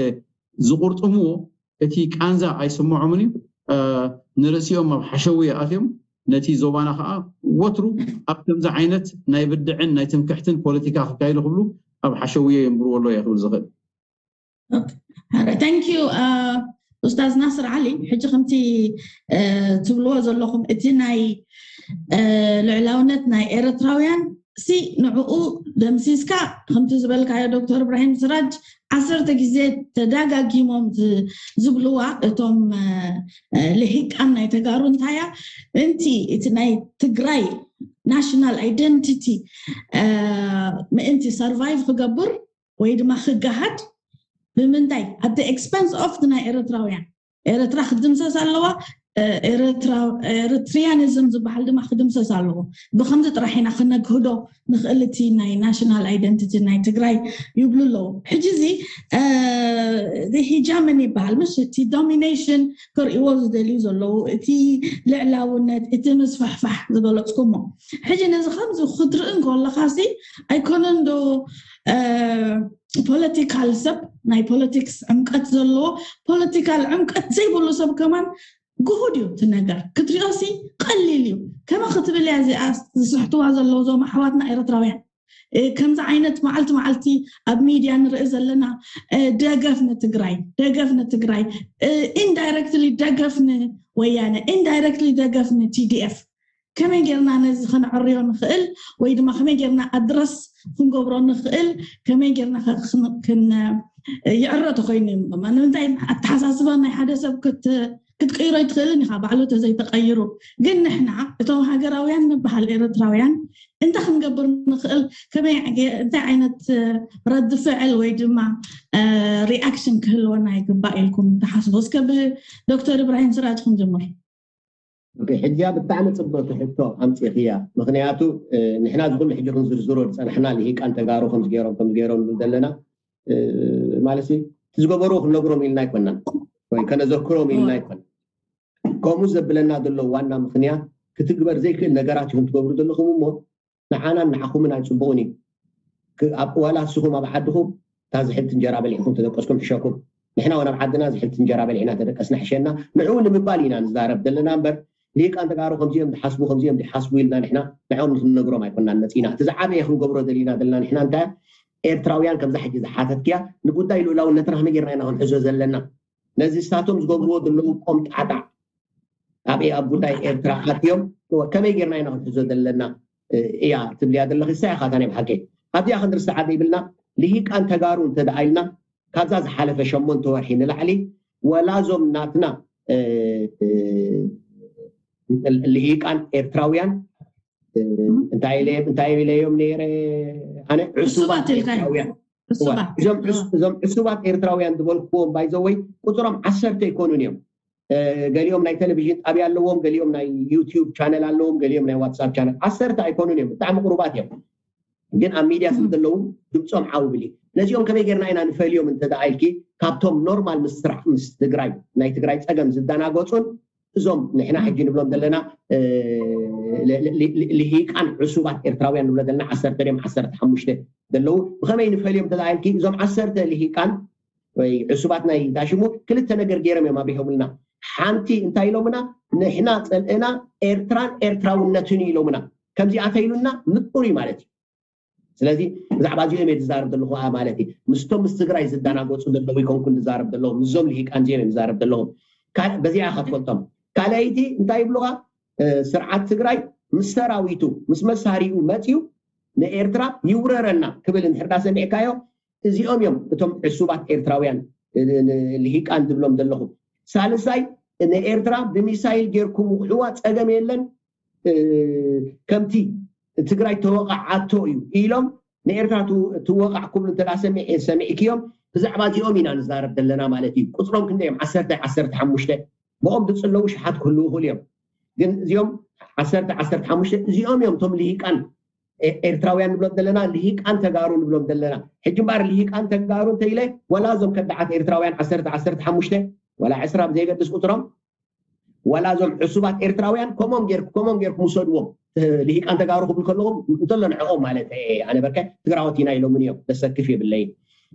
ዝቁርጥምዎ እቲ ቃንዛ ኣይስምዖምን እዩ። ንርእሲኦም ኣብ ሓሸውየ ኣትዮም ነቲ ዞባና ከዓ ወትሩ ኣብ ከምዚ ዓይነት ናይ ብድዕን ናይ ትምክሕትን ፖለቲካ ክካይዱ ክብሉ ኣብ ሓሸውየ የንብርዎ ኣሎ እየ ክብል ዝኽእል። Thank you ኡስታዝ ናስር ዓሊ። ሕጂ ከምቲ ትብልዎ ዘለኹም እቲ ናይ ልዕላውነት ናይ ኤርትራውያን ሲ ንዕኡ ደምሲስካ ከምቲ ዝበልካዮ ዶክተር እብራሂም ስራጅ ዓሰርተ ግዜ ተዳጋጊሞም ዝብልዋ እቶም ልሂቃን ናይ ተጋሩ እንታያ ምእንቲ እቲ ናይ ትግራይ ናሽናል ኣይደንቲቲ ምእንቲ ሰርቫይቭ ክገብር ወይ ድማ ክገሃድ ብምንታይ at the expense of ናይ ኤርትራውያን ኤርትራ ክድምሰስ ኣለዋ ኤርትሪያኒዝም ዝበሃል ድማ ክድምሰስ ኣለዎ። ብከምዚ ጥራሕ ኢና ክነግህዶ ንኽእል እቲ ናይ ናሽናል ኣይደንቲቲ ናይ ትግራይ ይብሉ ኣለዉ። ሕጂ እዚ ሂጃመን ይበሃል ምሽ እቲ ዶሚኔሽን ክርእይዎ ዝደልዩ ዘለዉ እቲ ልዕላውነት እቲ ምስፋሕፋሕ ዝገለፅኩሞ ሕጂ ነዚ ከምዚ ክትርኢ እንከለካ ሲ ኣይኮነን ዶ ፖለቲካል ሰብ ናይ ፖለቲክስ ዕምቀት ዘለዎ ፖለቲካል ዕምቀት ዘይብሉ ሰብ ከማን ግሁድ እዩ እቲ ነገር ክትሪኦ ሲ ቀሊል እዩ ከመ ክትብል እያ እዚኣ ዝስሕትዋ ዘለዉ ዞም ኣሕዋትና ኤርትራውያን ከምዚ ዓይነት መዓልቲ መዓልቲ ኣብ ሚድያ ንርኢ ዘለና ደገፍ ንትግራይ ደገፍ ንትግራይ ኢንዳይረክትሊ ደገፍ ንወያነ ኢንዳይረክትሊ ደገፍ ንቲዲኤፍ ከመይ ጌርና ነዚ ከነዕርዮ ንኽእል ወይ ድማ ከመይ ጌርና ኣድረስ ክንገብሮ ንኽእል ከመይ ጌርና ይዕረ ተኮይኑ እዩ ንምንታይ ኣተሓሳስባ ናይ ሓደ ሰብ ክትቀይሮ ኣይትኽእልን ኢኻ ባዕሉ ተዘይተቀይሩ ግን ንሕና እቶም ሃገራውያን ንበሃል ኤርትራውያን እንታይ ክንገብር ንኽእል ከመይ እንታይ ዓይነት ረዲ ፍዕል ወይ ድማ ሪኣክሽን ክህልወና ይግባእ ኢልኩም ትሓስቡ እስከ ብዶክተር ኢብራሂም ስራጅ ክንጅምር ሕጂ ብጣዕሚ ፅብቅቲ ሕቶ ኣምፂእኽያ ምክንያቱ ንሕና ዝኩሉ ሕጂ ክንዝርዝሮ ዝፀናሕና ልሂቃን ተጋሩ ከምዝገይሮም ከምዝገይሮም ንብል ዘለና ማለት ዝገበሩ ክንነግሮም ኢልና ኣይኮናን ወይ ከነዘክሮም ኢልና ኣይኮና ከምኡ ዘብለና ዘሎ ዋና ምክንያት ክትግበር ዘይክእል ነገራት ይኹም ትገብሩ ዘለኹም እሞ ንዓናን ንዓኹምን ኣይፅቡቅን እዩ ዋላ እስኹም ኣብ ዓድኹም እታ ዝሕልቲ እንጀራ በሊዕኩም ተደቀስኩም ሕሸኩም ንሕና እውን ኣብ ዓድና ዝሕልቲ እንጀራ በሊዕና ተደቀስና ሕሸና ንዕኡ ንምባል ኢና ንዛረብ ዘለና እምበር ሊቃን ተጋሩ ከምዚኦም ዝሓስቡ ከምዚኦም ዝሓስቡ ኢልና ንሕና ንዕኦም ንክንነግሮም ኣይኮናን መፂና እቲ ዝዓበየ ክንገብሮ ደሊና ዘለና ንሕና እንታይ ኤርትራውያን ከምዛ ሕጂ ዝሓተትክያ ንጉዳይ ልኡላውነትና ከመይ ጌርና ኢና ክንሕዞ ዘለና ነዚ ስታቶም ዝገብርዎ ዘለዉ ቆምጣጣ ኣብይ ኣብ ጉዳይ ኤርትራ ኣትዮም ከመይ ጌርና ኢና ክንሕዞ ዘለና እያ ትብልያ ዘለኺ ንሳ ኢኻ እታ ናይ ብሓቂ ኣብዚኣ ክንርስዓ ዘይብልና ልሂቃን ተጋሩ እንተደኣ ኢልና ካብዛ ዝሓለፈ ሸሞንተ ወርሒ ንላዕሊ ወላ እዞም ናትና ልሂቃን ኤርትራውያን እንታይ ኢለ እንታይ ኢለዮም ነይረ ኣነ ዕሱባት ዕሱባት ኢልካ። ኤርትራውያን ዕሱባት። እዞም ዕስ- እዞም ዕሱባት ኤርትራውያን ዝበልክዎም ባይዘወይ ቁፅሮም ዓሰርተ ኣይኮኑን እዮም እ፣ ገሊኦም ናይ ቴሌቪዥን ጣብያ ኣለዎም ገሊኦም ናይ ዩቲዩብ ቻነል ኣለዎም ገሊኦም ናይ ዋትሳፕ ቻነል ዓሰርተ ኣይኮኑን እዮም ብጣዕሚ ቁሩባት እዮም ግን ኣብ ሚድያ ስለ ዘለዉ ድምፆም ዓው ብል እዩ ነዚኦም ከመይ ጌርና ኢና ንፈልዮም እንተደኣ ኢልኪ ካብቶም ኖርማል ምስ ስራሕ ምስ ትግራይ ናይ ትግራይ ፀገም ዝደናገፁን እዞም ንሕና ሕጂ ንብሎም ዘለና ልሂቃን ዕሱባት ኤርትራውያን ንብሎ ዘለና ዓሰርተ ድም ዓሰርተ ሓሙሽተ ዘለዉ፣ ብኸመይ ንፈልዮም ተባሂልኪ፣ እዞም ዓሰርተ ልሂቃን ወይ ዕሱባት ናይ ታሽሙ ክልተ ነገር ገይሮም እዮም ኣብሪሆምልና። ሓንቲ እንታይ ኢሎምና? ንሕና ጸልእና ኤርትራን ኤርትራውነትን ኢሎምና። ከምዚኣ ተኢሉና ምቁር እዩ ማለት እዩ። ስለዚ ብዛዕባ እዚኦም እየ ዝዛረብ ዘለኹ ማለት እዩ። ምስቶም ምስ ትግራይ ዝደናገፁ ዘለዉ ይኮንኩን ዝዛረብ ዘለኹ፣ ምስዞም ልሂቃን እዚኦም እየ ዝዛረብ ዘለኹ። በዚኣ ኢኻ ትፈልጦም። ካልኣይቲ እንታይ ይብሉኻ? ስርዓት ትግራይ ምስ ሰራዊቱ ምስ መሳሪኡ መፅዩ ንኤርትራ ይውረረና ክብል እንድሕር ዳ ሰሚዕካዮ፣ እዚኦም እዮም እቶም ዕሱባት ኤርትራውያን ልሂቃን ዝብሎም ዘለኹ። ሳልሳይ ንኤርትራ ብሚሳይል ጌርኩም ውቕዕዋ ፀገም የለን፣ ከምቲ ትግራይ ተወቃዓቶ እዩ ኢሎም ንኤርትራ ትወቃዕ ክብሉ እንተ ሰሚዕክዮም፣ ብዛዕባ እዚኦም ኢና ንዛረብ ዘለና ማለት እዩ። ቁፅሮም ክንደይ እዮም? ዓሰርተ፣ ዓሰርተ ሓሙሽተ። ብኦም ዝፅለዉ ሸሓት ክህልዉ ይኽእሉ እዮም። ግን እዚኦም ዓሰርተ፣ ዓሰርተ ሓሙሽተ እዚኦም እዮም እቶም ልሂቃን ኤርትራውያን ንብሎም ዘለና፣ ልሂቃን ተጋሩ ንብሎም ዘለና። ሕጂ እምበኣር ልሂቃን ተጋሩ እንተኢለ፣ ዋላ እዞም ከዳዓት ኤርትራውያን ዓሰርተ፣ ዓሰርተ ሓሙሽተ ዋላ ዕስራ ብዘይገድስ ቁፅሮም፣ ዋላ እዞም ዕሱባት ኤርትራውያን ከምኦም ጌርኩ ከምኦም ጌርኩም ውሰድዎም። ልሂቃን ተጋሩ ክብል ከለኹም እንተሎ ንዕኦም ማለት እየ። ኣነ በርከ ትግራዎት ኢና ኢሎምን እዮም፣ ዘሰክፍ የብለይን።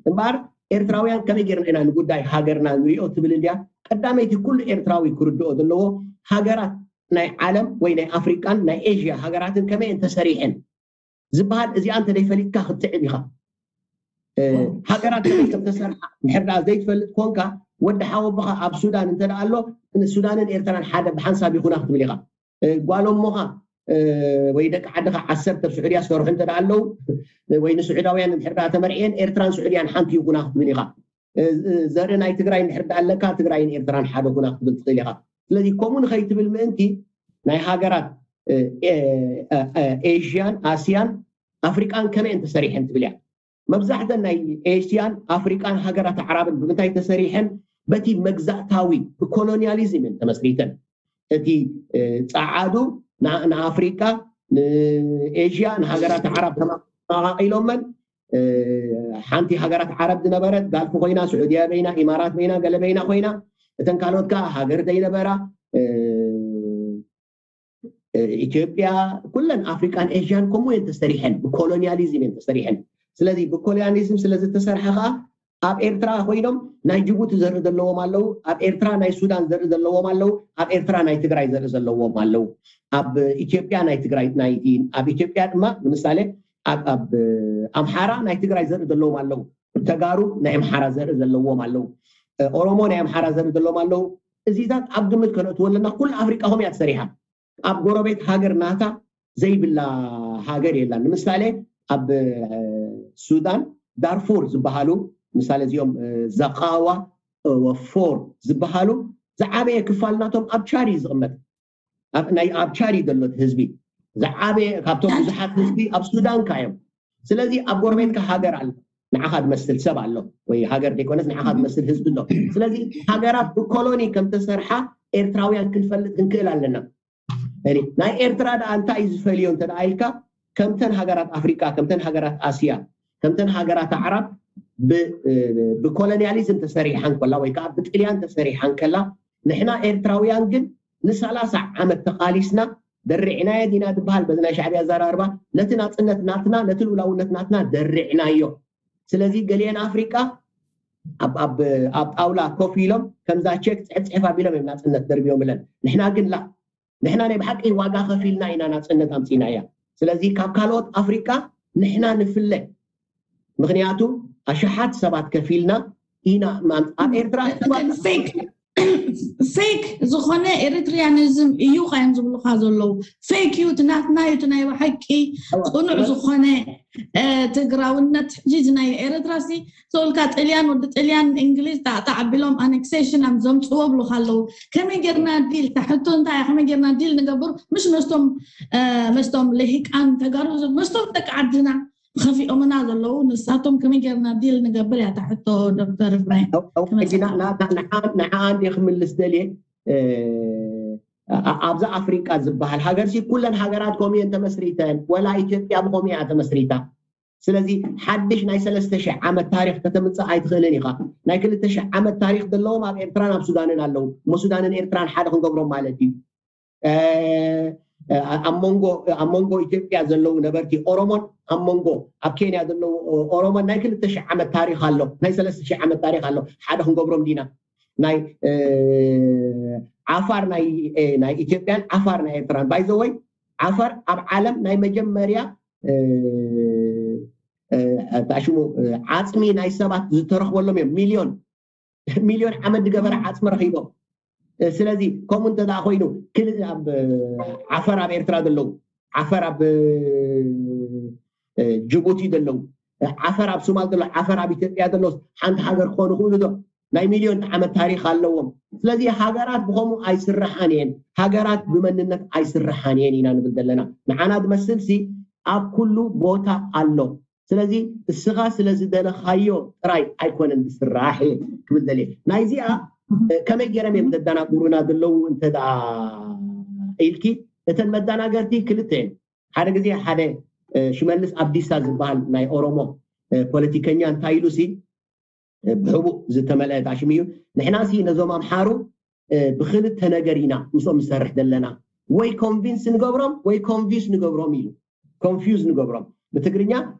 እምበኣር ኤርትራውያን ከመይ ጌርና ኢና ንጉዳይ ሃገርና ንሪኦ ትብል እንድያ። ቀዳመይቲ ኩሉ ኤርትራዊ ክርድኦ ዘለዎ፣ ሃገራት ናይ ዓለም ወይ ናይ ኣፍሪቃን ናይ ኤዥያ ሃገራትን ከመይ እየን ተሰሪሐን ዝበሃል እዚኣ እንተ ዘይፈሊጥካ ክትዕብ ኢኻ። ሃገራት ከመይ ከም ተሰርሓ እንድሕር ደኣ ዘይትፈልጥ ኮንካ፣ ወዲ ሓወቦኻ ኣብ ሱዳን እንተ ደኣ ኣሎ፣ ሱዳንን ኤርትራን ሓደ ብሓንሳብ ይኹና ክትብል ኢኻ። ጓል እሞኻ ወይ ደቂ ዓድኻ ዓሰርተ ኣብ ስዑድያ ዝሰርሑ እንተ ደኣ ኣለዉ፣ ወይ ንስዑዳውያን እንድሕር ደኣ ተመርዕየን ኤርትራን ስዑድያን ሓንቲ ይኹና ክትብል ኢኻ። ዘርኢ ናይ ትግራይ እንድሕር ደኣ ኣለካ፣ ትግራይን ኤርትራን ሓደ ኩና ክትብል ትኽእል ኢኻ። ስለዚ ከምኡ ንኸይትብል ምእንቲ ናይ ሃገራት ኤዥያን፣ ኣስያን፣ ኣፍሪቃን ከመይ እየን ተሰሪሐን ትብል እያ። መብዛሕተን ናይ ኤሽያን ኣፍሪቃን ሃገራት ዓራብን ብምንታይ ተሰሪሐን? በቲ መግዛእታዊ ብኮሎኒያሊዝም እየን ተመስሪተን። እቲ ጸዓዱ ንኣፍሪቃ፣ ንኤሽያ፣ ንሃገራት ዓራብ ተማቃቂሎመን። ሓንቲ ሃገራት ዓረብ ዝነበረት ጋልፍ ኮይና፣ ስዑድያ በይና፣ ኢማራት በይና፣ ገለ በይና ኮይና፣ እተን ካልኦት ከዓ ሃገር ዘይነበራ ኢትዮጵያ፣ ኩለን ኣፍሪቃን ኤሽያን ከምኡ እየን ተሰሪሐን፣ ብኮሎኒያሊዝም እየን ተሰሪሐን። ስለዚ ብኮሎኒያሊዝም ስለዝተሰርሐ ከዓ ኣብ ኤርትራ ኮይኖም ናይ ጅቡቲ ዘርኢ ዘለዎም ኣለዉ፣ ኣብ ኤርትራ ናይ ሱዳን ዘርኢ ዘለዎም ኣለዉ፣ ኣብ ኤርትራ ናይ ትግራይ ዘርኢ ዘለዎም ኣለዉ፣ ኣብ ኢትዮጵያ ናይ ትግራይ ናይ፣ ኣብ ኢትዮጵያ ድማ ንምሳሌ ኣብ ኣምሓራ ናይ ትግራይ ዘርኢ ዘለዎም ኣለዉ፣ ተጋሩ ናይ ኣምሓራ ዘርኢ ዘለዎም ኣለዉ፣ ኦሮሞ ናይ ኣምሓራ ዘርኢ ዘለዎም ኣለዉ። እዚታት ኣብ ግምት ከነእትዎ ኣለና። ኩሉ ኣፍሪቃ ከምኡ እያ ተሰሪሓ። ኣብ ጎረቤት ሃገር ናታ ዘይብላ ሃገር የላን። ንምሳሌ ኣብ ሱዳን ዳርፉር ዝበሃሉ፣ ምሳሌ እዚኦም ዘቃዋ ወፎር ዝበሃሉ ዝዓበየ ክፋል ናቶም ኣብ ቻድ እዩ ዝቕመጥ። ናይ ኣብ ቻድ እዩ ዘሎ ህዝቢ ዝዓበየ ካብቶም ብዙሓት ህዝቢ ኣብ ሱዳን ካ እዮም። ስለዚ ኣብ ጎረቤትካ ሃገር ኣሎ፣ ንዓኻ ዝመስል ሰብ ኣሎ፣ ወይ ሃገር ዘይኮነስ ንዓኻ ዝመስል ህዝቢ ኣሎ። ስለዚ ሃገራት ብኮሎኒ ከም ተሰርሓ ኤርትራውያን ክንፈልጥ ክንክእል ኣለና። ናይ ኤርትራ ደኣ እንታይ እዩ ዝፈልዮ እንተ ኢልካ፣ ከምተን ሃገራት ኣፍሪቃ፣ ከምተን ሃገራት ኣስያ፣ ከምተን ሃገራት ኣዕራብ ብኮሎኒያሊዝም ተሰሪሓ እንከላ ወይ ከዓ ብጥልያን ተሰሪሓ እንከላ፣ ንሕና ኤርትራውያን ግን ንሰላሳ ዓመት ተቓሊስና፣ ደርዕናዮ ዲና ዝበሃል በዚ ናይ ሻዕብያ ኣዘራርባ፣ ነቲ ናጽነት ናትና፣ ነቲ ልኡላውነት ናትና ደርዕናዮ። ስለዚ ገሊአን ኣፍሪቃ ኣብ ጣውላ ኮፍ ኢሎም ከምዛ ቸክ ፅሕፍ ፅሕፍ ኣቢሎም እዮም ናፅነት ደርቢዮምለን። ንሕና ግን ላ፣ ንሕና ናይ ብሓቂ ዋጋ ከፊልና ኢና ናፅነት ኣምፂእናያ። ስለዚ ካብ ካልኦት ኣፍሪቃ ንሕና ንፍለ። ምክንያቱ ኣሽሓት ሰባት ከፊልና ኢና። ኣብ ኤርትራ ፌክ ዝኾነ ኤሪትሪያኒዝም እዩ ካዮም ዝብሉካ ዘለዉ። ፌክ እዩ፣ እቲ ናትና እዩ፣ እቲ ናይ ብሓቂ ቅኑዕ ዝኾነ ትግራውነት። ሕጂ ናይ ኤርትራ ሲ ሰውልካ ጥልያን፣ ወዲ ጥልያን፣ እንግሊዝ ጣዕጣዕ ኣቢሎም ኣነክሴሽን ኣብ ዘምፅዎ ብሉካ ኣለዉ። ከመይ ጌርና ዲል፣ ታሕቶ እንታይ እያ፣ ከመይ ጌርና ዲል ንገብር ምስ መስቶም መስቶም ልሂቃን ተጋሩ መስቶም ደቂ ዓድና ከፊኦምና ዘለዉ ንሳቶም ከመይ ጌርና ዲል ንገብር እያ ታሕቶ ዶክተር እብራሂም። ንዓ እንዲ ክምልስ ደልየ። ኣብዛ ኣፍሪቃ ዝበሃል ሃገር ሲ ኩለን ሃገራት ኮሚየን ተመስሪተን፣ ወላ ኢትዮጵያ ብኮሚያ ተመስሪታ። ስለዚ ሓድሽ ናይ ሰለስተ ሺሕ ዓመት ታሪክ ከተምፅእ ኣይትኽእልን ኢኻ። ናይ ክልተ ሺሕ ዓመት ታሪክ ዘለዎም ኣብ ኤርትራን ኣብ ሱዳንን ኣለዉ። እሞ ሱዳንን ኤርትራን ሓደ ክንገብሮም ማለት እዩ። ኣብ መንጎ ኢትዮጵያ ዘለዉ ነበርቲ ኦሮሞን ኣብ መንጎ ኣብ ኬንያ ዘለዉ ኦሮሞን ናይ ክልተ ሺሕ ዓመት ታሪክ ኣሎ፣ ናይ ሰለስተ ሺሕ ዓመት ታሪክ ኣሎ። ሓደ ክንገብሮም ዲና? ናይ ዓፋር ናይ ኢትዮጵያን ዓፋር ናይ ኤርትራን። ባይዘወይ ዓፋር ኣብ ዓለም ናይ መጀመርያ ታሽሙ ዓፅሚ ናይ ሰባት ዝተረክበሎም እዮም። ሚሊዮን ሚሊዮን ዓመት ዝገበረ ዓፅሚ ረኪቦም። ስለዚ ከምኡ እንተ ኮይኑ ዓፈር ኣብ ኤርትራ ዘለዉ፣ ዓፈር ኣብ ጅቡቲ ዘለዉ፣ ዓፈር ኣብ ሶማል ዘሎ፣ ዓፈር ኣብ ኢትዮጵያ ዘሎ ሓንቲ ሃገር ክኾኑ ክእሉ ዶ? ናይ ሚሊዮን ዓመት ታሪክ ኣለዎም። ስለዚ ሃገራት ብከምኡ ኣይስርሓን እየን። ሃገራት ብመንነት ኣይስርሓን እየን ኢና ንብል ዘለና። ንዓና ዝመስል ሲ ኣብ ኩሉ ቦታ ኣሎ። ስለዚ እስኻ ስለ ዝደለኻዮ ጥራይ ኣይኮነን ዝስራሕ ክብል ደልየ። ናይዚኣ ከመይ ገይሮም እዮም ዘደናግሩና ዘለዉ እንተ ኢልኪ፣ እተን መደናገርቲ ክልተ እየን። ሓደ ግዜ ሓደ ሽመልስ ኣብዲሳ ዝበሃል ናይ ኦሮሞ ፖለቲከኛ እንታይ ኢሉ ሲ ብሕቡእ ዝተመልአ ታሽም እዩ። ንሕና ሲ ነዞም ኣምሓሩ ብክልተ ነገር ኢና ምስኦም ንሰርሕ ዘለና፣ ወይ ኮንቪንስ ንገብሮም ወይ ኮንፊውዝ ንገብሮም ኢሉ። ኮንፊውዝ ንገብሮም ብትግርኛ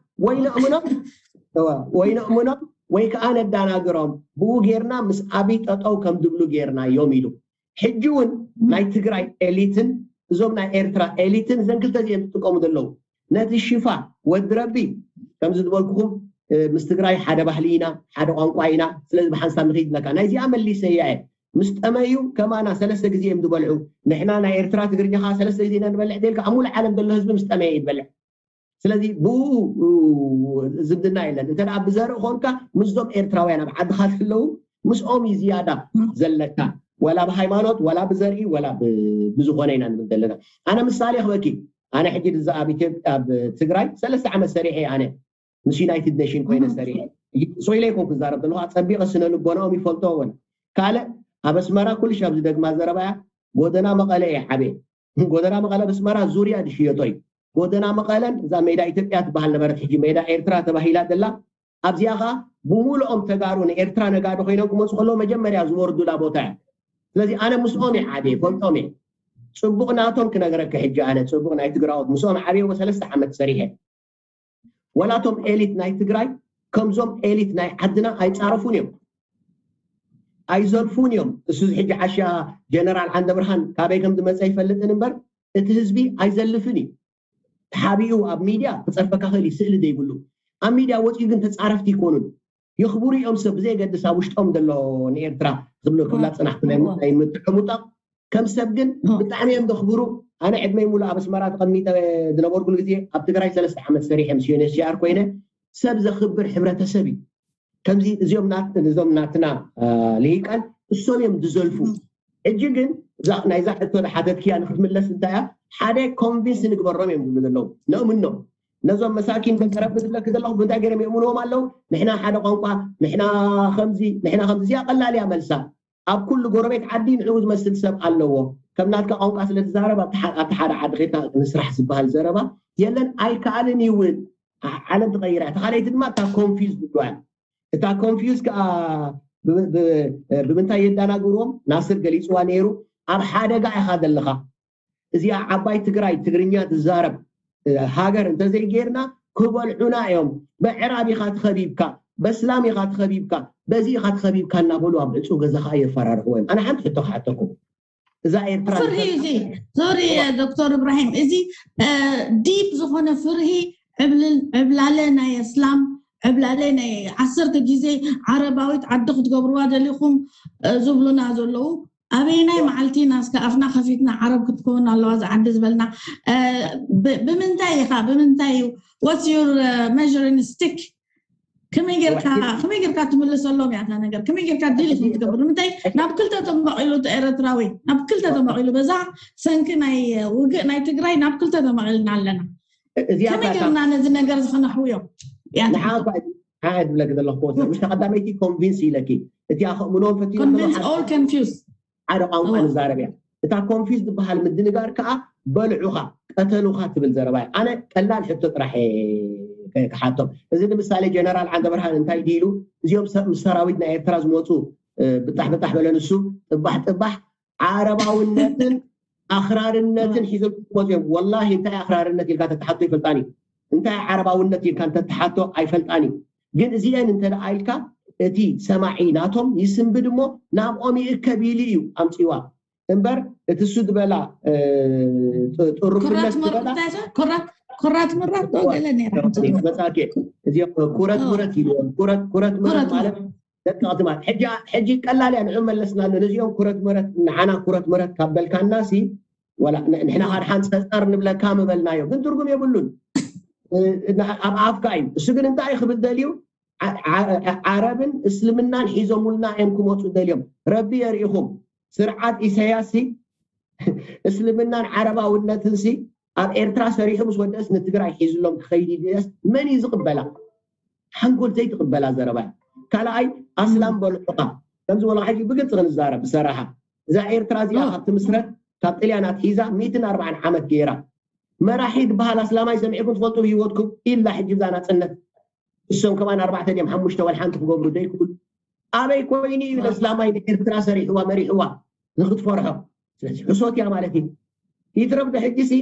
ወይ ነእምኖም ወይ ነእምኖም ወይ ከዓ ነዳናግሮም፣ ብኡ ጌርና ምስ ኣብይ ጠጠው ከም ዝብሉ ጌርና እዮም ኢሉ። ሕጂ እውን ናይ ትግራይ ኤሊትን እዞም ናይ ኤርትራ ኤሊትን እዘን ክልተ እዚኦም ዝጥቀሙ ዘለዉ ነቲ ሽፋ ወዲ ረቢ ከምዚ ዝበልኩኹም ምስ ትግራይ ሓደ ባህሊ ኢና፣ ሓደ ቋንቋ ኢና። ስለዚ ብሓንሳብ ንኽይድ ኣለካ። ናይዚኣ መሊሰያ እየ። ምስ ጠመዩ ከማና ሰለስተ ግዜ እዮም ዝበልዑ። ንሕና ናይ ኤርትራ ትግርኛ ከዓ ሰለስተ ግዜ ኢና ንበልዕ። ደልካ ኣብ ሙሉእ ዓለም ዘሎ ህዝቢ ምስ ጠመየ እዩ ዝበልዕ። ስለዚ ብኡ ዝምድና የለን። እንተ ብዘርኢ ኮንካ ምስዞም ኤርትራውያን ኣብ ዓድኻ ዘለዉ ምስኦም እዩ ዝያዳ ዘለካ፣ ወላ ብሃይማኖት ወላ ብዘርኢ ወላ ብዝኾነ ኢና ንብል ዘለና። ኣነ ምሳሌ ክበኪ። ኣነ ሕጂ እዛ ኣብ ኢትዮጵያ ኣብ ትግራይ ሰለስተ ዓመት ሰሪሐ ኣነ ምስ ዩናይትድ ኔሽን ኮይነ ሰሪሐ። ሶይለ ይኮን ክዛረብ ዘለኹ፣ ኣጸቢቐ ስነ ልቦናኦም ይፈልጦ እውን። ካልእ ኣብ ኣስመራ ኩልሽ ኣብዚ ደግማ ዘረባያ ጎደና መቐለ እየ ዓበየ። ጎደና መቐለ ብስመራ ዙርያ ዝሽየጦ እዩ። ጎደና መቐለን እዛ ሜዳ ኢትዮጵያ ትበሃል ነበረት፣ ሕጂ ሜዳ ኤርትራ ተባሂላ ዘላ። ኣብዚኣ ኸዓ ብምሉኦም ተጋሩ ንኤርትራ ነጋዶ ኮይኖም ክመፁ ከለዉ መጀመርያ ዝወርዱላ ቦታ እያ። ስለዚ ኣነ ምስኦም እየ ዓብየ፣ ፈልጦም እየ። ፅቡቕ ናቶም ክነግረካ ሕጂ ኣነ ፅቡቕ ናይ ትግራዎት ምስኦም ዓብየ ወሰለስተ ዓመት ሰሪሐ። ወላቶም ኤሊት ናይ ትግራይ ከምዞም ኤሊት ናይ ዓድና ኣይፃረፉን እዮም፣ ኣይዘልፉን እዮም። እሱ ሕጂ ዓሻ ጀነራል ዓንደ ብርሃን ካበይ ከም ዝመፀ ይፈልጥን እምበር እቲ ህዝቢ ኣይዘልፍን እዩ። ተሓቢኡ ኣብ ሚድያ ክፀርፈካ ክእል እዩ፣ ስእሊ ዘይብሉ። ኣብ ሚድያ ወፂኡ ግን ተፃረፍቲ ይኮኑን። የኽብሩ እዮም ሰብ ብዘየገድስ ኣብ ውሽጦም ዘሎ ንኤርትራ ክብሎ ክብላ ፅናሕቲ ናይ ምጥዕሙጣ ከም ሰብ ግን ብጣዕሚ እዮም ዘኽብሩ። ኣነ ዕድመይ ሙሉ ኣብ ኣስመራ ተቐሚጠ ዝነበርኩሉ ግዜ ኣብ ትግራይ ሰለስተ ዓመት ሰሪሐ ምስ ዩኤንኤችሲኣር ኮይነ ሰብ ዘኽብር ሕብረተሰብ እዩ። ከምዚ እዚኦም ናት- እዞም ናትና ልሂቃን እሶም እዮም ዝዘልፉ። ሕጂ ግን ናይዛ ሕቶ ሓተትክያ ንክትምለስ እንታይ እያ ሓደ ኮንቪንስ ንግበሮም እዮም ዝብሉ ዘለዉ። ነእምኖም ነዞም መሳኪን ደቂ ረቢ ዝብለኪ ዘለኹ ብምንታይ ገይሮም የእምንዎም ኣለዉ? ንሕና ሓደ ቋንቋ፣ ንሕና ከምዚ ንሕና ከምዚ እዚኣ ቀላል እያ መልሳ። ኣብ ኩሉ ጎረቤት ዓዲ ንዕኡ ዝመስል ሰብ ኣለዎ። ከም ናትካ ቋንቋ ስለ ትዛረብ ኣብቲ ሓደ ዓዲ ኸድካ ንስራሕ ዝበሃል ዘረባ የለን፣ ኣይከኣልን እዩ እውን። ዓለም ትቐይራ። እቲ ካልኣይቲ ድማ እታ ኮንፊውዝ ዝብልዋ እታ ኮንፊውዝ ከዓ ብምንታይ የዳናግርዎም? ናስር ገሊፅዋ ነይሩ። ኣብ ሓደጋ ኢኻ ዘለኻ። እዚኣ ዓባይ ትግራይ ትግርኛ ትዛረብ ሃገር እንተዘይጌርና ክበልዑና እዮም። በዕራብ ኢኻ ትኸቢብካ፣ በስላም ኢኻ ትኸቢብካ፣ በዚ ኢኻ ትኸቢብካ እናበሉ ኣብ ዕፁ ገዛኻ የፈራርሕዎ እዮም። ኣነ ሓንቲ ሕቶ ክሓተኩም። እዛ ኤርትራ ፍርሂ እዚ ሶሪ ዶክተር እብራሂም፣ እዚ ዲፕ ዝኾነ ፍርሂ ዕብላለ ናይ እስላም ዕብላለ ናይ ዓሰርተ ግዜ ዓረባዊት ዓዲ ክትገብርዋ ደሊኹም ዝብሉና ዘለዉ ኣበይናይ መዓልቲ ኢና እስከ ኣፍና ከፊትና ዓረብ ክትከውን ኣለዋ እዛ ዓዲ ዝበልና? ብምንታይ ኢኻ ብምንታይ እዩ? What's your measuring stick? ከመይ ጌርካ ከመይ ጌርካ ትምልሰሎም እያ እታ ነገር? ከመይ ጌርካ ዲል ኢኹም ትገብሩ? ንምንታይ ናብ ክልተ ተመቒሉ እቲ ኤረትራዊ ናብ ክልተ ተመቒሉ በዛ ሰንኪ ናይ ውግእ ናይ ትግራይ ናብ ክልተ ተመቒልና ኣለና። ከመይ ጌርና ነዚ ነገር ዝኸነሕውዮ? ንሓ ድብለኪ ዘለኹ ምስ ቀዳመይቲ ኮንቪንስ ኢለኪ እቲኣ ከእምኖም ፈትዮም ሓደ ቋንቋ ንዛረብ እያ። እታ ኮንፊዝ ዝበሃል ምድንጋር ከዓ በልዑኻ ቀተሉኻ ትብል ዘረባ እያ። ኣነ ቀላል ሕቶ ጥራሕ ክሓቶም። እዚ ንምሳሌ ጀነራል ዓንደ ብርሃን እንታይ ድኢሉ፣ እዚኦም ሰብ ምስ ሰራዊት ናይ ኤርትራ ዝመፁ ብጣሕ ብጣሕ በለ ንሱ፣ ጥባሕ ጥባሕ ዓረባውነትን ኣኽራርነትን ሒዞም ዝመፁ እዮም። ወላሂ እንታይ ኣኽራርነት ኢልካ ተተሓቶ ይፈልጣን እዩ፣ እንታይ ዓረባውነት ኢልካ እንተተሓቶ ኣይፈልጣን እዩ። ግን እዚአን እንተ ደኣ ኢልካ እቲ ሰማዒ ናቶም ይስንብድ እሞ ናብኦም ይእከብ ኢሉ እዩ ኣምፅዋ እምበር እቲ እሱ ዝበላ ጥሩፍነት ዝበላ ኩራት ምራት ዶ ገለ ነይራ መፃኪ እዚኦም ኩረት ምረት ኢልዎም። ኩረት ኩረት ምረት ማለት ደቂ ቅድማት ሕጂ ቀላል እያ። ንዑ መለስና ኣሎ ነዚኦም ኩረት ምረት፣ ንዓና ኩረት ምረት ካብ በልካና ሲ ወላ ንሕና ካድሓን ፀፀር ንብለካ ምበልናዮ፣ ግን ትርጉም የብሉን። ኣብ ኣፍካ እዩ እሱ። ግን እንታይ ክብል ደልዩ፣ ዓረብን እስልምናን ሒዞሙልና እዮም ክመፁ ደልዮም። ረቢ የርኢኹም። ስርዓት ኢሳያስ ሲ እስልምናን ዓረባውነትን ሲ ኣብ ኤርትራ ሰሪሑ ምስ ወደስ ንትግራይ ሒዝሎም ክኸይድ ድስ መን እዩ ዝቕበላ? ሓንጎል ዘይትቕበላ ዘረባ እዩ። ካልኣይ ኣስላም በልዑኻ ከምዚ ወላ ሕጂ ብግልፂ ክንዛረብ ብሰራሓ እዛ ኤርትራ እዚኣ ካብ ትምስረት ካብ ጥልያን ኣትሒዛ ሚእትን ኣርባዓን ዓመት ገይራ። መራሒ ዝበሃል ኣስላማይ ሰሚዕኩም ትፈልጡ ብህይወትኩም? ኢላ ሕጂ እዛ ናፅነት እሶም ከማን ኣርባዕተ ድዮም ሓሙሽተ ዋላ ሓንቲ ክገብሩ ዘይክእሉ? ኣበይ ኮይኑ እዩ ነስላማይ ንኤርትራ ሰሪሕዋ መሪሕዋ ንክትፈርሖ? ስለዚ ሕሶት እያ ማለት እዩ። ይትረፍ ዶ ሕጂ ሲ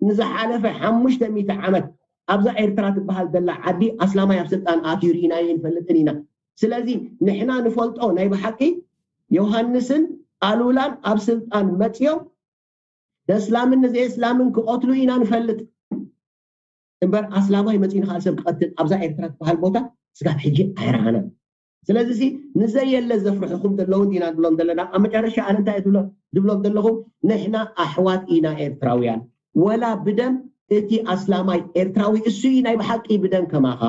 ንዝሓለፈ ሓሙሽተ ሚእቲ ዓመት ኣብዛ ኤርትራ ትበሃል ዘላ ዓዲ ኣስላማይ ኣብ ስልጣን ኣትዩ ርኢናዮ ኣይንፈልጥን ኢና። ስለዚ ንሕና ንፈልጦ ናይ ብሓቂ ዮሃንስን ኣሉላን ኣብ ስልጣን መፅዮም ነስላምን ንዘየስላምን ክቐትሉ ኢና ንፈልጥ እምበር ኣስላማይ መፂኡ ንካል ሰብ ክቐትል ኣብዛ ኤርትራ ትበሃል ቦታ ስጋብ ሕጂ ኣይረኣናን። ስለዚ ሲ ንዘየለ ዘፍርሕኹም ዘለዉ እንዲና ንብሎም ዘለና። ኣብ መጨረሻ ኣነ እንታይ እየ ዝብሎ- ዝብሎም ዘለኹ ንሕና ኣሕዋት ኢና ኤርትራውያን። ወላ ብደም እቲ ኣስላማይ ኤርትራዊ እሱ እዩ ናይ ብሓቂ ብደም ከማኻ።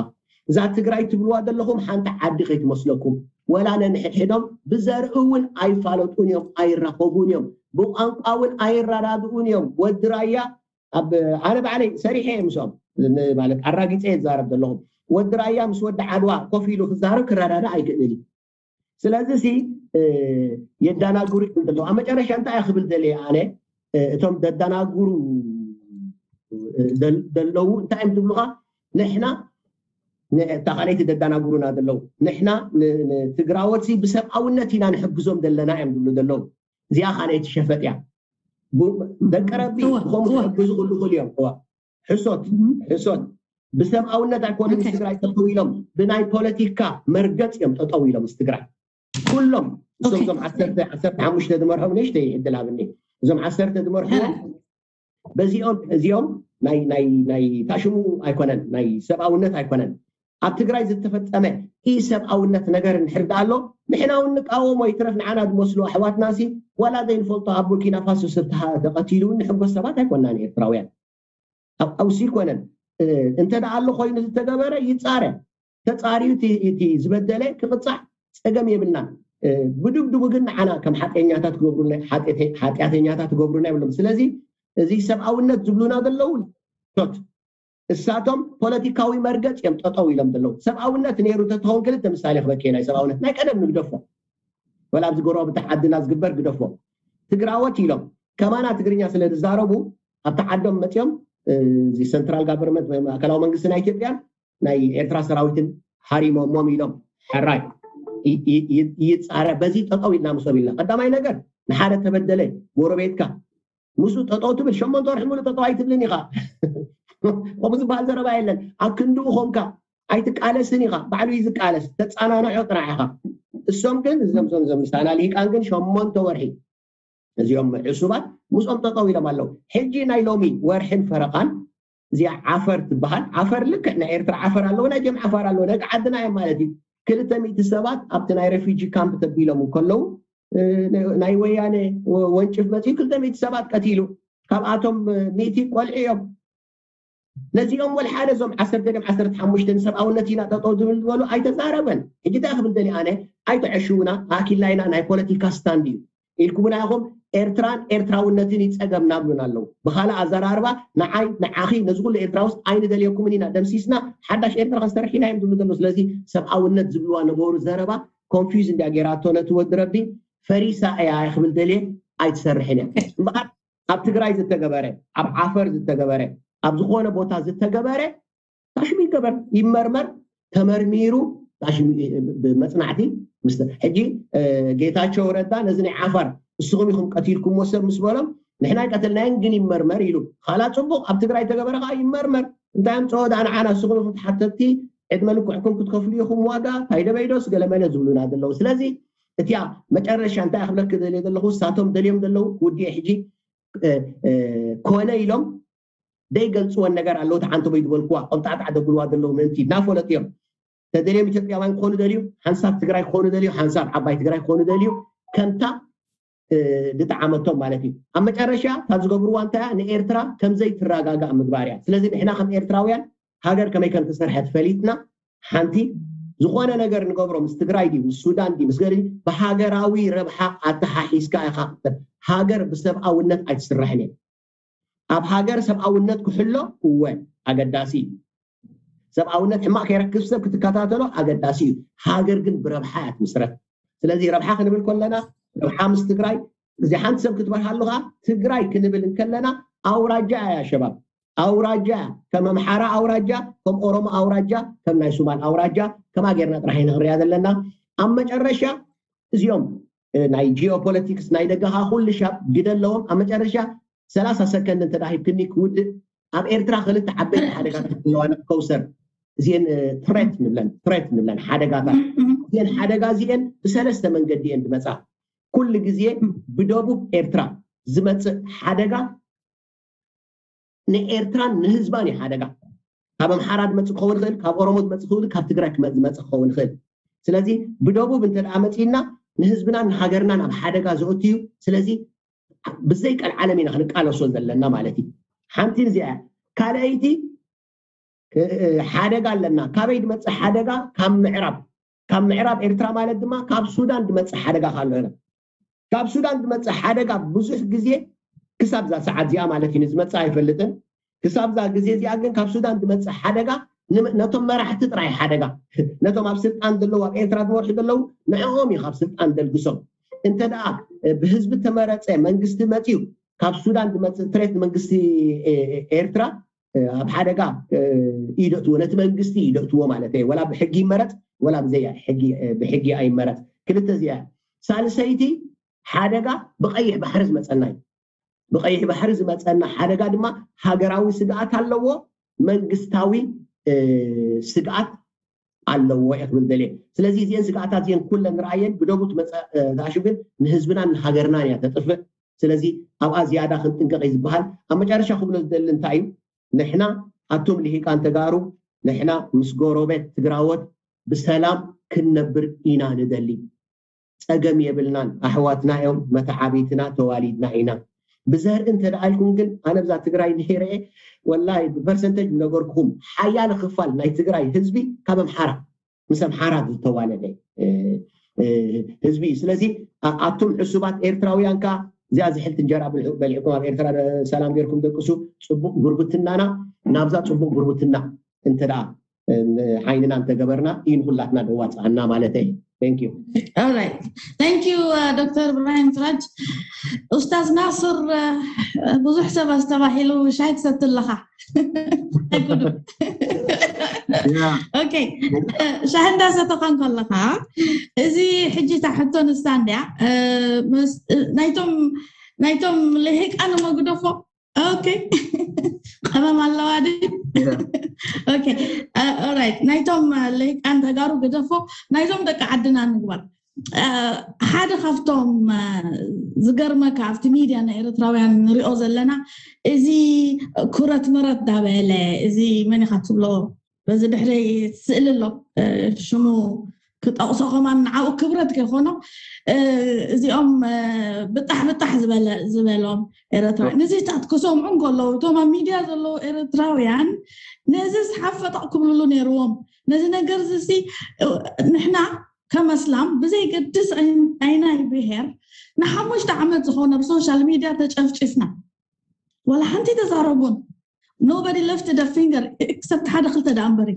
እዛ ትግራይ ትብልዋ ዘለኹም ሓንቲ ዓዲ ከይትመስለኩም። ወላ ነንሕድሕዶም ብዘርኢ እውን ኣይፋለጡን እዮም፣ ኣይራኸቡን እዮም፣ ብቋንቋ እውን ኣይረዳድኡን እዮም። ወዲ ራያ ኣብ ኣነ ባዕለይ ሰሪሐ እየ ምስኦም ን- ማለት ኣራጊፀ እየ ዝዛረብ ዘለኹም። ወዲ ራያ ምስ ወዲ ዓድዋ ኮፍ ኢሉ ክዛረብ ክረዳዳ ኣይክእልን እዩ። ስለዚ ሲ የዳናግሩ እዮም ዘለዉ። ኣብ መጨረሻ እንታይ ክብል ደልየ ኣነ እቶም ዘዳናግሩ ዘለዉ እንታይ እዮም ዝብሉካ? ንሕና እታ ካልኣይቲ ዘዳናግሩና ዘለዉ ንሕና ንትግራወት ብሰብኣውነት ኢና ንሕግዞም ዘለና እዮም ዝብሉ ዘለዉ። እዚኣ ካልኣይቲ ሸፈጥ እያ። ደቂ ረቢ ከምኡ ክሕግዙ ክልኽሉ እዮም። ሕሶት ሕሶት ብሰብኣውነት ኣይኮኑን ምስ ትግራይ ጠጠው ኢሎም፣ ብናይ ፖለቲካ መርገፅ እዮም ጠጠው ኢሎም ምስ ትግራይ። ኩሎም እዞም ዓሰርተ ዓሰርተ ሓሙሽተ ዝመርሖም ንእሽተይ ዕድል ሃብኒ። እዞም ዓሰርተ ዝመርሕዎም በዚኦም እዚኦም ናይ ናይ ናይ ታሽሙ ኣይኮነን፣ ናይ ሰብኣውነት ኣይኮነን። ኣብ ትግራይ ዝተፈፀመ ኢሰብኣውነት ነገር እንድሕር ደኣ ኣሎ ንሕና እውን ንቃወሞ። ይትረፍ ንዓና ዝመስሉ ኣሕዋትና ሲ ዋላ ዘይንፈልጦ ኣብ ቡርኪና ፋሶ ሰብ ተሃ- ተቐቲሉ እውን ንሕጎስ ሰባት ኣይኮናን ኤርትራውያን። ኣብ ቀውሲ ይኮነን እንተ ደኣ ኣሎ ኮይኑ ዝተገበረ ይፃረ። ተፃርዩ እቲ ዝበደለ ክቕፃዕ ፀገም የብልናን። ብድብድቡ ግን ንዓና ከም ሓጢኛታት ክገብሩና ሓጢኣተኛታት ክገብሩና የብሎም። ስለዚ እዚ ሰብኣውነት ዝብሉና ዘለዉ ቶት እሳቶም ፖለቲካዊ መርገፅ እዮም ጠጠው ኢሎም ዘለዉ። ሰብኣውነት ነይሩ ተትኸውን ክልተ ምሳሌ ክበኪ ናይ ሰብኣውነት ናይ ቀደም ንግደፎ ወላ ኣብዚ ጎረባብቲ ዓድና ዝግበር ግደፎ። ትግራወት ኢሎም ከማና ትግርኛ ስለ ዝዛረቡ ኣብቲ ዓዶም መፅኦም እዚ ሰንትራል ጋቨርንመንት ወይ ማእከላዊ መንግስቲ ናይ ኢትዮጵያን ናይ ኤርትራ ሰራዊትን ሃሪሞሞም ኢሎም ሕራይ ይፃረ። በዚ ጠጠው ኢልና ምስኦም ኢልና ቀዳማይ ነገር ንሓደ ተበደለ ጎረቤትካ ምስኡ ጠጠው ትብል ሸሞንተ ወርሒ ሙሉእ ጠጠው ኣይትብልን ኢኻ። ከምኡ ዝበሃል ዘረባ የለን። ኣብ ክንድኡ ኮንካ ኣይትቃለስን ኢኻ። ባዕሉ እዩ ዝቃለስ። ተፃናንዖ ጥራሕ ኢኻ። እሶም ግን እዞም ዞም ዞም ምሳና ልሂቃን ግን ሸሞንተ ወርሒ እዚኦም ዕሱባት ምስኦም ጠጠው ኢሎም ኣለዉ። ሕጂ ናይ ሎሚ ወርሕን ፈረቓን እዚኣ ዓፈር ትበሃል። ዓፈር ልክዕ ናይ ኤርትራ ዓፈር ኣለዎ፣ ናይ ጀም ዓፋር ኣለዎ፣ ደቂ ዓድና እዮም ማለት እዩ። ክልተ ሚእቲ ሰባት ኣብቲ ናይ ሬፊጂ ካምፕ ተቢሎም እንከለዉ ናይ ወያነ ወንጭፍ መፅኡ ክልተ ሚእቲ ሰባት ቀቲሉ፣ ካብኣቶም ሚእቲ ቆልዑ እዮም። ነዚኦም ወልሓደ እዞም ዓሰርተ ድም ዓሰርተ ሓሙሽተ ንሰብኣውነት ኢና ጠጠው ዝብል ዝበሉ ኣይተዛረበን። ሕጂ እንታይ ክብል ደሊ ኣነ ኣይትዐሽውና ኣኪልና ኢና ናይ ፖለቲካ ስታንድ እዩ ኢልኩምና ኢኹም። ኤርትራን ኤርትራውነትን ይፀገምና ብሉና ኣለዉ። ብካልእ ኣዘራርባ ንዓይ ንዓኺ ነዚ ኩሉ ኤርትራ ውስጥ ኣይንደልየኩምን ኢና ደምሲስና ሓዳሽ ኤርትራ ክንሰርሕ ኢና እዮም ዝብሉ ዘለዉ። ስለዚ ሰብኣውነት ዝብልዋ ነበሩ ዘረባ ኮንፊውዝ እንዲያ ገይራቶ ነቲ ወዲ ረቢ ፈሪሳ እያ ክብል ደልየ ኣይትሰርሕን እያ እምበኣር ኣብ ትግራይ ዝተገበረ ኣብ ዓፈር ዝተገበረ ኣብ ዝኾነ ቦታ ዝተገበረ ታሽሚካ ይመርመር፣ ተመርሚሩ ብመፅናዕቲ። ሕጂ ጌታቸው ረዳ ነዚ ናይ ዓፋር እስኹም ኢኹም ቀቲልኩሞ ሰብ ምስ በሎም፣ ንሕና ኣይቀተልናዮን ግን ይመርመር ኢሉ። ካላ ፅቡቅ፣ ኣብ ትግራይ ተገበረ ከዓ ይመርመር። እንታይ ኣምፀኦ ደኣ ንዓና? እስኹም ኢኹም ተሓተትቲ፣ ዕድመ ልክዕኩም ክትከፍሉ ኢኹም ዋጋ። ታይደበይዶስ ገለመለ ዝብሉና ዘለዉ። ስለዚ እቲያ መጨረሻ እንታይ ክብለክ ደልየ ዘለኹ፣ ሳቶም ደልዮም ዘለዉ ውድየ ሕጂ ኮነ ኢሎም ደይገልፅወን ነገር ኣለዉ። ተዓንተቦይ ዝበልክዋ ቆምጣዕጣዕ ደብልዋ ዘለዉ ምእንቲ እናፈለጡ እዮም። ተደልዮም ኢትዮጵያውያን ክኾኑ ደልዩ፣ ሓንሳብ ትግራይ ክኾኑ ደልዩ፣ ሓንሳብ ዓባይ ትግራይ ክኾኑ ደልዩ። ከምታ ድጠዓመቶም ማለት እዩ። ኣብ መጨረሻ ካብ ዝገብርዋ እንታይ ንኤርትራ ከምዘይ ትረጋጋእ ምግባር እያ። ስለዚ ንሕና ከም ኤርትራውያን ሃገር ከመይ ከም ተሰርሐት ፈሊጥና፣ ሓንቲ ዝኾነ ነገር ንገብሮ ምስ ትግራይ ድዩ ምስ ሱዳን ድዩ ምስ ገሊ ብሃገራዊ ረብሓ ኣተሓሒዝካ ኢኻ። ሃገር ብሰብኣውነት ኣይትስራሕን እየ። ኣብ ሃገር ሰብኣውነት ክሕሎ እወ ኣገዳሲ እዩ። ሰብኣውነት ሕማቕ ከይረክብ ሰብ ክትከታተሎ ኣገዳሲ እዩ። ሃገር ግን ብረብሓ እያ ትምስረት። ስለዚ ረብሓ ክንብል ከለና ረብሓ ምስ ትግራይ እዚ ሓንቲ ሰብ ክትበርሃሉ ከዓ ትግራይ ክንብል እንከለና ኣውራጃ እያ ሸባብ። ኣውራጃ ከም ኣምሓራ ኣውራጃ፣ ከም ኦሮሞ ኣውራጃ፣ ከም ናይ ሱማል ኣውራጃ፣ ከማ ጌርና ጥራሕ ኢና ክንሪያ ዘለና። ኣብ መጨረሻ እዚኦም ናይ ጂኦፖለቲክስ ናይ ደገኻ ኩሉ ሻብ ግደ ኣለዎም። ኣብ መጨረሻ ሰላሳ ሰከንድ እንተ ሂብክኒ ክውድእ፣ ኣብ ኤርትራ ክልተ ዓበይቲ ሓደጋታት ኣለዋ። ከውሰር እዚአን ትሬት ንብለን ትሬት ንብለን ሓደጋታት እዚአን ሓደጋ እዚአን ብሰለስተ መንገዲ እየን ዝመፃ። ኩሉ ግዜ ብደቡብ ኤርትራ ዝመፅእ ሓደጋ ንኤርትራን ንህዝባን እዩ ሓደጋ። ካብ ኣምሓራ ዝመፅእ ክኸውን ይኽእል፣ ካብ ኦሮሞ ዝመፅእ ክኽእል፣ ካብ ትግራይ ክመ- ዝመፅእ ክኸውን ይኽእል። ስለዚ ብደቡብ እንተ ደኣ መፂእና ንህዝብናን ንሃገርናን ኣብ ሓደጋ ዘእቱ እዩ። ስለዚ ብዘይ ቀልዓለም ኢና ክንቃለሶ ዘለና ማለት እዩ። ሓንቲ እዚኣ እያ። ካልኣይቲ ሓደጋ ኣለና። ካበይ ዝመፅእ ሓደጋ? ካብ ምዕራብ። ካብ ምዕራብ ኤርትራ ማለት ድማ ካብ ሱዳን ዝመፅእ ሓደጋ ካሎ ኢና። ካብ ሱዳን ዝመፅእ ሓደጋ ብዙሕ ግዜ ክሳብ እዛ ሰዓት እዚኣ ማለት እዩ ዝመፅእ ኣይፈልጥን። ክሳብ እዛ ግዜ እዚኣ ግን ካብ ሱዳን ዝመፅእ ሓደጋ ነቶም መራሕቲ ጥራይ ሓደጋ፣ ነቶም ኣብ ስልጣን ዘለዉ ኣብ ኤርትራ ዝመርሑ ዘለዉ ንዕኦም እዩ ካብ ስልጣን ዘልግሶም። እንተ ደኣ ብህዝቢ ተመረፀ መንግስቲ መፅዩ ካብ ሱዳን ዝመፅእ ትሬት መንግስቲ ኤርትራ ኣብ ሓደጋ ኢደእትዎ፣ ነቲ መንግስቲ ኢደእትዎ ማለት እዩ። ወላ ብሕጊ ይመረፅ ወላ ብዘይ ብሕጊ ኣይመረፅ። ክልተ እዚኣ። ሳልሰይቲ ሓደጋ ብቀይሕ ባሕሪ ዝመፀና እዩ። ብቀይሕ ባሕሪ ዝመፀና ሓደጋ ድማ ሃገራዊ ስግኣት ኣለዎ፣ መንግስታዊ ስግኣት ኣለዎ እየ ክብል ደልየ። ስለዚ እዚአን ስግኣታት እዚአን ኩለን ንረኣየን ብደቡ ትመፀእ ዝኣሹ ግን ንህዝብናን ንሃገርናን እያ ተጥፍእ። ስለዚ ኣብኣ ዝያዳ ክንጥንቀቕ እዩ ዝበሃል። ኣብ መጨረሻ ክብሎ ዝደሊ እንታይ እዩ? ንሕና ኣቱም ልሂቃን ተጋሩ፣ ንሕና ምስ ጎረቤት ትግራዎት ብሰላም ክንነብር ኢና ንደሊ። ፀገም የብልናን። ኣሕዋትና እዮም፣ መተዓቢትና ተዋሊድና ኢና። ብዘርኢ እንተ ደኣ ኢልኩም ግን ኣነ ብዛ ትግራይ ነይረ እየ። ወላሂ ብፐርሰንተጅ ነገርኩኹም ሓያለ ክፋል ናይ ትግራይ ህዝቢ ካብ ኣምሓራ ምስ ኣምሓራ ዝተዋለደ ህዝቢ እዩ። ስለዚ ኣቱም ዕሱባት ኤርትራውያን ከ እዚኣ ዝሕልቲ እንጀራ በሊዕኩም ኣብ ኤርትራ ሰላም ጌርኩም ደቅሱ። ፅቡቅ ጉርብትናና ናብዛ ፅቡቅ ጉርብትና እንተ ደኣ ዓይንና እንተገበርና እዩ ንኩላትና ደዋፅኣና ማለት እዩ። Thank you። Thank you ዶክተር ብራሂም ስራጅ። ኡስታዝ ናስር ብዙሕ ሰብ ኣስተባሂሉ ሻይ ትሰቲ ኣለኻ። ኦኬ፣ ሻሂ እንዳሰተኻ እንከለኻ እዚ ሕጂ እታ ሕቶ ንሳ እንድያ ናይቶም ናይቶም ልሂቃን እሞ ግደፎ። ኦኬ፣ ቀመም ኣለዋ ድ ኦኬ፣ ኦራይት፣ ናይቶም ልሂቃን ተጋሩ ግደፎ፣ ናይዞም ደቂ ዓድና ንግበር። ሓደ ካብቶም ዝገርመካ ኣብቲ ሚድያ ናይ ኤርትራውያን ንሪኦ ዘለና እዚ ኩረት ምረት ዳበለ እዚ መን ኢኻ ትብሎ በዚ ድሕሪ ስእሊ ኣሎ ሽሙ ክጠቕሶ ከማን ንዓኡ ክብረት ከይኮኖ እዚኦም ብጣሕ ብጣሕ ዝበለ ዝበሎም ኤርትራውያን ንዚታት ክሰምዑ እንከለዉ እቶም ኣብ ሚድያ ዘለዉ ኤርትራውያን ነዚ ዝሓፈጠቕ ክብልሉ ነይርዎም። ነዚ ነገር እዚ ንሕና ከም ኣስላም ብዘይገድስ ኣይናይ ብሄር ንሓሙሽተ ዓመት ዝኾነ ብሶሻል ሚድያ ተጨፍጭፍና ዋላ ሓንቲ ተዛረቡን nobody left the finger except ሓደ ክልተ ደኣ እምበሪ።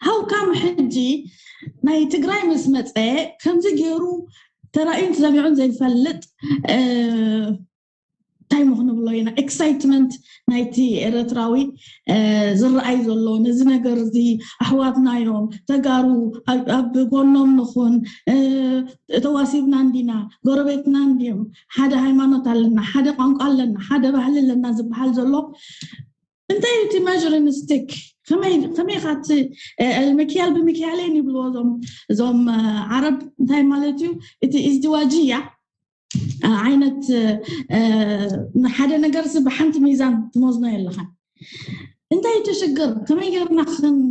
How come ሕጂ ናይ ትግራይ ምስ መፀ ከምዚ ገይሩ ተራእዩን ተሰሚዑን ዘይፈልጥ እንታይ ሞ ክንብሎ ኢና፣ ኤክሳይትመንት ናይቲ ኤረትራዊ ዝረኣይ ዘሎ ነዚ ነገር እዚ፣ ኣሕዋትና እዮም ተጋሩ፣ ኣብ ጎኖም ንኹን፣ ተዋሲብና እንዲና፣ ጎረቤትና እንዲዮም፣ ሓደ ሃይማኖት ኣለና፣ ሓደ ቋንቋ ኣለና፣ ሓደ ባህሊ ኣለና ዝበሃል ዘሎ እንታይ እዩ እቲ መዥሪንግ ስቲክ? ከመይ ከመይ ኢኻ እቲ ምክያል ብምክያለይን ይብልዎ እዞም እዞም ዓረብ። እንታይ ማለት እዩ እቲ ኢዝድዋጅያ ዓይነት ሓደ ነገር ሲ ብሓንቲ ሚዛን ትመዝኖ የለኻን። እንታይ እቲ ሽግር? ከመይ ጌርና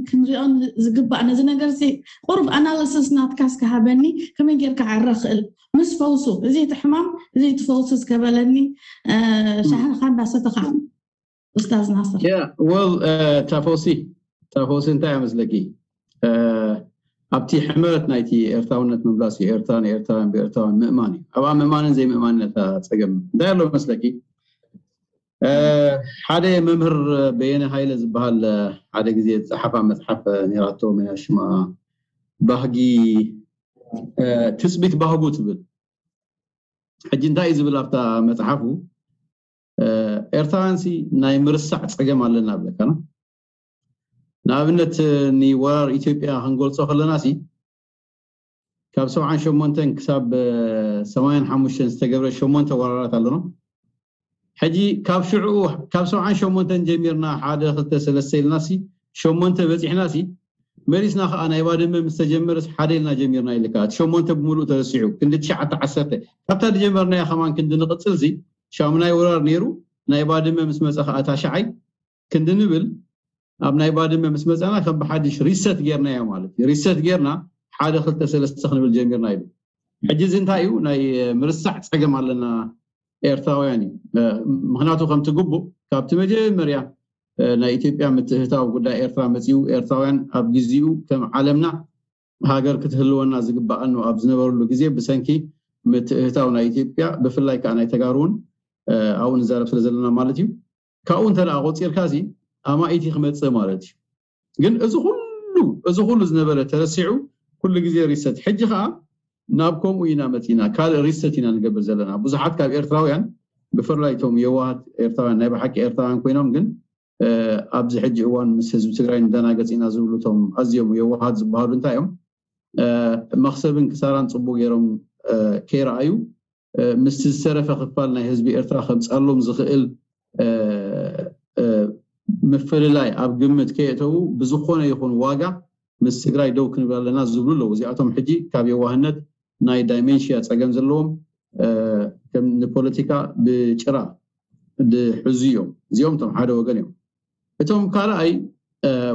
ክንሪኦ ዝግባእ ነዚ ነገር ሲ? ቁሩብ ኣናሊሲስ ናትካ እስከ ሃበኒ። ከመይ ጌርካ ዕረ ክእል ምስ ፈውሱ፣ እዚ እቲ ሕማም፣ እዚ እቲ ፈውሱ እስከ በለኒ። ሻህኻ እንዳሰተኻ ኡስታዝ ናስር። ወል ታፎሲ ታፎሲ እንታይ መስለኪ? ኣብቲ ሕመረት ናይቲ ኤርትራውነት ምብላስ እዩ። ኤርትራ ንኤርትራውያን ብኤርትራውያን ምእማን እዩ። ኣብኣ ምእማንን ዘይምእማንን እታ ጸገም እንታይ ኣሎ መስለኪ? ሓደ መምህር በየነ ሃይለ ዝበሃል ሓደ ግዜ ዝጸሓፋ መጽሓፍ ነራቶ፣ መን ሽማ፣ ባህጊ ትጽቢት ባህጉ ትብል። ሕጂ እንታይ እዩ ዝብል ኣብታ መጽሓፉ? ኤርትራውያን ሲ ናይ ምርሳዕ ጸገም ኣለና ብለካ ነው። ንኣብነት ንወራር ኢትዮጵያ ክንገልጾ ከለና ሲ ካብ ሰብዓን ሸሞንተን ክሳብ ሰማንያን ሓሙሽተን ዝተገብረ ሸሞንተ ወራራት ኣለና። ሕጂ ካብ ሽዑ ካብ ሰብዓን ሸሞንተን ጀሚርና ሓደ ክልተ ሰለስተ ኢልና ሲ ሸሞንተ በጺሕና ሲ መሊስና ከዓ ናይ ባድመ ምስ ተጀመረስ ሓደ ኢልና ጀሚርና ኢልካ እቲ ሸሞንተ ብምሉእ ተረሲዑ ክንዲ ትሽዓተ ዓሰርተ ካብታ ዝጀመርናያ ከማን ክንዲ ንቕጽል ሲ ሻሙናይ ወራር ነይሩ። ናይ ባድመ ምስ መጸ ከዓ ታሽዓይ ክንዲ ንብል ኣብ ናይ ባድመ ምስ መጸና ከም ብሓድሽ ሪሰት ጌርናዮ ማለት እዩ። ሪሰት ጌርና ሓደ ክልተ ሰለስተ ክንብል ጀሚርና ኢሉ። ሕጂ እዚ እንታይ እዩ? ናይ ምርሳዕ ጸገም ኣለና ኤርትራውያን እዩ። ምክንያቱ ከምቲ ግቡእ ካብቲ መጀመርያ ናይ ኢትዮጵያ ምትእትታው ጉዳይ ኤርትራ መጺኡ ኤርትራውያን ኣብ ግዜኡ ከም ዓለምና ሃገር ክትህልወና ዝግባኣኑ ኣብ ዝነበረሉ ግዜ ብሰንኪ ምትእትታው ናይ ኢትዮጵያ ብፍላይ ከዓ ናይ ተጋሩ እውን ኣብኡ ንዛረብ ስለ ዘለና ማለት እዩ። ካብኡ እንተ ደኣ ቆጺርካ እዚ ኣማኢት ክመጽእ ማለት እዩ። ግን እዚ ኩሉ እዚ ኩሉ ዝነበረ ተረሲዑ ኩሉ ግዜ ሪሰት። ሕጂ ከዓ ናብ ከምኡ ኢና መጺና፣ ካልእ ሪሰት ኢና ንገብር ዘለና። ብዙሓት ካብ ኤርትራውያን ብፍላይ እቶም የዋሃት ኤርትራውያን ናይ ብሓቂ ኤርትራውያን ኮይኖም ግን ኣብዚ ሕጂ እዋን ምስ ህዝቢ ትግራይ ንደናገጽ ኢና ዝብሉ እቶም ኣዝዮም የዋሃት ዝበሃሉ እንታይ እዮም? መኽሰብን ክሳራን ጽቡቅ ገይሮም ከይረኣዩ ምስቲ ዝተረፈ ክፋል ናይ ህዝቢ ኤርትራ ከምጻሎም ዝኽእል ምፍልላይ ኣብ ግምት ከየእተዉ ብዝኾነ ይኹን ዋጋ ምስ ትግራይ ደው ክንብል ኣለና ዝብሉ ኣለዉ። እዚኣቶም ሕጂ ካብ የዋህነት ናይ ዳይሜንሽያ ጸገም ዘለዎም ከም ንፖለቲካ ብጭራ ዝሕዙ እዮም። እዚኦም እቶም ሓደ ወገን እዮም። እቶም ካልኣይ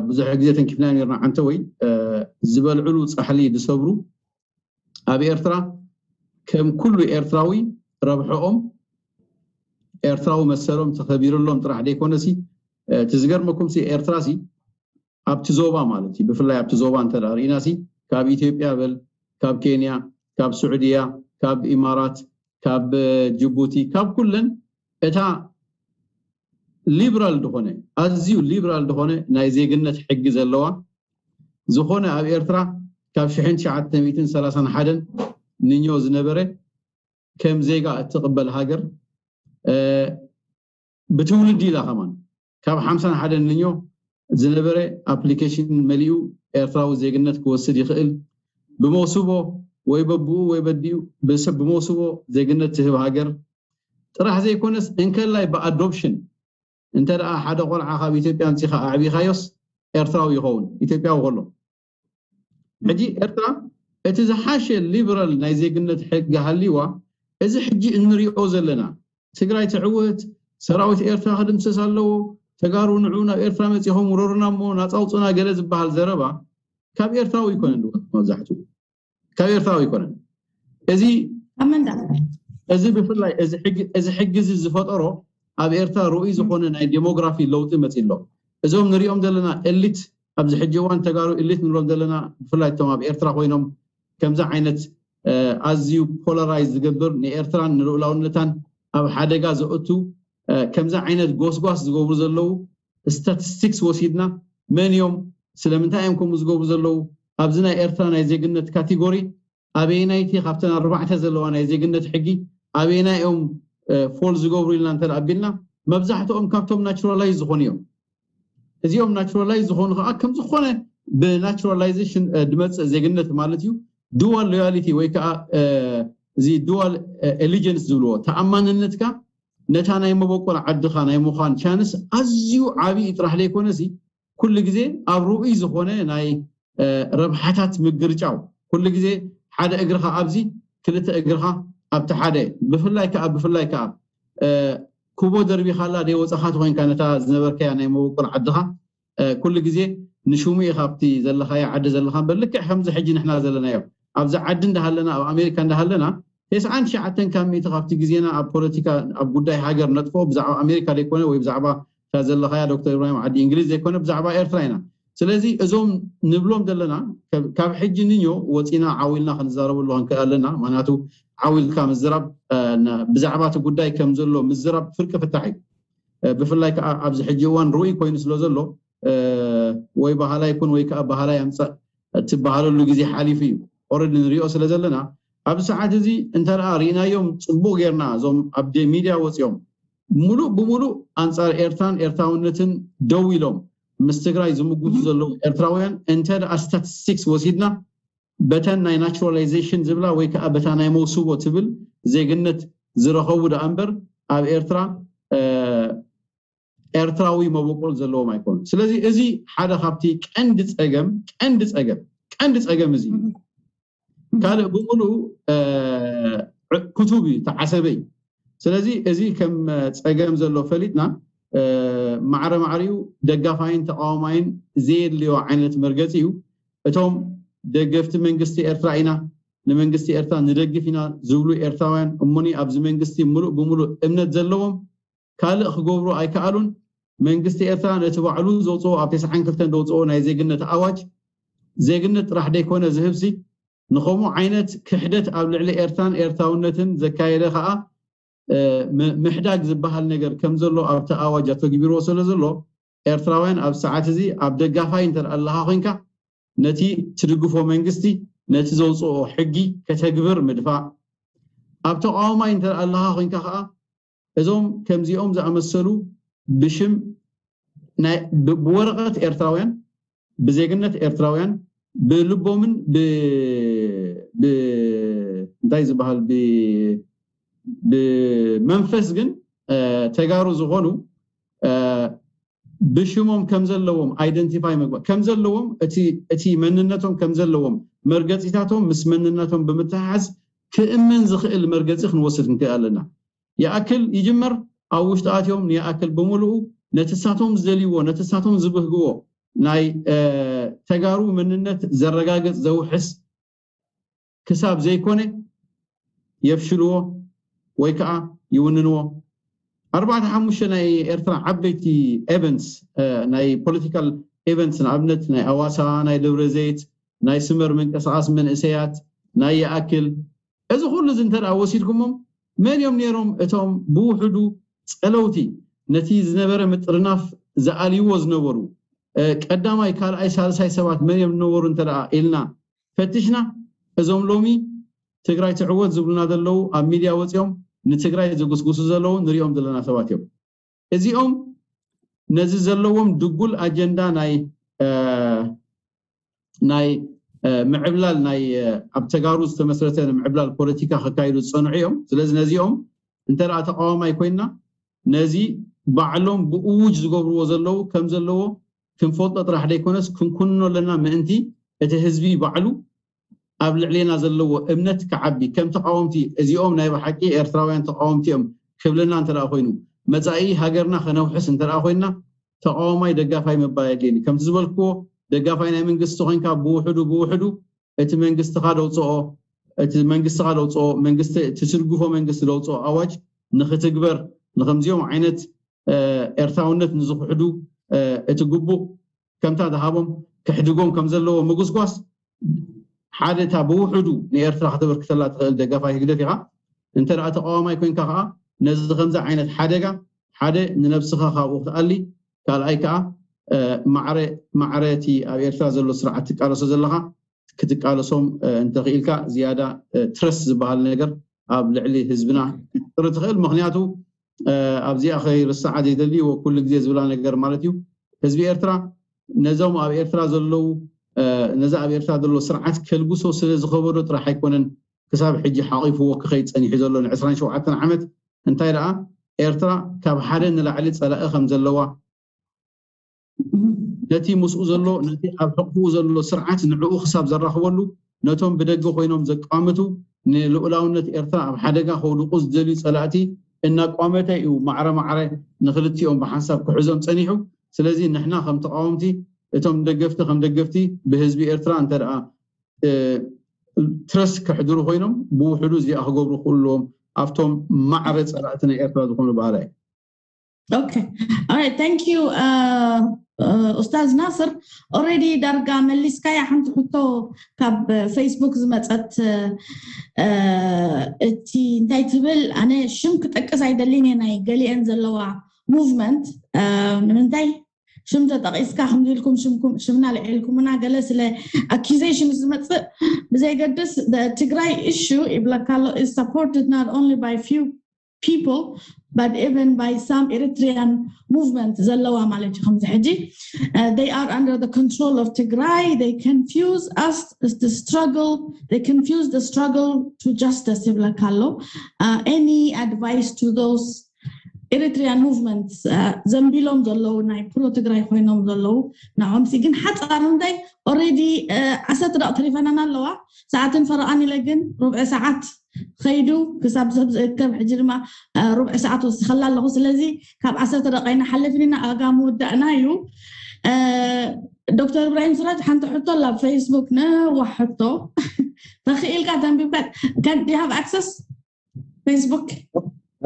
ብዙሕ ግዜ ተንኪፍና ነርና ዓንተ ወይ ዝበልዕሉ ጻሕሊ ዝሰብሩ ኣብ ኤርትራ ከም ኩሉ ኤርትራዊ ረብሐኦም ኤርትራዊ መሰሎም ተኸቢርሎም ጥራሕ ዘይኮነሲ እቲ ዝገርመኩም ሲ ኤርትራ ሲ ኣብቲ ዞባ ማለት እዩ ብፍላይ ኣብቲ ዞባ እንተ ርኢና ሲ ካብ ኢትዮጵያ በል ካብ ኬንያ ካብ ስዑድያ ካብ ኢማራት ካብ ጅቡቲ ካብ ኩለን እታ ሊብራል ዝኾነ ኣዝዩ ሊብራል ዝኾነ ናይ ዜግነት ሕጊ ዘለዋ ዝኾነ ኣብ ኤርትራ ካብ ሽሕን ትሽዓተ ሚእትን ሰላሳን ሓደን ንኞ ዝነበረ ከም ዜጋ እትቕበል ሃገር ብትውልዲ ኢላ ከማን ካብ ሓምሳን ሓደን ንኞ ዝነበረ ኣፕሊኬሽን መሊኡ ኤርትራዊ ዜግነት ክወስድ ይኽእል ብመውስቦ ወይ በብኡ ወይ በዲኡ ብሰብ ብመውስቦ ዜግነት ትህብ ሃገር ጥራሕ ዘይኮነስ እንከላይ ብኣዶፕሽን እንተ ደኣ ሓደ ቆልዓ ካብ ኢትዮጵያ ኣምጺኻ ኣዕቢኻዮስ ኤርትራዊ ይኸውን ኢትዮጵያዊ ከሎ ሕጂ ኤርትራ እቲ ዝሓሸ ሊበራል ናይ ዜግነት ሕጊ ሃልይዋ እዚ ሕጂ እንሪኦ ዘለና ትግራይ ትዕወት ሰራዊት ኤርትራ ክድምሰስ ኣለዎ ተጋሩ ንዑ ናብ ኤርትራ መጺኹም ውረሩና እሞ ናጻ ውፁና ገለ ዝበሃል ዘረባ ካብ ኤርትራዊ ይኮነን መብዛሕትኡ ካብ ኤርትራዊ ኣይኮነን። እዚ ኣብ መንዳ እዚ ብፍላይ እዚ ሕጊ እዚ ሕጊ እዚ ዝፈጠሮ ኣብ ኤርትራ ርኡይ ዝኾነ ናይ ዴሞግራፊ ለውጢ መጺ ኣሎ። እዞም ንሪኦም ዘለና ኤሊት ኣብዚ ሕጂ እዋን ተጋሩ ኤሊት ንብሎም ዘለና ብፍላይ እቶም ኣብ ኤርትራ ኮይኖም ከምዚ ዓይነት ኣዝዩ ፖላራይዝ ዝገብር ንኤርትራን ንልኡላውነታን ኣብ ሓደጋ ዘእቱ ከምዚ ዓይነት ጎስጓስ ዝገብሩ ዘለዉ ስታቲስቲክስ ወሲድና መን እዮም ስለምንታይ እዮም ከምኡ ዝገብሩ ዘለዉ ኣብዚ ናይ ኤርትራ ናይ ዜግነት ካቴጎሪ ኣበየናይቲ ካብተን ኣርባዕተ ዘለዋ ናይ ዜግነት ሕጊ ኣበየናይ እዮም ፎል ዝገብሩ ኢልና እንተ ኣቢልና፣ መብዛሕትኦም ካብቶም ናቹራላይዝ ዝኾኑ እዮም። እዚኦም ናቹራላይዝ ዝኾኑ ከዓ ከም ዝኾነ ብናቹራላይዜሽን ድመፅእ ዜግነት ማለት እዩ። ዱዋል ሎያሊቲ ወይ ከዓ እዚ ዱዋል ኤሊጀንስ ዝብልዎ፣ ተኣማንነትካ ነታ ናይ መበቆል ዓድኻ ናይ ምዃን ቻንስ ኣዝዩ ዓብዪ ጥራሕ ዘይኮነሲ፣ ኩሉ ግዜ ኣብ ርኡይ ዝኾነ ናይ ረብሓታት ምግርጫው፣ ኩሉ ግዜ ሓደ እግርኻ ኣብዚ፣ ክልተ እግርኻ ኣብቲ ሓደ፣ ብፍላይ ከዓ ብፍላይ ከዓ ኩቦ ደርቢኻላ ደይወፃኻ ተኮይንካ ነታ ዝነበርካያ ናይ መበቆል ዓድኻ ኩሉ ግዜ ንሽሙ ኢኻ ኣብቲ ዘለኻዮ ዓዲ ዘለኻ እምበር፣ ልክዕ ከምዚ ሕጂ ንሕና ዘለናዮ ኣብዚ ዓዲ እንዳሃለና፣ ኣብ ኣሜሪካ እንዳሃለና፣ ተስዓን ትሽዓተን ካብ ሚእቲ ካብቲ ግዜና ኣብ ፖለቲካ፣ ኣብ ጉዳይ ሃገር ነጥፎ፣ ብዛዕባ ኣሜሪካ ዘይኮነ ወይ ብዛዕባ እታ ዘለኻያ ዶክተር ኢብራሂም ዓዲ እንግሊዝ ዘይኮነ፣ ብዛዕባ ኤርትራ ኢና። ስለዚ እዞም ንብሎም ዘለና ካብ ሕጂ ንዮ ወፂና ዓዊልና ክንዛረበሉ ክንክእል ኣለና። ምክንያቱ ዓዊልካ ምዝራብ፣ ብዛዕባ እቲ ጉዳይ ከም ዘሎ ምዝራብ ፍርቂ ፍታሕ እዩ። ብፍላይ ከዓ ኣብዚ ሕጂ እዋን ርኡይ ኮይኑ ስለ ዘሎ፣ ወይ ባህላ ይኩን ወይ ከዓ ባህላ ያምፀእ ትበሃለሉ ግዜ ሓሊፉ እዩ። ኦረዲ ንሪኦ ስለ ዘለና፣ ኣብዚ ሰዓት እዚ እንተ ደኣ ርኢናዮም፣ ፅቡቅ ጌርና እዞም ኣብ ሚድያ ወፂኦም ሙሉእ ብሙሉእ ኣንፃር ኤርትራን ኤርትራውነትን ደው ኢሎም ምስ ትግራይ ዝምጉቱ ዘለዉ ኤርትራውያን፣ እንተ ደኣ ስታቲስቲክስ ወሲድና፣ በተን ናይ ናቹራላይዜሽን ዝብላ ወይ ከዓ በታ ናይ መውስቦ ትብል ዜግነት ዝረኸቡ ደኣ እምበር፣ ኣብ ኤርትራ ኤርትራዊ መበቆል ዘለዎም ኣይኮኑን። ስለዚ እዚ ሓደ ካብቲ ቀንዲ ፀገም፣ ቀንዲ ፀገም፣ ቀንዲ ፀገም እዚ እዩ። ካልእ ብምሉኡ ክቱብ እዩ፣ ተዓሰበ እዩ። ስለዚ እዚ ከም ፀገም ዘሎ ፈሊጥና፣ ማዕረ ማዕሪኡ ደጋፋይን ተቃዋማይን ዘየድልዮ ዓይነት መርገፂ እዩ። እቶም ደገፍቲ መንግስቲ ኤርትራ ኢና፣ ንመንግስቲ ኤርትራ ንደግፍ ኢና ዝብሉ ኤርትራውያን እሞኒ ኣብዚ መንግስቲ ሙሉእ ብሙሉእ እምነት ዘለዎም ካልእ ክገብሩ ኣይከኣሉን። መንግስቲ ኤርትራ ነቲ ባዕሉ ዘውፅኦ፣ ኣብ ተስዓን ክልተን ዘውፅኦ ናይ ዜግነት ኣዋጅ፣ ዜግነት ጥራሕ ደይኮነ ዝህብሲ፣ ንኸምኡ ዓይነት ክሕደት ኣብ ልዕሊ ኤርትራን ኤርትራውነትን ዘካየደ ከዓ ምሕዳግ ዝበሃል ነገር ከም ዘሎ ኣብቲ ኣዋጅ ኣተግቢርዎ ስለ ዘሎ፣ ኤርትራውያን ኣብ ሰዓት እዚ ኣብ ደጋፋይ እንተ ኣለኻ ኮንካ፣ ነቲ ትድግፎ መንግስቲ ነቲ ዘውፅኦ ሕጊ ከተግብር ምድፋእ፣ ኣብ ተቃዋማይ እንተ ኣለኻ ኮንካ ከዓ እዞም ከምዚኦም ዝኣመሰሉ ብሽም ናይ ብወረቐት ኤርትራውያን፣ ብዜግነት ኤርትራውያን፣ ብልቦምን እንታይ ዝበሃል ብመንፈስ ግን ተጋሩ ዝኾኑ ብሽሞም ከም ዘለዎም ኣይደንቲፋይ ምግባር ከም ዘለዎም፣ እቲ መንነቶም ከም ዘለዎም፣ መርገፂታቶም ምስ መንነቶም ብምትሕሓዝ ክእመን ዝኽእል መርገፂ ክንወስድ ክንክእል ኣለና። ይኣክል ይጅመር፣ ኣብ ውሽጢ ኣትዮም ንይኣክል ብምሉኡ ነቲ ሳቶም ዝደልይዎ፣ ነቲ ሳቶም ዝብህግዎ ናይ ተጋሩ መንነት ዘረጋግፅ ዘውሕስ ክሳብ ዘይኮነ የፍሽልዎ ወይ ከዓ ይውንንዎ። ኣርባዕተ ሓሙሽተ ናይ ኤርትራ ዓበይቲ ኤቨንትስ፣ ናይ ፖለቲካል ኤቨንትስ፣ ንኣብነት ናይ ኣዋሳ፣ ናይ ደብረ ዘይት፣ ናይ ስመር ምንቅስቃስ መንእሰያት፣ ናይ ይኣክል፣ እዚ ኩሉ እዚ እንተ ደኣ ወሲድኩሞም፣ መን እዮም ነይሮም እቶም ብውሕዱ ጸለውቲ ነቲ ዝነበረ ምጥርናፍ ዝኣልይዎ ዝነበሩ? ቀዳማይ፣ ካልኣይ፣ ሳልሳይ ሰባት መን እዮም ዝነበሩ እንተ ደኣ ኢልና ፈቲሽና፣ እዞም ሎሚ ትግራይ ትዕወት ዝብሉና ዘለዉ፣ ኣብ ሚድያ ወፂኦም ንትግራይ ዝጉስጉሱ ዘለዉ ንሪኦም ዘለና ሰባት እዮም። እዚኦም ነዚ ዘለዎም ድጉል ኣጀንዳ ናይ ናይ ምዕብላል፣ ናይ ኣብ ተጋሩ ዝተመስረተ ንምዕብላል ፖለቲካ ከካይዱ ዝፀንዑ እዮም። ስለዚ ነዚኦም እንተ ደኣ ተቃዋማይ ኮይንና፣ ነዚ ባዕሎም ብእውጅ ዝገብርዎ ዘለዉ ከም ዘለዎ ክንፈልጦ ጥራሕ ዘይኮነስ ክንኩንኖ ኣለና፣ ምእንቲ እቲ ህዝቢ ባዕሉ ኣብ ልዕሌና ዘለዎ እምነት ክዓቢ፣ ከም ተቃወምቲ እዚኦም ናይ ብሓቂ ኤርትራውያን ተቃወምቲ እዮም ክብለና እንተ ደኣ ኮይኑ፣ መጻኢ ሃገርና ከነውሕስ እንተ ደኣ ኮይንና፣ ተቃዋማይ ደጋፋይ ምባል የድልየኒ። ከምቲ ዝበልክዎ፣ ደጋፋይ ናይ መንግስቲ ኮይንካ ብውሕዱ ብውሕዱ እቲ መንግስትኻ ደውፅኦ፣ እቲ መንግስትኻ ደውፅኦ፣ መንግስቲ፣ እቲ ትድግፎ መንግስቲ ደውፅኦ ኣዋጅ ንክትግበር፣ ንከምዚኦም ዓይነት ኤርትራውነት ንዝኽሕዱ እቲ ግቡእ ከምታ ዝሃቦም ክሕድጎም ከም ዘለዎ ምጉስጓስ፣ ሓደ እታ ብውሕዱ ንኤርትራ ከተበርክተላ ትኽእል ደጋፋይ ህግደፍ ኢኻ። እንተ ደኣ ተቃዋማይ ኮይንካ ከዓ ነዚ ከምዚ ዓይነት ሓደጋ፣ ሓደ ንነብስኻ ካብኡ ክትኣሊ፣ ካልኣይ ከዓ ማዕረ ማዕረ እቲ ኣብ ኤርትራ ዘሎ ስርዓት ትቃለሶ ዘለኻ ክትቃለሶም እንተኽኢልካ ዝያዳ ትረስት ዝበሃል ነገር ኣብ ልዕሊ ህዝብና ክትጥሪ ትኽእል። ምክንያቱ ኣብዚኣ ከይርስዓ ዘይደሊ ኩሉ ግዜ ዝብላ ነገር ማለት እዩ፣ ህዝቢ ኤርትራ ነዞም ኣብ ኤርትራ ዘለዉ ነዚ ኣብ ኤርትራ ዘሎ ስርዓት ከልግሶ ስለ ዝኸበዶ ጥራሕ ኣይኮነን ክሳብ ሕጂ ሓቒፍዎ ክኸይድ ጸኒሑ ዘሎ ን27 ዓመት። እንታይ ደኣ ኤርትራ ካብ ሓደ ንላዕሊ ጸላኢ ከም ዘለዋ፣ ነቲ ምስኡ ዘሎ ነቲ ኣብ ሕቕፍኡ ዘሎ ስርዓት ንዕኡ ክሳብ ዘራኽበሉ ነቶም ብደገ ኮይኖም ዘቃምቱ ንልኡላውነት ኤርትራ ኣብ ሓደጋ ከውድቁ ዝደልዩ ጸላእቲ እናቋመተ እዩ ማዕረ ማዕረ ንክልቲኦም ብሓንሳብ ክሕዞም ጸኒሑ። ስለዚ ንሕና ከም ተቃወምቲ እቶም ደገፍቲ ከም ደገፍቲ ብህዝቢ ኤርትራ እንተ ደኣ ትረስ ከሕድሩ ኮይኖም ብውሕዱ እዚኣ ክገብሩ ክእልዎም ኣብቶም ማዕረ ጸላእቲ ናይ ኤርትራ ዝኾኑ በሃላ እዩ። Okay. All right. Thank you. ኡስታዝ ናስር ኦሬዲ ዳርጋ መሊስካያ ሓንቲ ሕቶ ካብ ፌስቡክ ዝመፀት። እቲ እንታይ ትብል ኣነ ሽም ክጠቅስ ኣይደልን እየ ናይ ገሊአን ዘለዋ ሙቭመንት ንምንታይ ሽም ተጠቂስካ ከምዚ ኢልኩም ሽምና ልዒልኩምና ገለ ስለ ኣኪዜሽን ዝመፅእ ብዘይገድስ ትግራይ ኢሹ ይብለካ ኣሎ is supported not only by few people but even by some Eritrean movement ዘለዋ ማለት እዩ ከምዚ ሕጂ they are under the control of Tigray they confuse us the struggle they confuse the struggle to justice ይብለካ ኣሎ any advice to those Eritrean movement ዘንቢሎም ዘለዉ ናይ ፕሮ ትግራይ ኮይኖም ዘለዉ ንዖምሲ ግን ሓፃር እንታይ ኦሬዲ ዓሰርተ ደቂ ተሪፈናና ኣለዋ ሰዓትን ፈረቓን ኢለ ግን ሩብዒ ሰዓት ኸይዱ ክሳብ ሰብ ዝእከብ ሕጂ ድማ ሩብዒ ሰዓት ወሲኸላ ኣለኹ ስለዚ ካብ ዓሰርተ ደቂ ኢና ሓለፍን ኢና ኣጋ ምውዳእና እዩ ዶክተር እብራሂም ስራጅ ሓንቲ ሕቶ ኣብ ፌስቡክ ነዋሕ ሕቶ ተኽኢልካ ተንቢብካ can you have access ፌስቡክ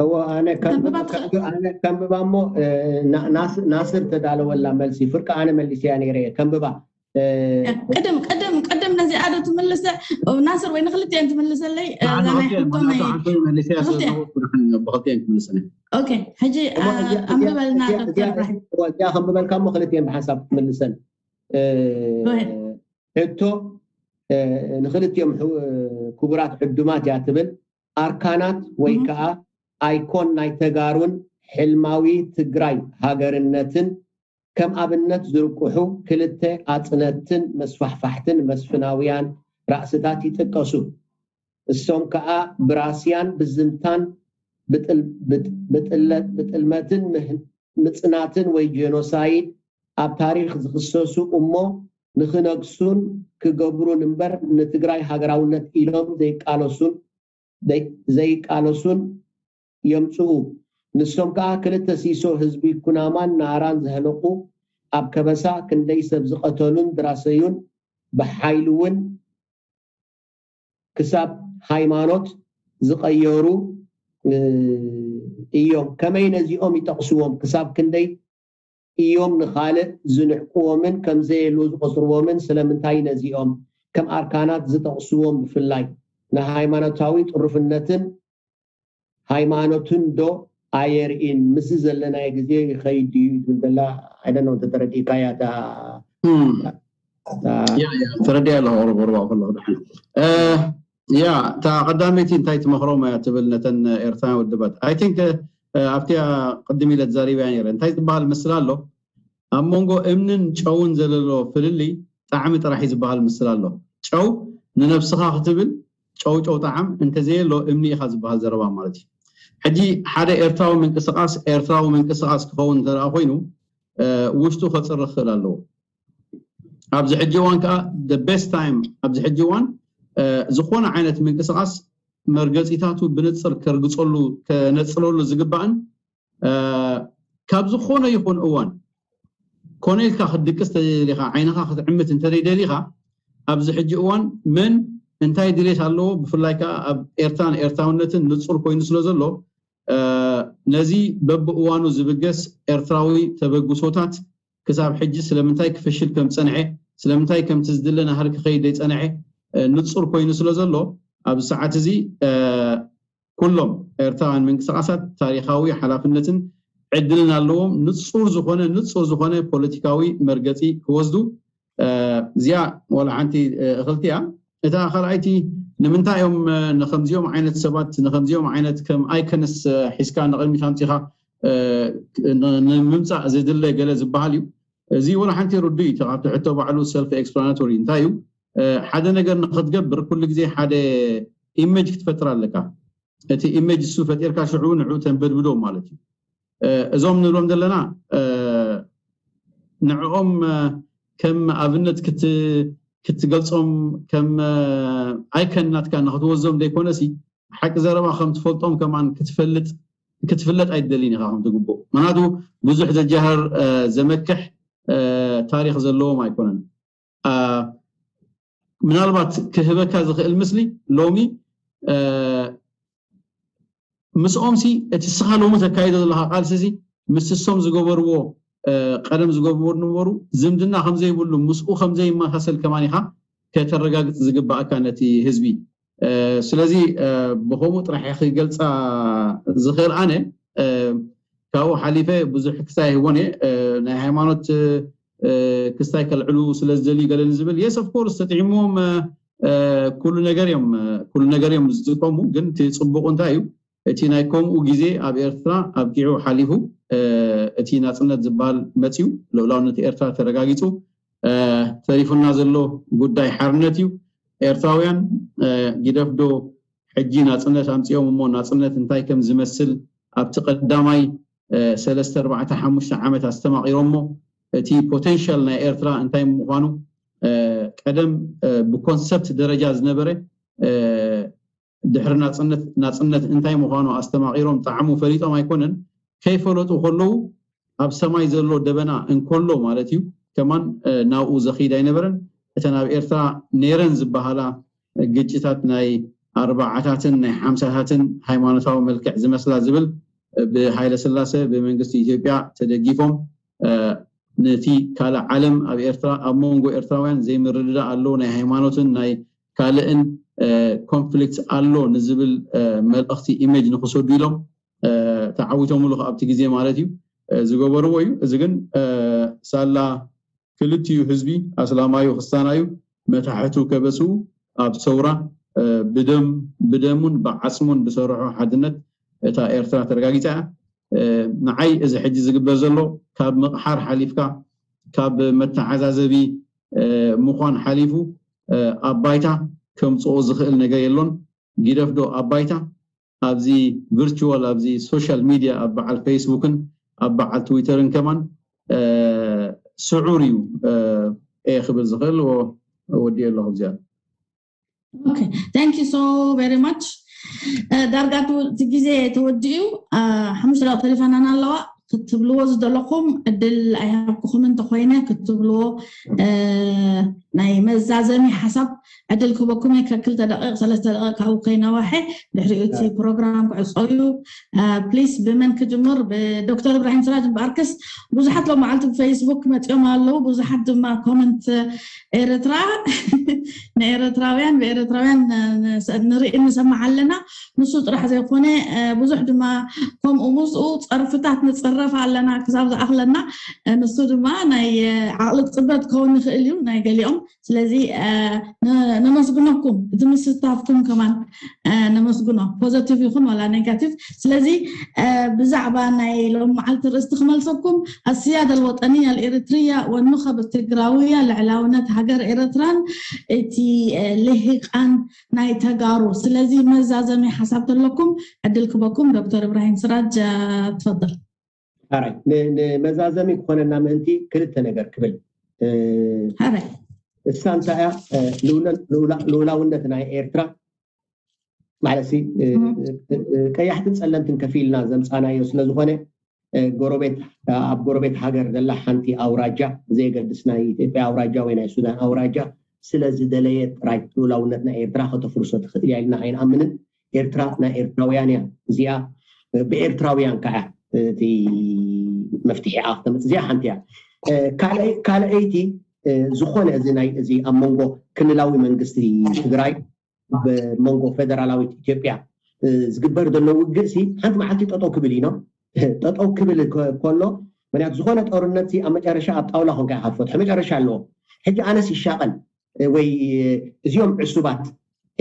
እዎ ኣነ ከንብባ እሞ ናስር ተዳለወላ መልሲ ፍርቂ ኣነ መሊሰያ ነይረ እየ ከንብባ ቅድም ቅድም ቅድም ነዚኣ ዶ ትምልሰ ናስር ወይ ንክልቲኤን ትምልሰለይ ብክልቲኤን ትምልሰኒ ሕጂ ኣንብበልና ዶክተር እብራሂም እዚኣ ከንብበልካ እሞ ክልቲኤን ብሓንሳብ ክትምልሰን ሕቶ ንክልቲኦም ክቡራት ዕዱማት እያ ትብል ኣርካናት ወይ ከዓ ኣይኮን ናይ ተጋሩን ሕልማዊ ትግራይ ሃገርነትን ከም ኣብነት ዝርቁሑ ክልተ ኣፅነትን መስፋሕፋሕትን መስፍናውያን ራእስታት ይጥቀሱ። እሶም ከዓ ብራስያን ብዝምታን ብጥልመትን ምፅናትን ወይ ጀኖሳይድ ኣብ ታሪክ ዝክሰሱ እሞ ንክነግሱን ክገብሩን እምበር ንትግራይ ሃገራውነት ኢሎም ዘይቃለሱን ዘይቃለሱን የምፅኡ። ንሶም ከዓ ክልተ ሲሶ ህዝቢ ኩናማን ናራን ዘህለቁ ኣብ ከበሳ ክንደይ ሰብ ዝቀተሉን ድራሰዩን ብሓይሊ እውን ክሳብ ሃይማኖት ዝቀየሩ እዮም። ከመይ ነዚኦም ይጠቕስዎም? ክሳብ ክንደይ እዮም ንኻልእ ዝንዕቅዎምን ከምዘየሉ ዝቆፅርዎምን? ስለምንታይ ነዚኦም ከም ኣርካናት ዝጠቕስዎም ብፍላይ ንሃይማኖታዊ ጥሩፍነትን ሃይማኖትን ዶ ኣየርእን? ምስዚ ዘለናዮ ግዜ ይኸይድ ድዩ ትብል ዘላ ኣይደነው እንተተረዲእካያ እታ ተረዲኣ ኣለኹ ቁሩብ ቁሩብ ከለኹ ድሓን ያ እታ ቀዳመይቲ እንታይ ትመኽሮም እያ ትብል ነተን ኤርትራውያን ውድባት I think ኣብቲያ ቅድም ኢለ ተዛሪበያ ነይረ እንታይ ዝበሃል ምስላ ኣሎ ኣብ መንጎ እምንን ጨውን ዘለሎ ፍልልይ ጣዕሚ ጥራሕ እዩ ዝበሃል ምስላ ኣሎ ጨው ንነብስኻ ክትብል ጨው ጨው ጣዕም እንተዘየሎ እምኒ ኢኻ ዝበሃል ዘረባ ማለት እዩ ሕጂ ሓደ ኤርትራዊ ምንቅስቃስ ኤርትራዊ ምንቅስቃስ ክኸውን እንተደኣ ኮይኑ ውሽጡ ከፅርኽ ክእል ኣለዎ ኣብዚ ሕጂ እዋን ከዓ the best time ኣብዚ ሕጂ እዋን ዝኾነ ዓይነት ምንቅስቃስ መርገፂታቱ ብንፅር ከርግፀሉ ከነፅረሉ ዝግባእን ካብ ዝኾነ ይኹን እዋን ኮነ ኢልካ ክትድቅስ ተደሊኻ ዓይንኻ ክትዕምት እንተደይ ደሊኻ ኣብዚ ሕጂ እዋን መን እንታይ ድሌት ኣለዎ ብፍላይ ከዓ ኣብ ኤርትራን ኤርትራውነትን ንፁር ኮይኑ ስለ ዘሎ ነዚ በብእዋኑ ዝብገስ ኤርትራዊ ተበግሶታት ክሳብ ሕጂ ስለምንታይ ክፍሽል ከም ዝፀንሐ ስለምንታይ ከምቲ ዝድለ ናህሪ ክኸይድ ዘይፀንሐ ንፁር ኮይኑ ስለ ዘሎ ኣብዚ ሰዓት እዚ ኩሎም ኤርትራውያን ምንቅስቃሳት ታሪካዊ ሓላፍነትን ዕድልን ኣለዎም ንፁር ዝኾነ ንፁር ዝኾነ ፖለቲካዊ መርገፂ ክወስዱ እዚኣ ዋላ ሓንቲ እኽልቲ እያ እታ ካልኣይቲ ንምንታይ እዮም ንከምዚኦም ዓይነት ሰባት ንከምዚኦም ዓይነት ከም ኣይከንስ ሒዝካ ንቕድሚት ኣምፂኻ ንምምፃእ ዝድለ ገለ ዝበሃል እዩ። እዚ ወላ ሓንቲ ርዱ እዩ። ካብቲ ሕቶ ባዕሉ ሰልፍ ኤክስፕላናቶሪ እንታይ እዩ? ሓደ ነገር ንክትገብር ኩሉ ግዜ ሓደ ኢሜጅ ክትፈጥር ኣለካ። እቲ ኢሜጅ እሱ ፈጢርካ ሽዑ ንዑ ተንበድብዶ ማለት እዩ። እዞም ንብሎም ዘለና ንዕኦም ከም ኣብነት ክትገልጾም ከም ኣይከን ናትካ ንክትወዞም ዘይኮነሲ ሓቂ ዘረባ ከም ትፈልጦም ከማን ክትፈልጥ ክትፍለጥ ኣይደልን ኢኻ ከም ትግብኡ። ምክንያቱ ብዙሕ ዘጃህር ዘመክሕ ታሪክ ዘለዎም ኣይኮነን። ምናልባት ክህበካ ዝኽእል ምስሊ ሎሚ ምስኦም ሲ እቲ ስኻ ሎሚ ተካይዶ ዘለካ ቃልሲ ሲ ምስ እሶም ዝገበርዎ ቀደም ዝገበሩ ነበሩ ዝምድና ከምዘይብሉ ምስኡ ከምዘይመሳሰል ከማን ኢኻ ከተረጋግፅ ዝግባእካ ነቲ ህዝቢ። ስለዚ ብከምኡ ጥራሕ ክገልፃ ዝኽእል ኣነ ካብኡ ሓሊፈ ብዙሕ ክሳይ ይህቦን እየ። ናይ ሃይማኖት ክስታይ ከልዕሉ ስለ ዝደልዩ ገለ ንዝብል yes of course ተጥዒምዎም ኩሉ ነገር እዮም ኩሉ ነገር እዮም ዝጥቀሙ። ግን እቲ ፅቡቁ እንታይ እዩ? እቲ ናይ ከምኡ ግዜ ኣብ ኤርትራ ኣብቂዑ ሓሊፉ እቲ ናፅነት ዝበሃል መፅዩ ልኡላውነት ኤርትራ ተረጋጊፁ ተሪፉና ዘሎ ጉዳይ ሓርነት እዩ። ኤርትራውያን ጊደፍዶ ሕጂ ናፅነት ኣምፂኦም እሞ ናፅነት እንታይ ከም ዝመስል ኣብቲ ቀዳማይ ሰለስተ ኣርባዕተ ሓሙሽተ ዓመት ኣስተማቒሮሞ እቲ ፖቴንሻል ናይ ኤርትራ እንታይ ምዃኑ ቀደም ብኮንሰፕት ደረጃ ዝነበረ ድሕሪ ናፅነት ናፅነት እንታይ ምዃኑ ኣስተማቒሮም ጣዕሙ ፈሊጦም ኣይኮነን ከይፈለጡ ከለዉ ኣብ ሰማይ ዘሎ ደበና እንከሎ ማለት እዩ ከማን ናብኡ ዘኺድ ኣይነበረን። እተን ኣብ ኤርትራ ነይረን ዝበሃላ ግጭታት ናይ ኣርባዓታትን ናይ ሓምሳታትን ሃይማኖታዊ መልክዕ ዝመስላ ዝብል ብሃይለ ስላሰ ብመንግስቲ ኢትዮጵያ ተደጊፎም ነቲ ካልእ ዓለም ኣብ ኤርትራ ኣብ መንጎ ኤርትራውያን ዘይምርድዳ ኣሎ ናይ ሃይማኖትን ናይ ካልእን ኮንፍሊክት ኣሎ ንዝብል መልእኽቲ ኢሜጅ ንክሰዱ ኢሎም ተዓዊቶምሉ ኣብቲ ግዜ ማለት እዩ ዝገበርዎ እዩ። እዚ ግን ሳላ ክልቲኡ ህዝቢ ኣስላማዩ ክስታናዩ መታሕቱ ከበስኡ ኣብ ሰውራ ብደም ብደሙን ብዓፅሙን ብሰርሖ ሓድነት እታ ኤርትራ ተረጋጊፃ እያ። ንዓይ እዚ ሕጂ ዝግበር ዘሎ ካብ ምቕሓር ሓሊፍካ ካብ መተዓዛዘቢ ምዃን ሓሊፉ ኣብ ባይታ ከምፅኦ ዝኽእል ነገር የሎን። ጊደፍዶ ኣብ ባይታ ኣብዚ ቪርቹዋል ኣብዚ ሶሻል ሚድያ ኣብ በዓል ፌስቡክን ኣብ በዓል ትዊተርን ከማን ስዑር እዩ እየ ክብል ዝኽእል። ወዲኦ ኣለኹ እዚኣ። Okay, thank you so very much. ዳርጋ እቲ ግዜ ተወዲኡ ሓሙሽተ ደቂ ተሪፋናና ኣለዋ ክትብልዎ ዝደለኹም ዕድል ኣይሃብኩኹም እንተኮይነ ክትብልዎ ናይ መዛዘሚ ሓሳብ ዕድል ክህበኩም እየ። ከክልተ ደቂቕ ሰለስተ ደቂቕ ካብኡ ከይነዋሐ ድሕሪኡ እቲ ፕሮግራም ክዕጾ እዩ። ፕሊስ ብመን ክጅምር? ብዶክተር እብራሂም ስራጅ እምበኣርክስ ብዙሓት ሎም መዓልቲ ብፌስቡክ መፂኦም ኣለዉ። ብዙሓት ድማ ኮመንት ኤርትራ ንኤርትራውያን ብኤርትራውያን ንርኢ ንሰማዕ ኣለና። ንሱ ጥራሕ ዘይኮነ ብዙሕ ድማ ከምኡ ምስኡ ፀርፍታት ንፅረፍ ኣለና ክሳብ ዝኣኽለና። ንሱ ድማ ናይ ዓቕሊ ፅበት ክኸውን ይኽእል እዩ ናይ ገሊኦም። ስለዚ ነመስግነኩም እቲ ምስታፍኩም ከማን ነመስግኖ ፖዘቲቭ ይኹን ዋላ ኔጋቲቭ። ስለዚ ብዛዕባ ናይ ሎም መዓልቲ ርእስቲ ክመልሰኩም السيادة الوطنية الإريترية والنخب التجراوية ልዕላውነት ሃገር ኤርትራን እቲ ልሂቃን ናይ ተጋሩ። ስለዚ መዛዘሚ ሓሳብ ተለኩም ዕድል ክበኩም ዶክተር እብራሂም ስራጅ ትፈضل። ሓራይ ንመዛዘሚ ክኾነና ምእንቲ ክልተ ነገር ክብል ሓራይ እሳ እንታይ እያ ልኡላውነት ናይ ኤርትራ ማለት ቀያሕትን ፀለምትን ከፊልና ዘምፃናዮ ስለዝኾነ ጎረቤት ኣብ ጎረቤት ሃገር ዘላ ሓንቲ ኣውራጃ ብዘየገድስ ናይ ኢትዮጵያ ኣውራጃ ወይ ናይ ሱዳን ኣውራጃ ስለ ዝደለየ ጥራይ ልኡላውነት ናይ ኤርትራ ከተፍርሶ ትኽእል እያ ኢልና ኣይንኣምንን። ኤርትራ ናይ ኤርትራውያን እያ። እዚኣ ብኤርትራውያን ከዓ እቲ መፍትሒ ከዓ ክተምፅ እዚኣ ሓንቲ እያ። ካልኣይቲ ዝኾነ እዚ ናይ እዚ ኣብ መንጎ ክልላዊ መንግስቲ ትግራይ ኣብ መንጎ ፌደራላዊት ኢትዮጵያ ዝግበር ዘሎ ውግእ ሲ ሓንቲ መዓልቲ ጠጠው ክብል እዩ ነው። ጠጠው ክብል ከሎ ምክንያቱ ዝኾነ ጦርነት ኣብ መጨረሻ ኣብ ጣውላ ኮንካ ኢኻ ትፈትሖ መጨረሻ ኣለዎ። ሕጂ ኣነስ ይሻቐል ወይ እዚኦም ዕሱባት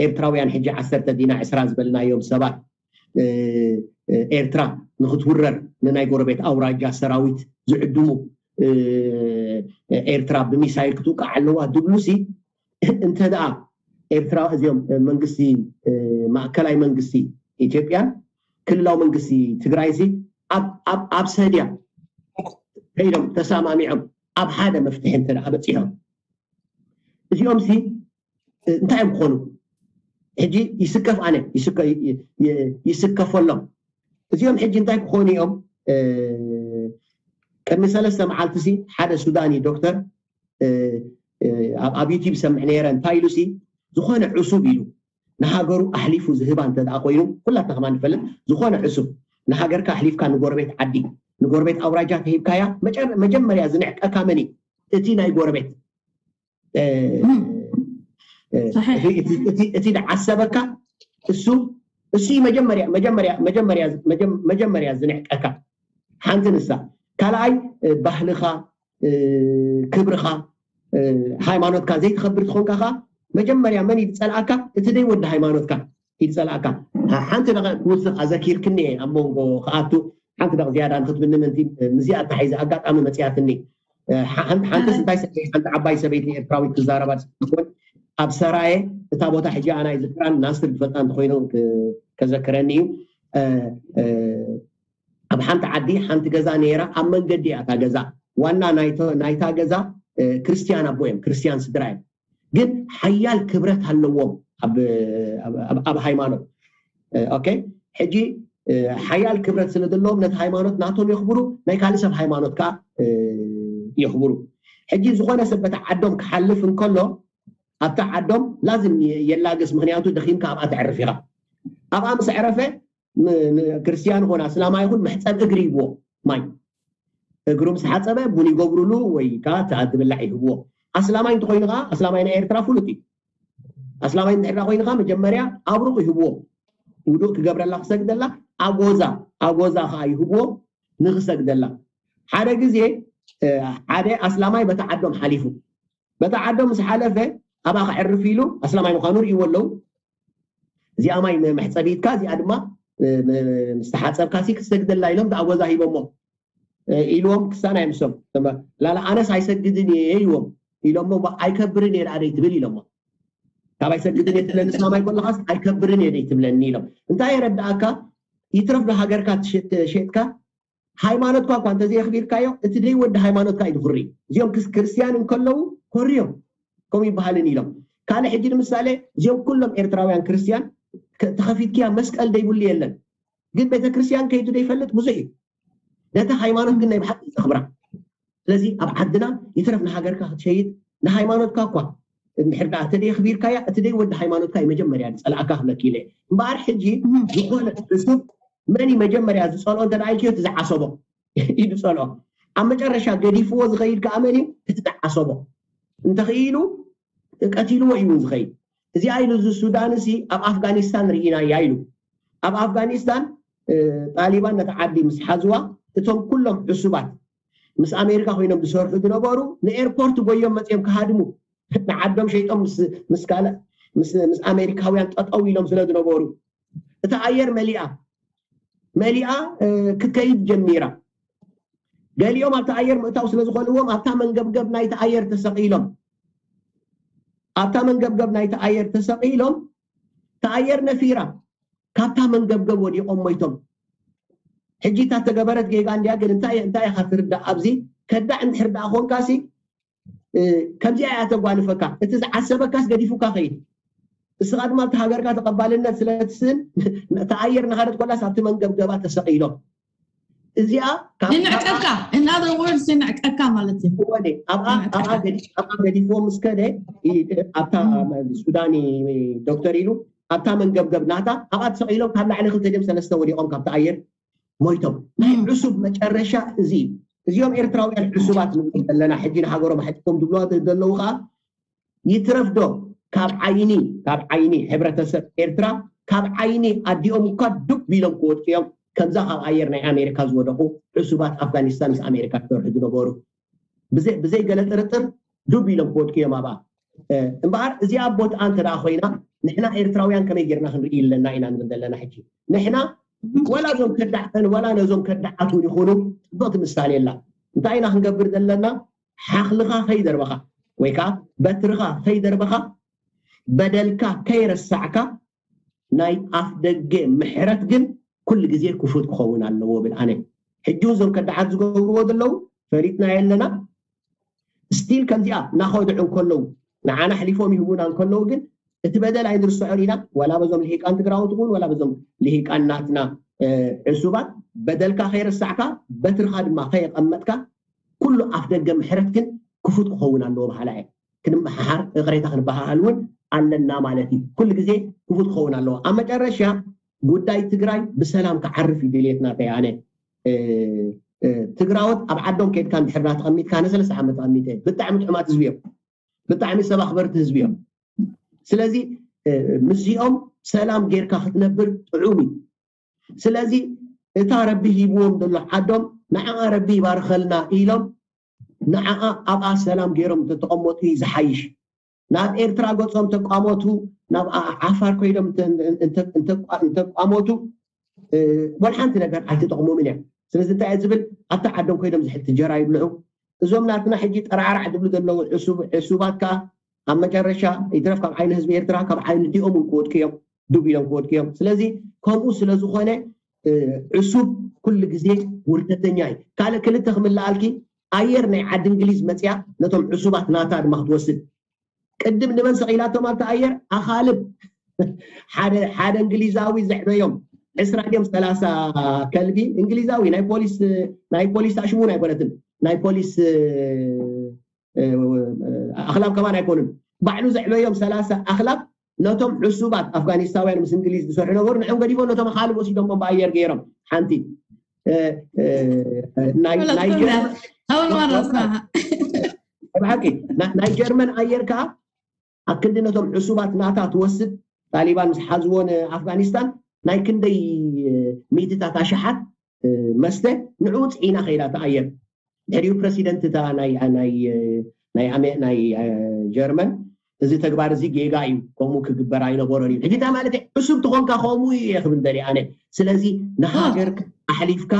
ኤርትራውያን ሕጂ ዓሰርተ ዲና ዕስራ ዝበልናዮም ሰባት ኤርትራ ንክትውረር ንናይ ጎረቤት ኣውራጃ ሰራዊት ዝዕድሙ ኤርትራ ብሚሳይል ክትውቃዕ ኣለዋ ድብሉሲ እንተ ደኣ ኤርትራ እዚኦም መንግስቲ ማእከላይ መንግስቲ ኢትዮጵያን ክልላዊ መንግስቲ ትግራይ ሲ ኣብ ሰድያ ከይዶም ተሰማሚዖም ኣብ ሓደ መፍትሒ እንተ በፂሖም እዚኦም ሲ እንታይ እዮም ክኾኑ? ሕጂ ይስከፍ ኣነ ይስከፈሎም። እዚኦም ሕጂ እንታይ ክኾኑ እዮም? ቅድሚ ሰለስተ መዓልቲ ሲ ሓደ ሱዳኒ ዶክተር ኣብ ዩቲብ ሰምዕ ነይረ እንታይ ኢሉ ሲ ዝኾነ ዕሱብ ኢሉ ንሃገሩ ኣሕሊፉ ዝህባ እንተ ደኣ ኮይኑ ኩላትና ከማ ንፈልጥ ዝኾነ ዕሱብ ንሃገርካ ኣሕሊፍካ ንጎረቤት ዓዲ ንጎረቤት ኣውራጃ ተሂብካያ መጀመርያ ዝንዕቀካ መን እቲ ናይ ጎረቤት እቲ ዝዓሰበካ እሱ እሱ መጀመርያ ዝንዕቀካ ሓንቲ ንሳ ካልኣይ ባህልኻ ክብርኻ ሃይማኖትካ ዘይትኸብር ትኾንካ ከዓ መጀመርያ መን ይፀልኣካ እቲ ደይ ወዲ ሃይማኖትካ ይፀልኣካ ሓንቲ ክውስኽ ኣዘኪርክኒ ኣብ መንጎ ክኣቱ ሓንቲ ደቕ ዝያዳ ንክትብኒ ምንቲ ምዚኣ ኣታሒዘ ኣጋጣሚ መፅያትኒ ሓንትስ እንታይ ሰበይ ሓንቲ ዓባይ ሰበይቲ ኤርትራዊት ክዛረባ ዝኮን ኣብ ሰራየ እታ ቦታ ሕጂ ኣና ይዝክራን ናስር ዝፈልጣ እንተኮይኑ ከዘክረኒ እዩ ኣብ ሓንቲ ዓዲ ሓንቲ ገዛ ነይራ ኣብ መንገዲ እያ እታ ገዛ ዋና ናይታ ገዛ ክርስትያን ኣቦ እዮም ክርስትያን ስድራ እዮም ግን ሓያል ክብረት ኣለዎም ኣብ ሃይማኖት ኦኬ ሕጂ ሓያል ክብረት ስለ ዘለዎም ነቲ ሃይማኖት ናቶም የኽብሩ ናይ ካልእ ሰብ ሃይማኖት ከዓ የኽብሩ ሕጂ ዝኾነ ሰብ በቲ ዓዶም ክሓልፍ እንከሎ ኣብታ ዓዶም ላዝም የላግስ ምክንያቱ ደኺምካ ኣብኣ ተዕርፍ ኢኻ ኣብኣ ምስ ዕረፈ ክርስትያን ኾነ ኣስላማ ይኹን መሕፀብ እግሪ ይብዎ ማይ እግሩ ምስ ሓፀበ ቡን ይገብሩሉ ወይ ከዓ ትብላዕ ይህብዎ ኣስላማይ እንተኮይኑ ከዓ ኣስላማይ ናይ ኤርትራ ፍሉጥ እዩ ኣስላማይ እንድሕር ኮይንካ መጀመርያ ኣብሩቕ ይህብዎ ውዱእ ክገብረላ ክሰግደላ ኣጎዛ ኣጎዛ ከዓ ይህብዎ ንክሰግደላ ሓደ ግዜ ሓደ ኣስላማይ በቲ ዓዶም ሓሊፉ በቲ ዓዶም ምስ ሓለፈ ኣብኣ ክዕርፍ ኢሉ ኣስላማይ ምዃኑ ርእይዎ ኣለዉ እዚኣ ማይ መሕፀቢትካ እዚኣ ድማ ምስ ተሓፀብካ ሲ ክትሰግደላ ኢሎም ኣጎዛ ሂቦሞ ኢልዎም ክሳና እዮም እሶም ላላ ኣነስ ኣይሰግድን እየ ኢልዎም ኢሎሞ ኣይከብርን እየ ደኣ ደይትብል ኢሎሞ ካብ ኣይሰግድን እየ ትብለኒ እስላማይ ከለኻስ ኣይከብርን እየ ደይትብለኒ ኢሎም እንታይ የረድኣካ ይትረፍ ዶ ሃገርካ ትሸጥካ ሃይማኖትካ እኳ እንተዘየኽቢርካዮ እቲ ደይ ወዲ ሃይማኖትካ እዩ ዝኽሪ እዚኦም ክርስትያን እንከለዉ ኮርዮም ከምኡ ይበሃልን ኢሎም ካልእ ሕጂ ንምሳሌ እዚኦም ኩሎም ኤርትራውያን ክርስትያን ተኸፊትክያ መስቀል ደይብሉ የለን ግን ቤተክርስትያን ከይዱ ዘይፈልጥ ብዙሕ እዩ ነቲ ሃይማኖት ግን ናይ ብሓቂ ዘኽብራ ስለዚ ኣብ ዓድና ይትረፍ ንሃገርካ ክትሸይጥ ንሃይማኖትካ እኳ እንድሕር ደኣ ተደይ ኣኽቢርካያ እቲ ደይ ወዲ ሃይማኖትካ እዩ መጀመርያ ዝፀልኣካ ክብለኪ ኢለ እምበኣር ሕጂ ዝኾነ ዕሱብ መን እዩ መጀመርያ ዝፀልኦ እንተ ደኣ ኢልክዮ እቲ ዝዓሰቦ እዩ ዝፀልኦ ኣብ መጨረሻ ገዲፍዎ ዝኸይድ ከዓ መን እዩ እቲ ዝዓሰቦ እንተኽኢሉ ቀቲልዎ እዩ እውን ዝኸይድ እዚኣ ኢሉ እዚ ሱዳን ሲ ኣብ ኣፍጋኒስታን ርኢናያ ኢሉ ኣብ ኣፍጋኒስታን ጣሊባን ነቲ ዓዲ ምስ ሓዝዋ እቶም ኩሎም ዕሱባት ምስ ኣሜሪካ ኮይኖም ዝሰርሑ ዝነበሩ ንኤርፖርት ጎዮም መፅኦም ክሃድሙ ንዓዶም ሸይጦም ምስ ካልእ ምስ ኣሜሪካውያን ጠጠው ኢሎም ስለ ዝነበሩ እቲ ኣየር መሊኣ መሊኣ ክትከይድ ጀሚራ ገሊኦም ኣብቲ ኣየር ምእታው ስለ ዝኾንዎም ኣብታ መንገብገብ ናይቲ ኣየር ተሰቒሎም ኣብታ መንገብገብ ናይቲ ኣየር ተሰቒሎም ተኣየር ነፊራ ካብታ መንገብገብ ወዲቖም ሞይቶም ሕጂ እታ ተገበረት ጌጋ እንድያ ግን እንታይ እንታይ ኢኻ ትርዳእ ኣብዚ ከዳዕ እንድሕር ደኣ ኮንካሲ ከምዚኣ እያ ተጓንፈካ እቲ ዝዓሰበካስ ገዲፉካ ከይድ እስኻ ድማ ኣብቲ ሃገርካ ተቐባልነት ስለ ትስእን ተኣየር እናኸደት ኮላስ ኣብቲ መንገብገባ ተሰቒሎም እዚኣ ካብ ይንዕቀካ in other words ይንዕቀካ ማለት እዩ ወደ ኣብኣ ኣብኣ ገዲ- ኣብኣ ገዲፍዎ ምስ ከደ ይ- ኣብታ ሱዳኒ ዶክተር ኢሉ ኣብታ መንገብገብ ናታ ኣብኣ ተሰቒሎም ካብ ላዕሊ ክልተ ድም ሰለስተ ወዲቖም ካብቲ ኣየር ሞይቶም ናይ ዕሱብ መጨረሻ እዚ እዩ። እዚኦም ኤርትራውያን ዕሱባት ንብል ዘለና ሕጂ ንሃገሮም ኣሕጢቆም ዝብልዋ ዘለዉ ከዓ ይትረፍ ዶ ካብ ዓይኒ ካብ ዓይኒ ሕብረተሰብ ኤርትራ ካብ ዓይኒ ኣዲኦም እኳ ዱብ ኢሎም ክወድቁ እዮም። ከምዛ ካብ ኣየር ናይ ኣሜሪካ ዝወደቁ ዕሱባት ኣፍጋኒስታን ምስ ኣሜሪካ ዝሰርሑ ዝነበሩ ብዘይ ብዘይ ገለ ጥርጥር ዱብ ኢሎም ክወድቁ እዮም ኣብኣ። እምበኣር እዚኣ ቦትኣ እንተ ደኣ ኮይና ንሕና ኤርትራውያን ከመይ ጌርና ክንርኢ ኣለና ኢና ንብል ዘለና ሕጂ። ንሕና ወላ እዞም ከዳዕተን ወላ ነዞም ከዳዓት እውን ይኹኑ ጽብቕቲ ምሳሌ ኣላ። እንታይ ኢና ክንገብር ዘለና? ሓኽልኻ ከይደርበኻ ወይ ከዓ በትርኻ ከይደርበኻ በደልካ ከይረሳዕካ ናይ ኣፍ ደገ ምሕረት ግን ኩሉ ግዜ ክፉት ክኸውን ኣለዎ ብል ኣነ። ሕጂ እውን እዞም ከዳዓት ዝገብርዎ ዘለዉ ፈሊጥና የለና ስቲል ከምዚኣ እናኸድዑ እንከለዉ ንዓና ኣሕሊፎም ይህቡና እንከለዉ ግን እቲ በደል ኣይንርስዖን ኢና። ዋላ በዞም ልሂቃን ትግራዎት እውን ዋላ በዞም ልሂቃን ናትና ዕሱባት በደልካ ከይረሳዕካ በትርኻ ድማ ከየቐመጥካ ኩሉ ኣፍ ደገ ምሕረት ግን ክፉት ክኸውን ኣለዎ በሃላ እየ። ክንመሓሓር እቕሬታ ክንበሃሃል እውን ኣለና ማለት እዩ። ኩሉ ግዜ ክፉት ክኸውን ኣለዎ። ኣብ መጨረሻ ጉዳይ ትግራይ ብሰላም ክዓርፍ እዩ ድልየትና። ተይ ኣነ ትግራዎት ኣብ ዓዶም ከድካ እንድሕርና ተቐሚጥካ ነሰለስተ ዓመት ተቐሚጠ ብጣዕሚ ጥዑማት ህዝቢ እዮም። ብጣዕሚ ሰብ ኣኽበርቲ ህዝቢ እዮም። ስለዚ ምስዚኦም ሰላም ጌርካ ክትነብር ጥዑም እዩ። ስለዚ እታ ረቢ ሂብዎም ዘሎ ዓዶም ንዓኣ ረቢ ይባርኸልና ኢሎም ንዓኣ ኣብኣ ሰላም ገይሮም እንተተቐመጡ እዩ ዝሓይሽ። ናብ ኤርትራ ገጾም ተቋመቱ ናብ ዓፋር ኮይዶም እንተቋመቱ ወላ ሓንቲ ነገር ኣይተጠቕሞምን እዮም። ስለዚ እንታይ ዝብል ኣብቲ ዓዶም ኮይዶም ዝሕቲ እንጀራ ይብልዑ። እዞም ናትና ሕጂ ጠራዕራዕ ዝብሉ ዘለዉ ዕሱባት ከዓ ኣብ መጨረሻ ይትረፍ ካብ ዓይኒ ህዝቢ ኤርትራ ካብ ዓይኒ ዲኦም እውን ክወድቁ እዮም። ዱብ ኢሎም ክወድቁ እዮም። ስለዚ ከምኡ ስለዝኾነ ዕሱብ ኩሉ ግዜ ውርደተኛ እዩ። ካልእ ክልተ ክምልኣልኪ ኣየር ናይ ዓዲ እንግሊዝ መፅያ ነቶም ዕሱባት ናታ ድማ ክትወስድ ቅድም ንመን ሰቒላቶም ኣብቲ ኣየር ኣኻልብ ሓደ እንግሊዛዊ ዘዕበዮም ዕስራ ድዮም ሰላሳ ከልቢ እንግሊዛዊ ናይ ፖሊስ ናይ ፖሊስ ኣሽሙን ኣይኮነትን ናይ ፖሊስ ኣኽላብ ከማን ኣይኮኑን ባዕሉ ዘዕበዮም ሰላሳ ኣኽላብ ነቶም ዕሱባት ኣፍጋኒስታውያን ምስ እንግሊዝ ዝሰርሑ ነበሩ ንዕም ገዲፎም ነቶም ኣኻልብ ወሲዶሞም ብኣየር ገይሮም ሓንቲ ብሓቂ ናይ ጀርመን ኣየር ከዓ ኣብ ክንዲ ነቶም ዕሱባት ናታ ትወስድ ጣሊባን ምስ ሓዝዎ ንኣፍጋኒስታን ናይ ክንደይ ሚእትታት ኣሽሓት መስተ ንዕኡ ፅዒና ከይዳ ተኣየር ድሕሪኡ ፕረሲደንት እታ ናይ ጀርመን እዚ ተግባር እዚ ጌጋ እዩ ከምኡ ክግበር ኣይነበሮን እዩ ሕጂ እንታይ ማለት ዕሱብ ትኾንካ ከምኡ እዩ እየ ክብል ደሊ ኣነ ስለዚ ንሃገር ኣሕሊፍካ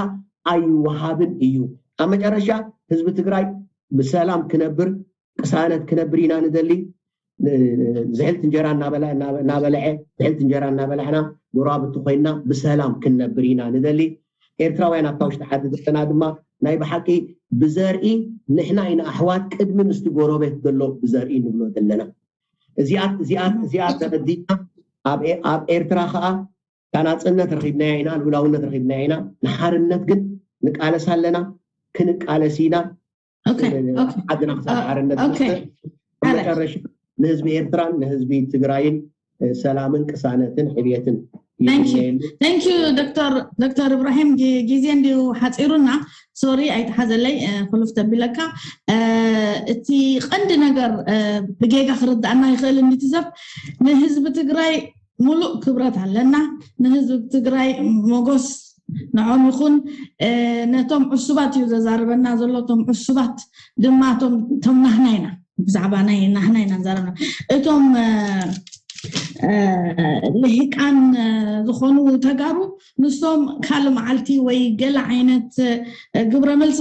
ኣይወሃብን እዩ ኣብ መጨረሻ ህዝቢ ትግራይ ብሰላም ክነብር ቅሳነት ክነብር ኢና ንደሊ ዝሕልቲ እንጀራ እናበልዐ ዝሕልቲ እንጀራ እናበላዕና ጎረባብቲ ኮይና ብሰላም ክንነብር ኢና ንደሊ ኤርትራውያን ኣብታ ውሽጢ ዓዲ ዘለና ድማ ናይ ብሓቂ ብዘርኢ ንሕና ኢና ኣሕዋት ቅድሚ ምስቲ ጎረቤት ዘሎ ብዘርኢ ንብሎ ዘለና እዚኣ እዚኣ እዚኣ ተረዲና ኣብ ኤርትራ ከዓ እታ ናፅነት ረኺብናያ ኢና ልኡላውነት ረኺብናያ ኢና ንሓርነት ግን ንቃለስ ኣለና ክንቃለስ ኢና ዓድና ክሳብ ሓርነት መጨረሻ ንህዝቢ ኤርትራን ንህዝቢ ትግራይን ሰላምን ቅሳነትን ዕብየትን ዶክተር እብራሂም ጊዜ እንዲዩ ሓፂሩና ሶሪ ኣይተሓዘለይ ክሉፍ ተቢለካ እቲ ቀንዲ ነገር ብጌጋ ክርዳእና ይኽእል እንዲቲ ሰብ ንህዝቢ ትግራይ ሙሉእ ክብረት ኣለና ንህዝቢ ትግራይ ሞጎስ ንዖም ይኹን ነቶም ዕሱባት እዩ ዘዛርበና ዘሎ ቶም ዕሱባት ድማ ቶም ናህና ኢና ብዛዕባ ናይ ናህና ኢና ዘረብና እቶም ልሂቃን ዝኾኑ ተጋሩ ንሶም ካልእ መዓልቲ ወይ ገለ ዓይነት ግብረ መልሲ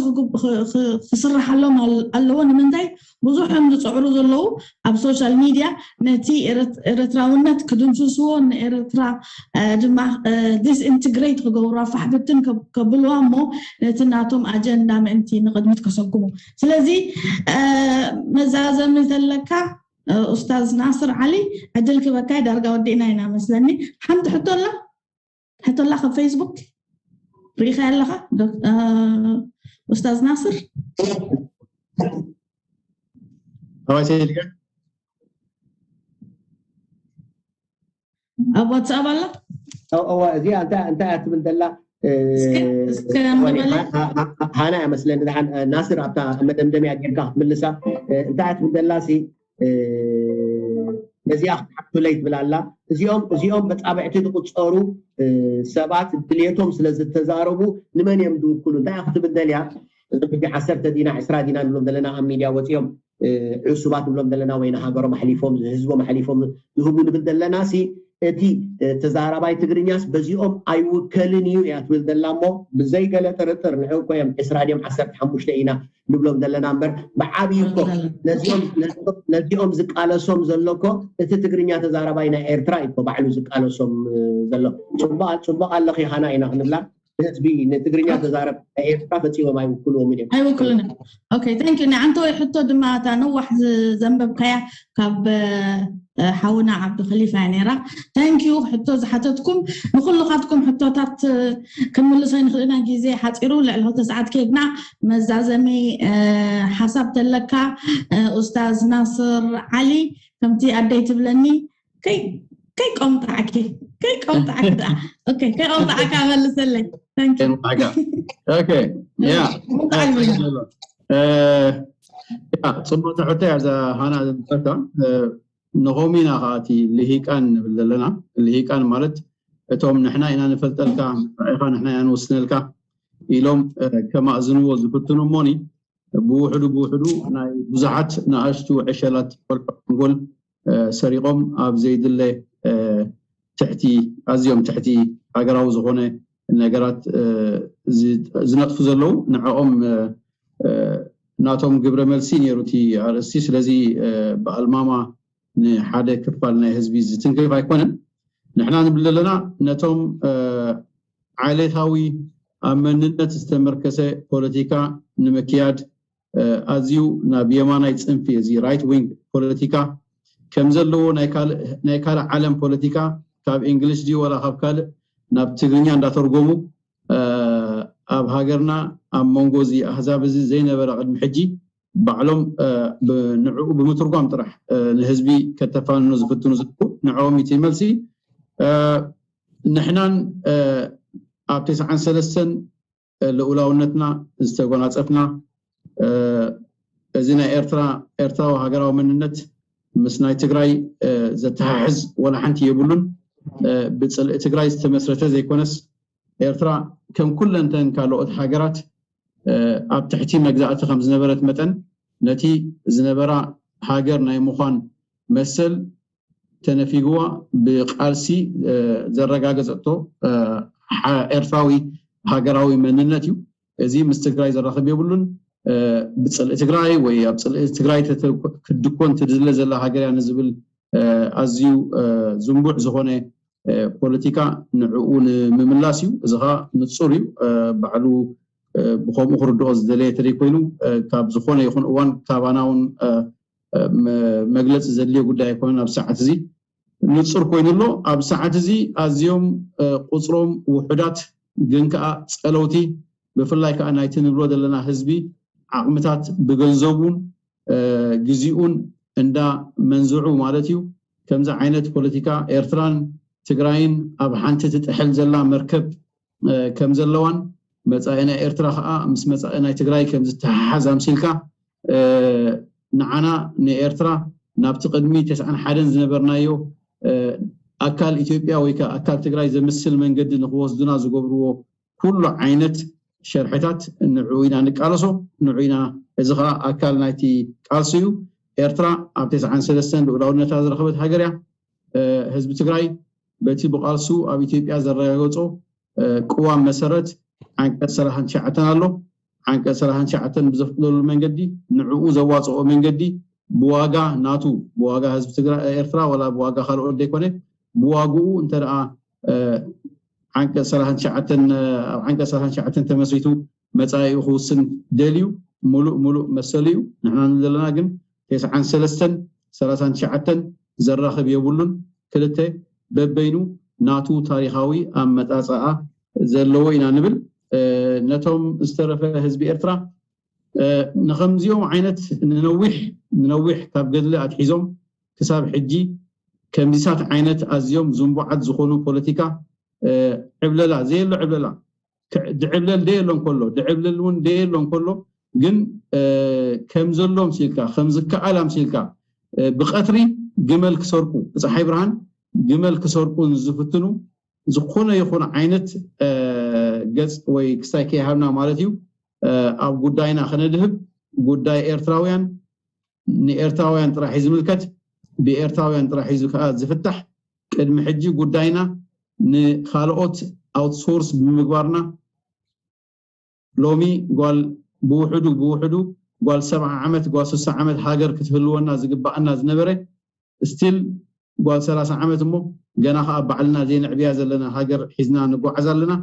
ክስርሓሎም ኣለዎ ንምንታይ ብዙሕ እዮም ዝፅዕሩ ዘለዉ ኣብ ሶሻል ሚድያ ነቲ ኤርትራውነት ክድምስስዎ ንኤርትራ ድማ ዲስኢንትግሬት ክገብሩ ኣፋሕብትን ከብልዋ እሞ ነቲ ናቶም ኣጀንዳ ምእንቲ ንቅድሚት ከሰጉሙ ስለዚ መዛዘሚ ዘለካ ኡስታዝ ናስር ዓሊ ዕድል ክበካ ዳርጋ ወዲእና ኢና መስለኒ ሓንቲ ሕቶ ኣላ ሕቶ ኣላ ካብ ፌስቡክ ሪኢኻ ኣለኻ ኡስታዝ ናስር ኣባይ ሰይድካ ኣብ ዋትሳፕ ኣላ እዋ እዚኣ እንታይ እንታይ እያ ትብል ዘላ ሃና እያ መስለኒ ድሓን ናስር ኣብታ መደምደምያ ጌርካ ክትምልሳ እንታይ እያ ትብል ዘላ ሲ ነዚኣ ክትሓቱለይ ትብል ኣላ እዚኦም እዚኦም መፃብዕቲ ዝቁፀሩ ሰባት ድልየቶም ስለ ዝተዛረቡ ንመን እዮም ዝውክሉ እንታይ ክትብል ደልያ እዞም ሕጂ ዓሰርተ ዲና ዕስራ ዲና ንብሎም ዘለና ኣብ ሚድያ ወፂኦም ዕሱባት ንብሎም ዘለና ወይ ንሃገሮም ኣሕሊፎም ህዝቦም ኣሕሊፎም ዝህቡ ንብል ዘለና ሲ እቲ ተዛራባይ ትግርኛስ በዚኦም ኣይውከልን እዩ እያ ትብል ዘላ እሞ ብዘይገለ ጥርጥር ንዕ እኮ እዮም ዕስራ ድዮም ዓሰርተ ሓሙሽተ ኢና ንብሎም ዘለና እምበር ብዓብዩ እኮ ነዚኦም ዝቃለሶም ዘሎ እኮ እቲ ትግርኛ ተዛራባይ ናይ ኤርትራ እዩ እኮ ባዕሉ ዝቃለሶም ዘሎ። ፅቡቅ ኣለኺ ሃና ኢና ክንብላ ንህዝቢ ንትግርኛ ተዛረብ ኤርትራ ፈፂሞም ኣይውክልዎም እዮም። ኣይውክሉና። ኦኬ፣ thank you። ንዓንተ ወይ ሕቶ ድማ እታ ነዋሕ ዘንበብካያ ካብ ሓውና ዓብዲ ከሊፋ እያ ነይራ። Thank you። ሕቶ ዝሓተትኩም ንኩልኻትኩም ሕቶታት ክንምልሶ ንኽእልና ግዜ ሓፂሩ ልዕሊ ክልተ ሰዓት ከይድና መዛዘሚ ሓሳብ ተለካ ኡስታዝ ናስር ዓሊ ከምቲ ኣደይ ትብለኒ ከይቆምጣዕኪ ከይቆምጣዕኪ ከይቆምጣዕካ መልሰለይ። ፅቡቅ ትሕቶ እያ እዛ ሃና ዘምፀካ። ንኸም ኢና ከዓ እቲ ልሂቃን ንብል ዘለና። ልሂቃን ማለት እቶም ንሕና ኢና ንፈልጠልካ፣ ኢኻ ንሕና ኢና ንውስነልካ ኢሎም ከማእዝንዎ ዝፍትኑ እሞኒ ብውሕዱ ብውሕዱ ናይ ብዙሓት ንኣሽቱ ዕሸላት ቆልዑ ሓንጎል ሰሪቖም ኣብ ዘይድለ ትሕቲ ኣዝዮም ትሕቲ ሃገራዊ ዝኾነ ነገራት ዝነጥፉ ዘለዉ ንዕኦም ናቶም ግብረ መልሲ ነይሩ እቲ ኣርእስቲ። ስለዚ ብኣልማማ ንሓደ ክፋል ናይ ህዝቢ ዝትንክፍ ኣይኮነን። ንሕና ንብል ዘለና ነቶም ዓሌታዊ ኣብ መንነት ዝተመርከሰ ፖለቲካ ንምክያድ ኣዝዩ ናብ የማናይ ፅንፊ እዚ right wing ፖለቲካ ከም ዘለዎ ናይ ካልእ ዓለም ፖለቲካ ካብ English ድዩ ዋላ ካብ ካልእ ናብ ትግርኛ እንዳተርጎሙ ኣብ ሃገርና ኣብ መንጎ እዚ ኣህዛብ እዚ ዘይነበረ ቅድሚ ሕጂ ባዕሎም ንዕኡ ብምትርጓም ጥራሕ ንህዝቢ ከተፋንኑ ዝፍትኑ ዘለዉ ንዕኦም እቲ መልሲ። ንሕናን ኣብ ተስዓን ሰለስተን ልኡላውነትና ዝተጎናፀፍና እዚ ናይ ኤርትራ ኤርትራዊ ሃገራዊ መንነት ምስ ናይ ትግራይ ዘተሓሕዝ ዋላ ሓንቲ የብሉን። ብፅልኢ ትግራይ ዝተመስረተ ዘይኮነስ ኤርትራ ከም ኩለንተን ካልኦት ሃገራት ኣብ ትሕቲ መግዛእቲ ከም ዝነበረት መጠን ነቲ ዝነበራ ሃገር ናይ ምዃን መሰል ተነፊግዋ ብቃልሲ ዘረጋገፀቶ ኤርትራዊ ሃገራዊ መንነት እዩ። እዚ ምስ ትግራይ ዘራኽብ የብሉን። ብፅልኢ ትግራይ ወይ ኣብ ፅልኢ ትግራይ ክትድኮን ትድለ ዘላ ሃገር እያ ንዝብል ኣዝዩ ዝንቡዕ ዝኾነ ፖለቲካ ንዕኡ ንምምላስ እዩ። እዚ ኸዓ ንፁር እዩ። ባዕሉ ብኸምኡ ክርድኦ ዝደለየ ተደይ ኮይኑ ካብ ዝኾነ ይኹን እዋን ካባና እውን መግለፂ ዘድልዮ ጉዳይ ኣይኮነን። ኣብ ሰዓት እዚ ንፁር ኮይኑ ኣሎ። ኣብ ሰዓት እዚ ኣዝዮም ቁፅሮም ውሑዳት ግን ከዓ ፀለውቲ ብፍላይ ከዓ ናይቲ ንብሎ ዘለና ህዝቢ ዓቕምታት ብገንዘቡን ግዜኡን እንዳ መንዝዑ ማለት እዩ። ከምዚ ዓይነት ፖለቲካ ኤርትራን ትግራይን ኣብ ሓንቲ ትጥሕል ዘላ መርከብ ከም ዘለዋን መፃኢ ናይ ኤርትራ ከዓ ምስ መፃኢ ናይ ትግራይ ከም ዝተሓሓዝ ኣምሲልካ ንዓና ንኤርትራ ናብቲ ቅድሚ ተስዓን ሓደን ዝነበርናዮ ኣካል ኢትዮጵያ ወይ ከዓ ኣካል ትግራይ ዘምስል መንገዲ ንክወስዱና ዝገብርዎ ኩሉ ዓይነት ሸርሕታት ንዕኡ ኢና ንቃለሶ። ንዕኡ ኢና እዚ ከዓ ኣካል ናይቲ ቃልሲ እዩ። ኤርትራ ኣብ ተስዓን ሰለስተን ልኡላውነታ ዝረኸበት ሃገር እያ። ህዝቢ ትግራይ በቲ ብቃልሱ ኣብ ኢትዮጵያ ዘረጋገፆ ቅዋም መሰረት ዓንቀፅ ሰላሳን ትሽዓተን ኣሎ። ዓንቀፅ ሰላሳን ትሽዓተን ብዘፍቅደሉ መንገዲ ንዕኡ ዘዋፅኦ መንገዲ ብዋጋ ናቱ ብዋጋ ህዝቢ ትግራይ ኤርትራ ዋላ ብዋጋ ካልኦት ዘይኮነ ብዋግኡ እንተ ደኣ ዓንቀፅ ሰላሳን ትሽዓተን ኣብ ዓንቀፅ ሰላሳን ትሽዓተን ተመስሪቱ መፃኢኡ ክውስን ደልዩ ሙሉእ ሙሉእ መሰሉ እዩ። ንሕና ንብል ዘለና ግን ተስዓን ሰለስተን ሰላሳን ትሽዓተን ዘራኽብ የብሉን። ክልተ በበይኑ ናቱ ታሪኻዊ ኣመፃፅኣ ዘለዎ ኢና ንብል። ነቶም ዝተረፈ ህዝቢ ኤርትራ ንከምዚኦም ዓይነት ንነዊሕ ንነዊሕ ካብ ገድሊ ኣትሒዞም ክሳብ ሕጂ ከምዚታት ዓይነት ኣዝዮም ዝንቡዓት ዝኾኑ ፖለቲካ ዕብለላ ዘየሎ ዕብለላ ድዕብለል ደየሎ እንከሎ ድዕብለል እውን ደየሎ እንከሎ ግን ከም ዘሎ ኣምሲልካ ከም ዝከኣል ኣምሲልካ ብቀትሪ ግመል ክሰርቁ ብፀሓይ ብርሃን ግመል ክሰርቁ ዝፍትኑ ዝኾነ ይኹን ዓይነት ገፅ ወይ ክስታይ ከይሃብና ማለት እዩ ኣብ ጉዳይና ከነድህብ ጉዳይ ኤርትራውያን ንኤርትራውያን ጥራሕ እዩ ዝምልከት፣ ብኤርትራውያን ጥራሕ እዩ ከዓ ዝፍታሕ። ቅድሚ ሕጂ ጉዳይና ንካልኦት ኣውትሶርስ ብምግባርና፣ ሎሚ ጓል ብውሕዱ ብውሕዱ ጓል ሰብዓ ዓመት፣ ጓል ስሳ ዓመት ሃገር ክትህልወና ዝግባኣና ዝነበረ፣ ስቲል ጓል ሰላሳ ዓመት እሞ ገና ከዓ ባዕልና ዘይንዕብያ ዘለና ሃገር ሒዝና ንጓዓዝ ኣለና።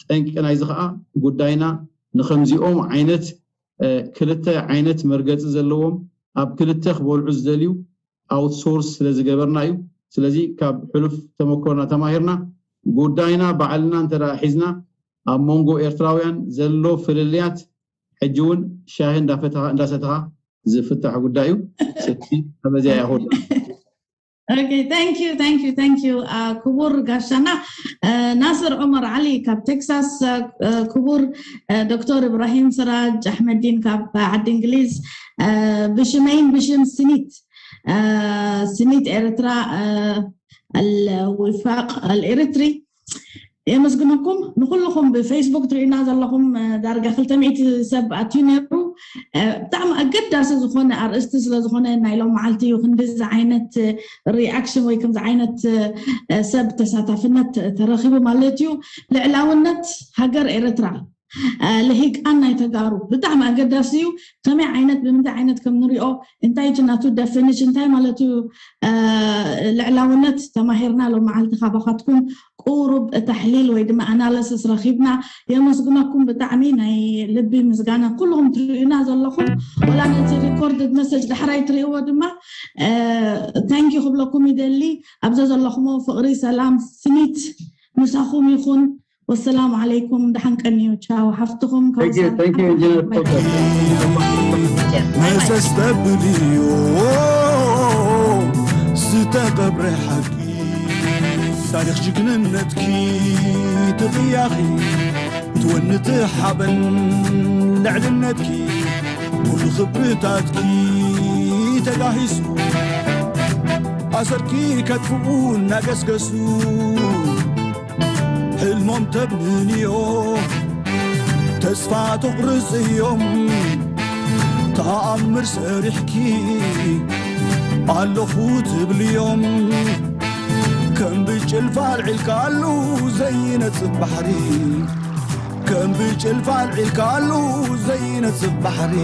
ጠንቂ ናይዚ ከዓ ጉዳይና ንከምዚኦም ዓይነት ክልተ ዓይነት መርገፂ ዘለዎም፣ ኣብ ክልተ ክበልዑ ዝደልዩ ኣውትሶርስ ስለ ዝገበርና እዩ። ስለዚ ካብ ሕሉፍ ተመኮርና ተማሂርና፣ ጉዳይና ባዕልና እንተ ሒዝና፣ ኣብ መንጎ ኤርትራውያን ዘሎ ፍልልያት ሕጂ እውን ሻሂ እንዳሰተኻ ዝፍታሕ ጉዳይ እዩ። ስለዚ ኣበዚያ ያሆል Okay, thank you, thank you, thank you. ክቡር ጋሻና ናስር ዑመር ዓሊ ካብ ቴክሳስ፣ ክቡር ዶክተር ኢብራሂም ስራጅ ኣሕመዲን ካብ ዓዲ እንግሊዝ፣ ብሽመይን ብሽም ስኒት ስኒት ኤርትራ፣ الوفاق الإريتري። የመስግነኩም ንኩልኹም ብፌስቡክ ትርእዩና ዘለኹም። ዳርጋ ክልተ ሚእቲ ሰብ ኣትዩ ነይሩ። ብጣዕሚ ኣገዳሲ ዝኾነ ኣርእስቲ ስለዝኾነ ናይ ሎም መዓልቲ እዩ ክንዲዚ ዓይነት ሪኣክሽን ወይ ከምዚ ዓይነት ሰብ ተሳታፍነት ተረኺቡ ማለት እዩ። ልዕላውነት ሃገር ኤርትራ፣ ልሂቃን ናይ ተጋሩ ብጣዕሚ ኣገዳሲ እዩ። ከመይ ዓይነት ብምንታይ ዓይነት ከም ንሪኦ፣ እንታይ እቲ ናቱ ደፊኒሽን እንታይ ማለት እዩ? ልዕላውነት ተማሂርና ሎም መዓልቲ ካባኻትኩም ቁሩብ ተሕሊል ወይ ድማ ኣናለስስ ረኺብና። የመስግነኩም ብጣዕሚ ናይ ልቢ ምስጋና ኩልኹም ትርእዩና ዘለኹም፣ ወላ ነቲ ሪኮርድድ መሰጅ ዳሕራይ ትርእይዎ ድማ ታንኪ ክብለኩም ይደሊ። ኣብዛ ዘለኹሞ ፍቕሪ ሰላም ስኒት ምሳኹም ይኹን። ወሰላሙ ዓለይኩም፣ ደሓን ቀንዩ። ቻው ሓፍትኹም Thank you, thank you, ኢንጂነር ቶከር። መሰስ ተብልዮ ዝተቐብረ ሓቂ ታሪኽ ጅግንነትኪ ትቕያኺ ትወኒ ትሓበን ልዕልነትኪ ኩሉ ክብርታትኪ ተጋሂሱ ኣሰርኪ ከጥፍኡ እናገስገሱ ሕልሞም ተብንንዮ ተስፋ ተቑርጽዮም ተኣምር ሰሪሕኪ ኣለኹ ትብልዮም ከም ብጭልፋ ኣልዒልካሉ ዘይነጽፍ ባሕሪ ከም ብጭልፋ ኣልዒልካሉ ዘይነጽፍ ባሕሪ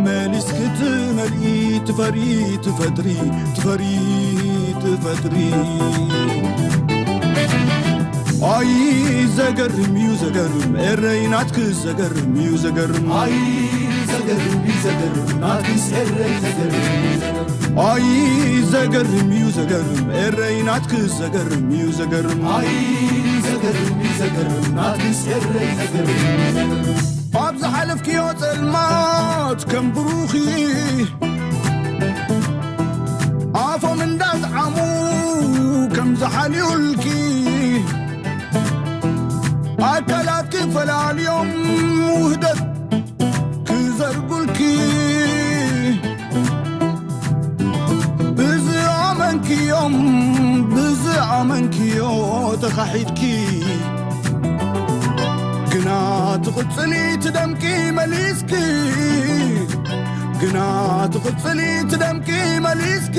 መሊስኪ ትመልኢ ትፈሪ ትፈጥሪ ትፈሪ ትፈጥሪ ኣይ ዘገርም እዩ ዘገርም ኤረይ ናትኪ ዘገርም እዩ ዘገርም ኣይ ዘገርም እዩ ዘገርም ናትኪስ ኤረይ ዘገርም እዩ ዘገርም ኣይ ዘገርም እዩ ዘገርም ኤረይ ናትኪስ ዘገርም እዩ ዘገርም ኣይ ዘገርም እዩ ዘገርም ናትኪስ ኤረይ ዘገርም እዩ ዘገርም ኣብ ዝሓለፍክዮ ጸልማት ከም ብሩኺ ኣፎም እንዳጥዓሙ ከም ዝሓልዩልኪ ኣካላት ክፈላልዮም ውህደት ክዘርጉልኪ ብዝኣመንክዮም ብዝኣመንክዮ ተኻሒድኪ ግና ትቕጽሊ ትደምቂ መሊስኪ ግና ትቕጽሊ ትደምቂ መሊስኪ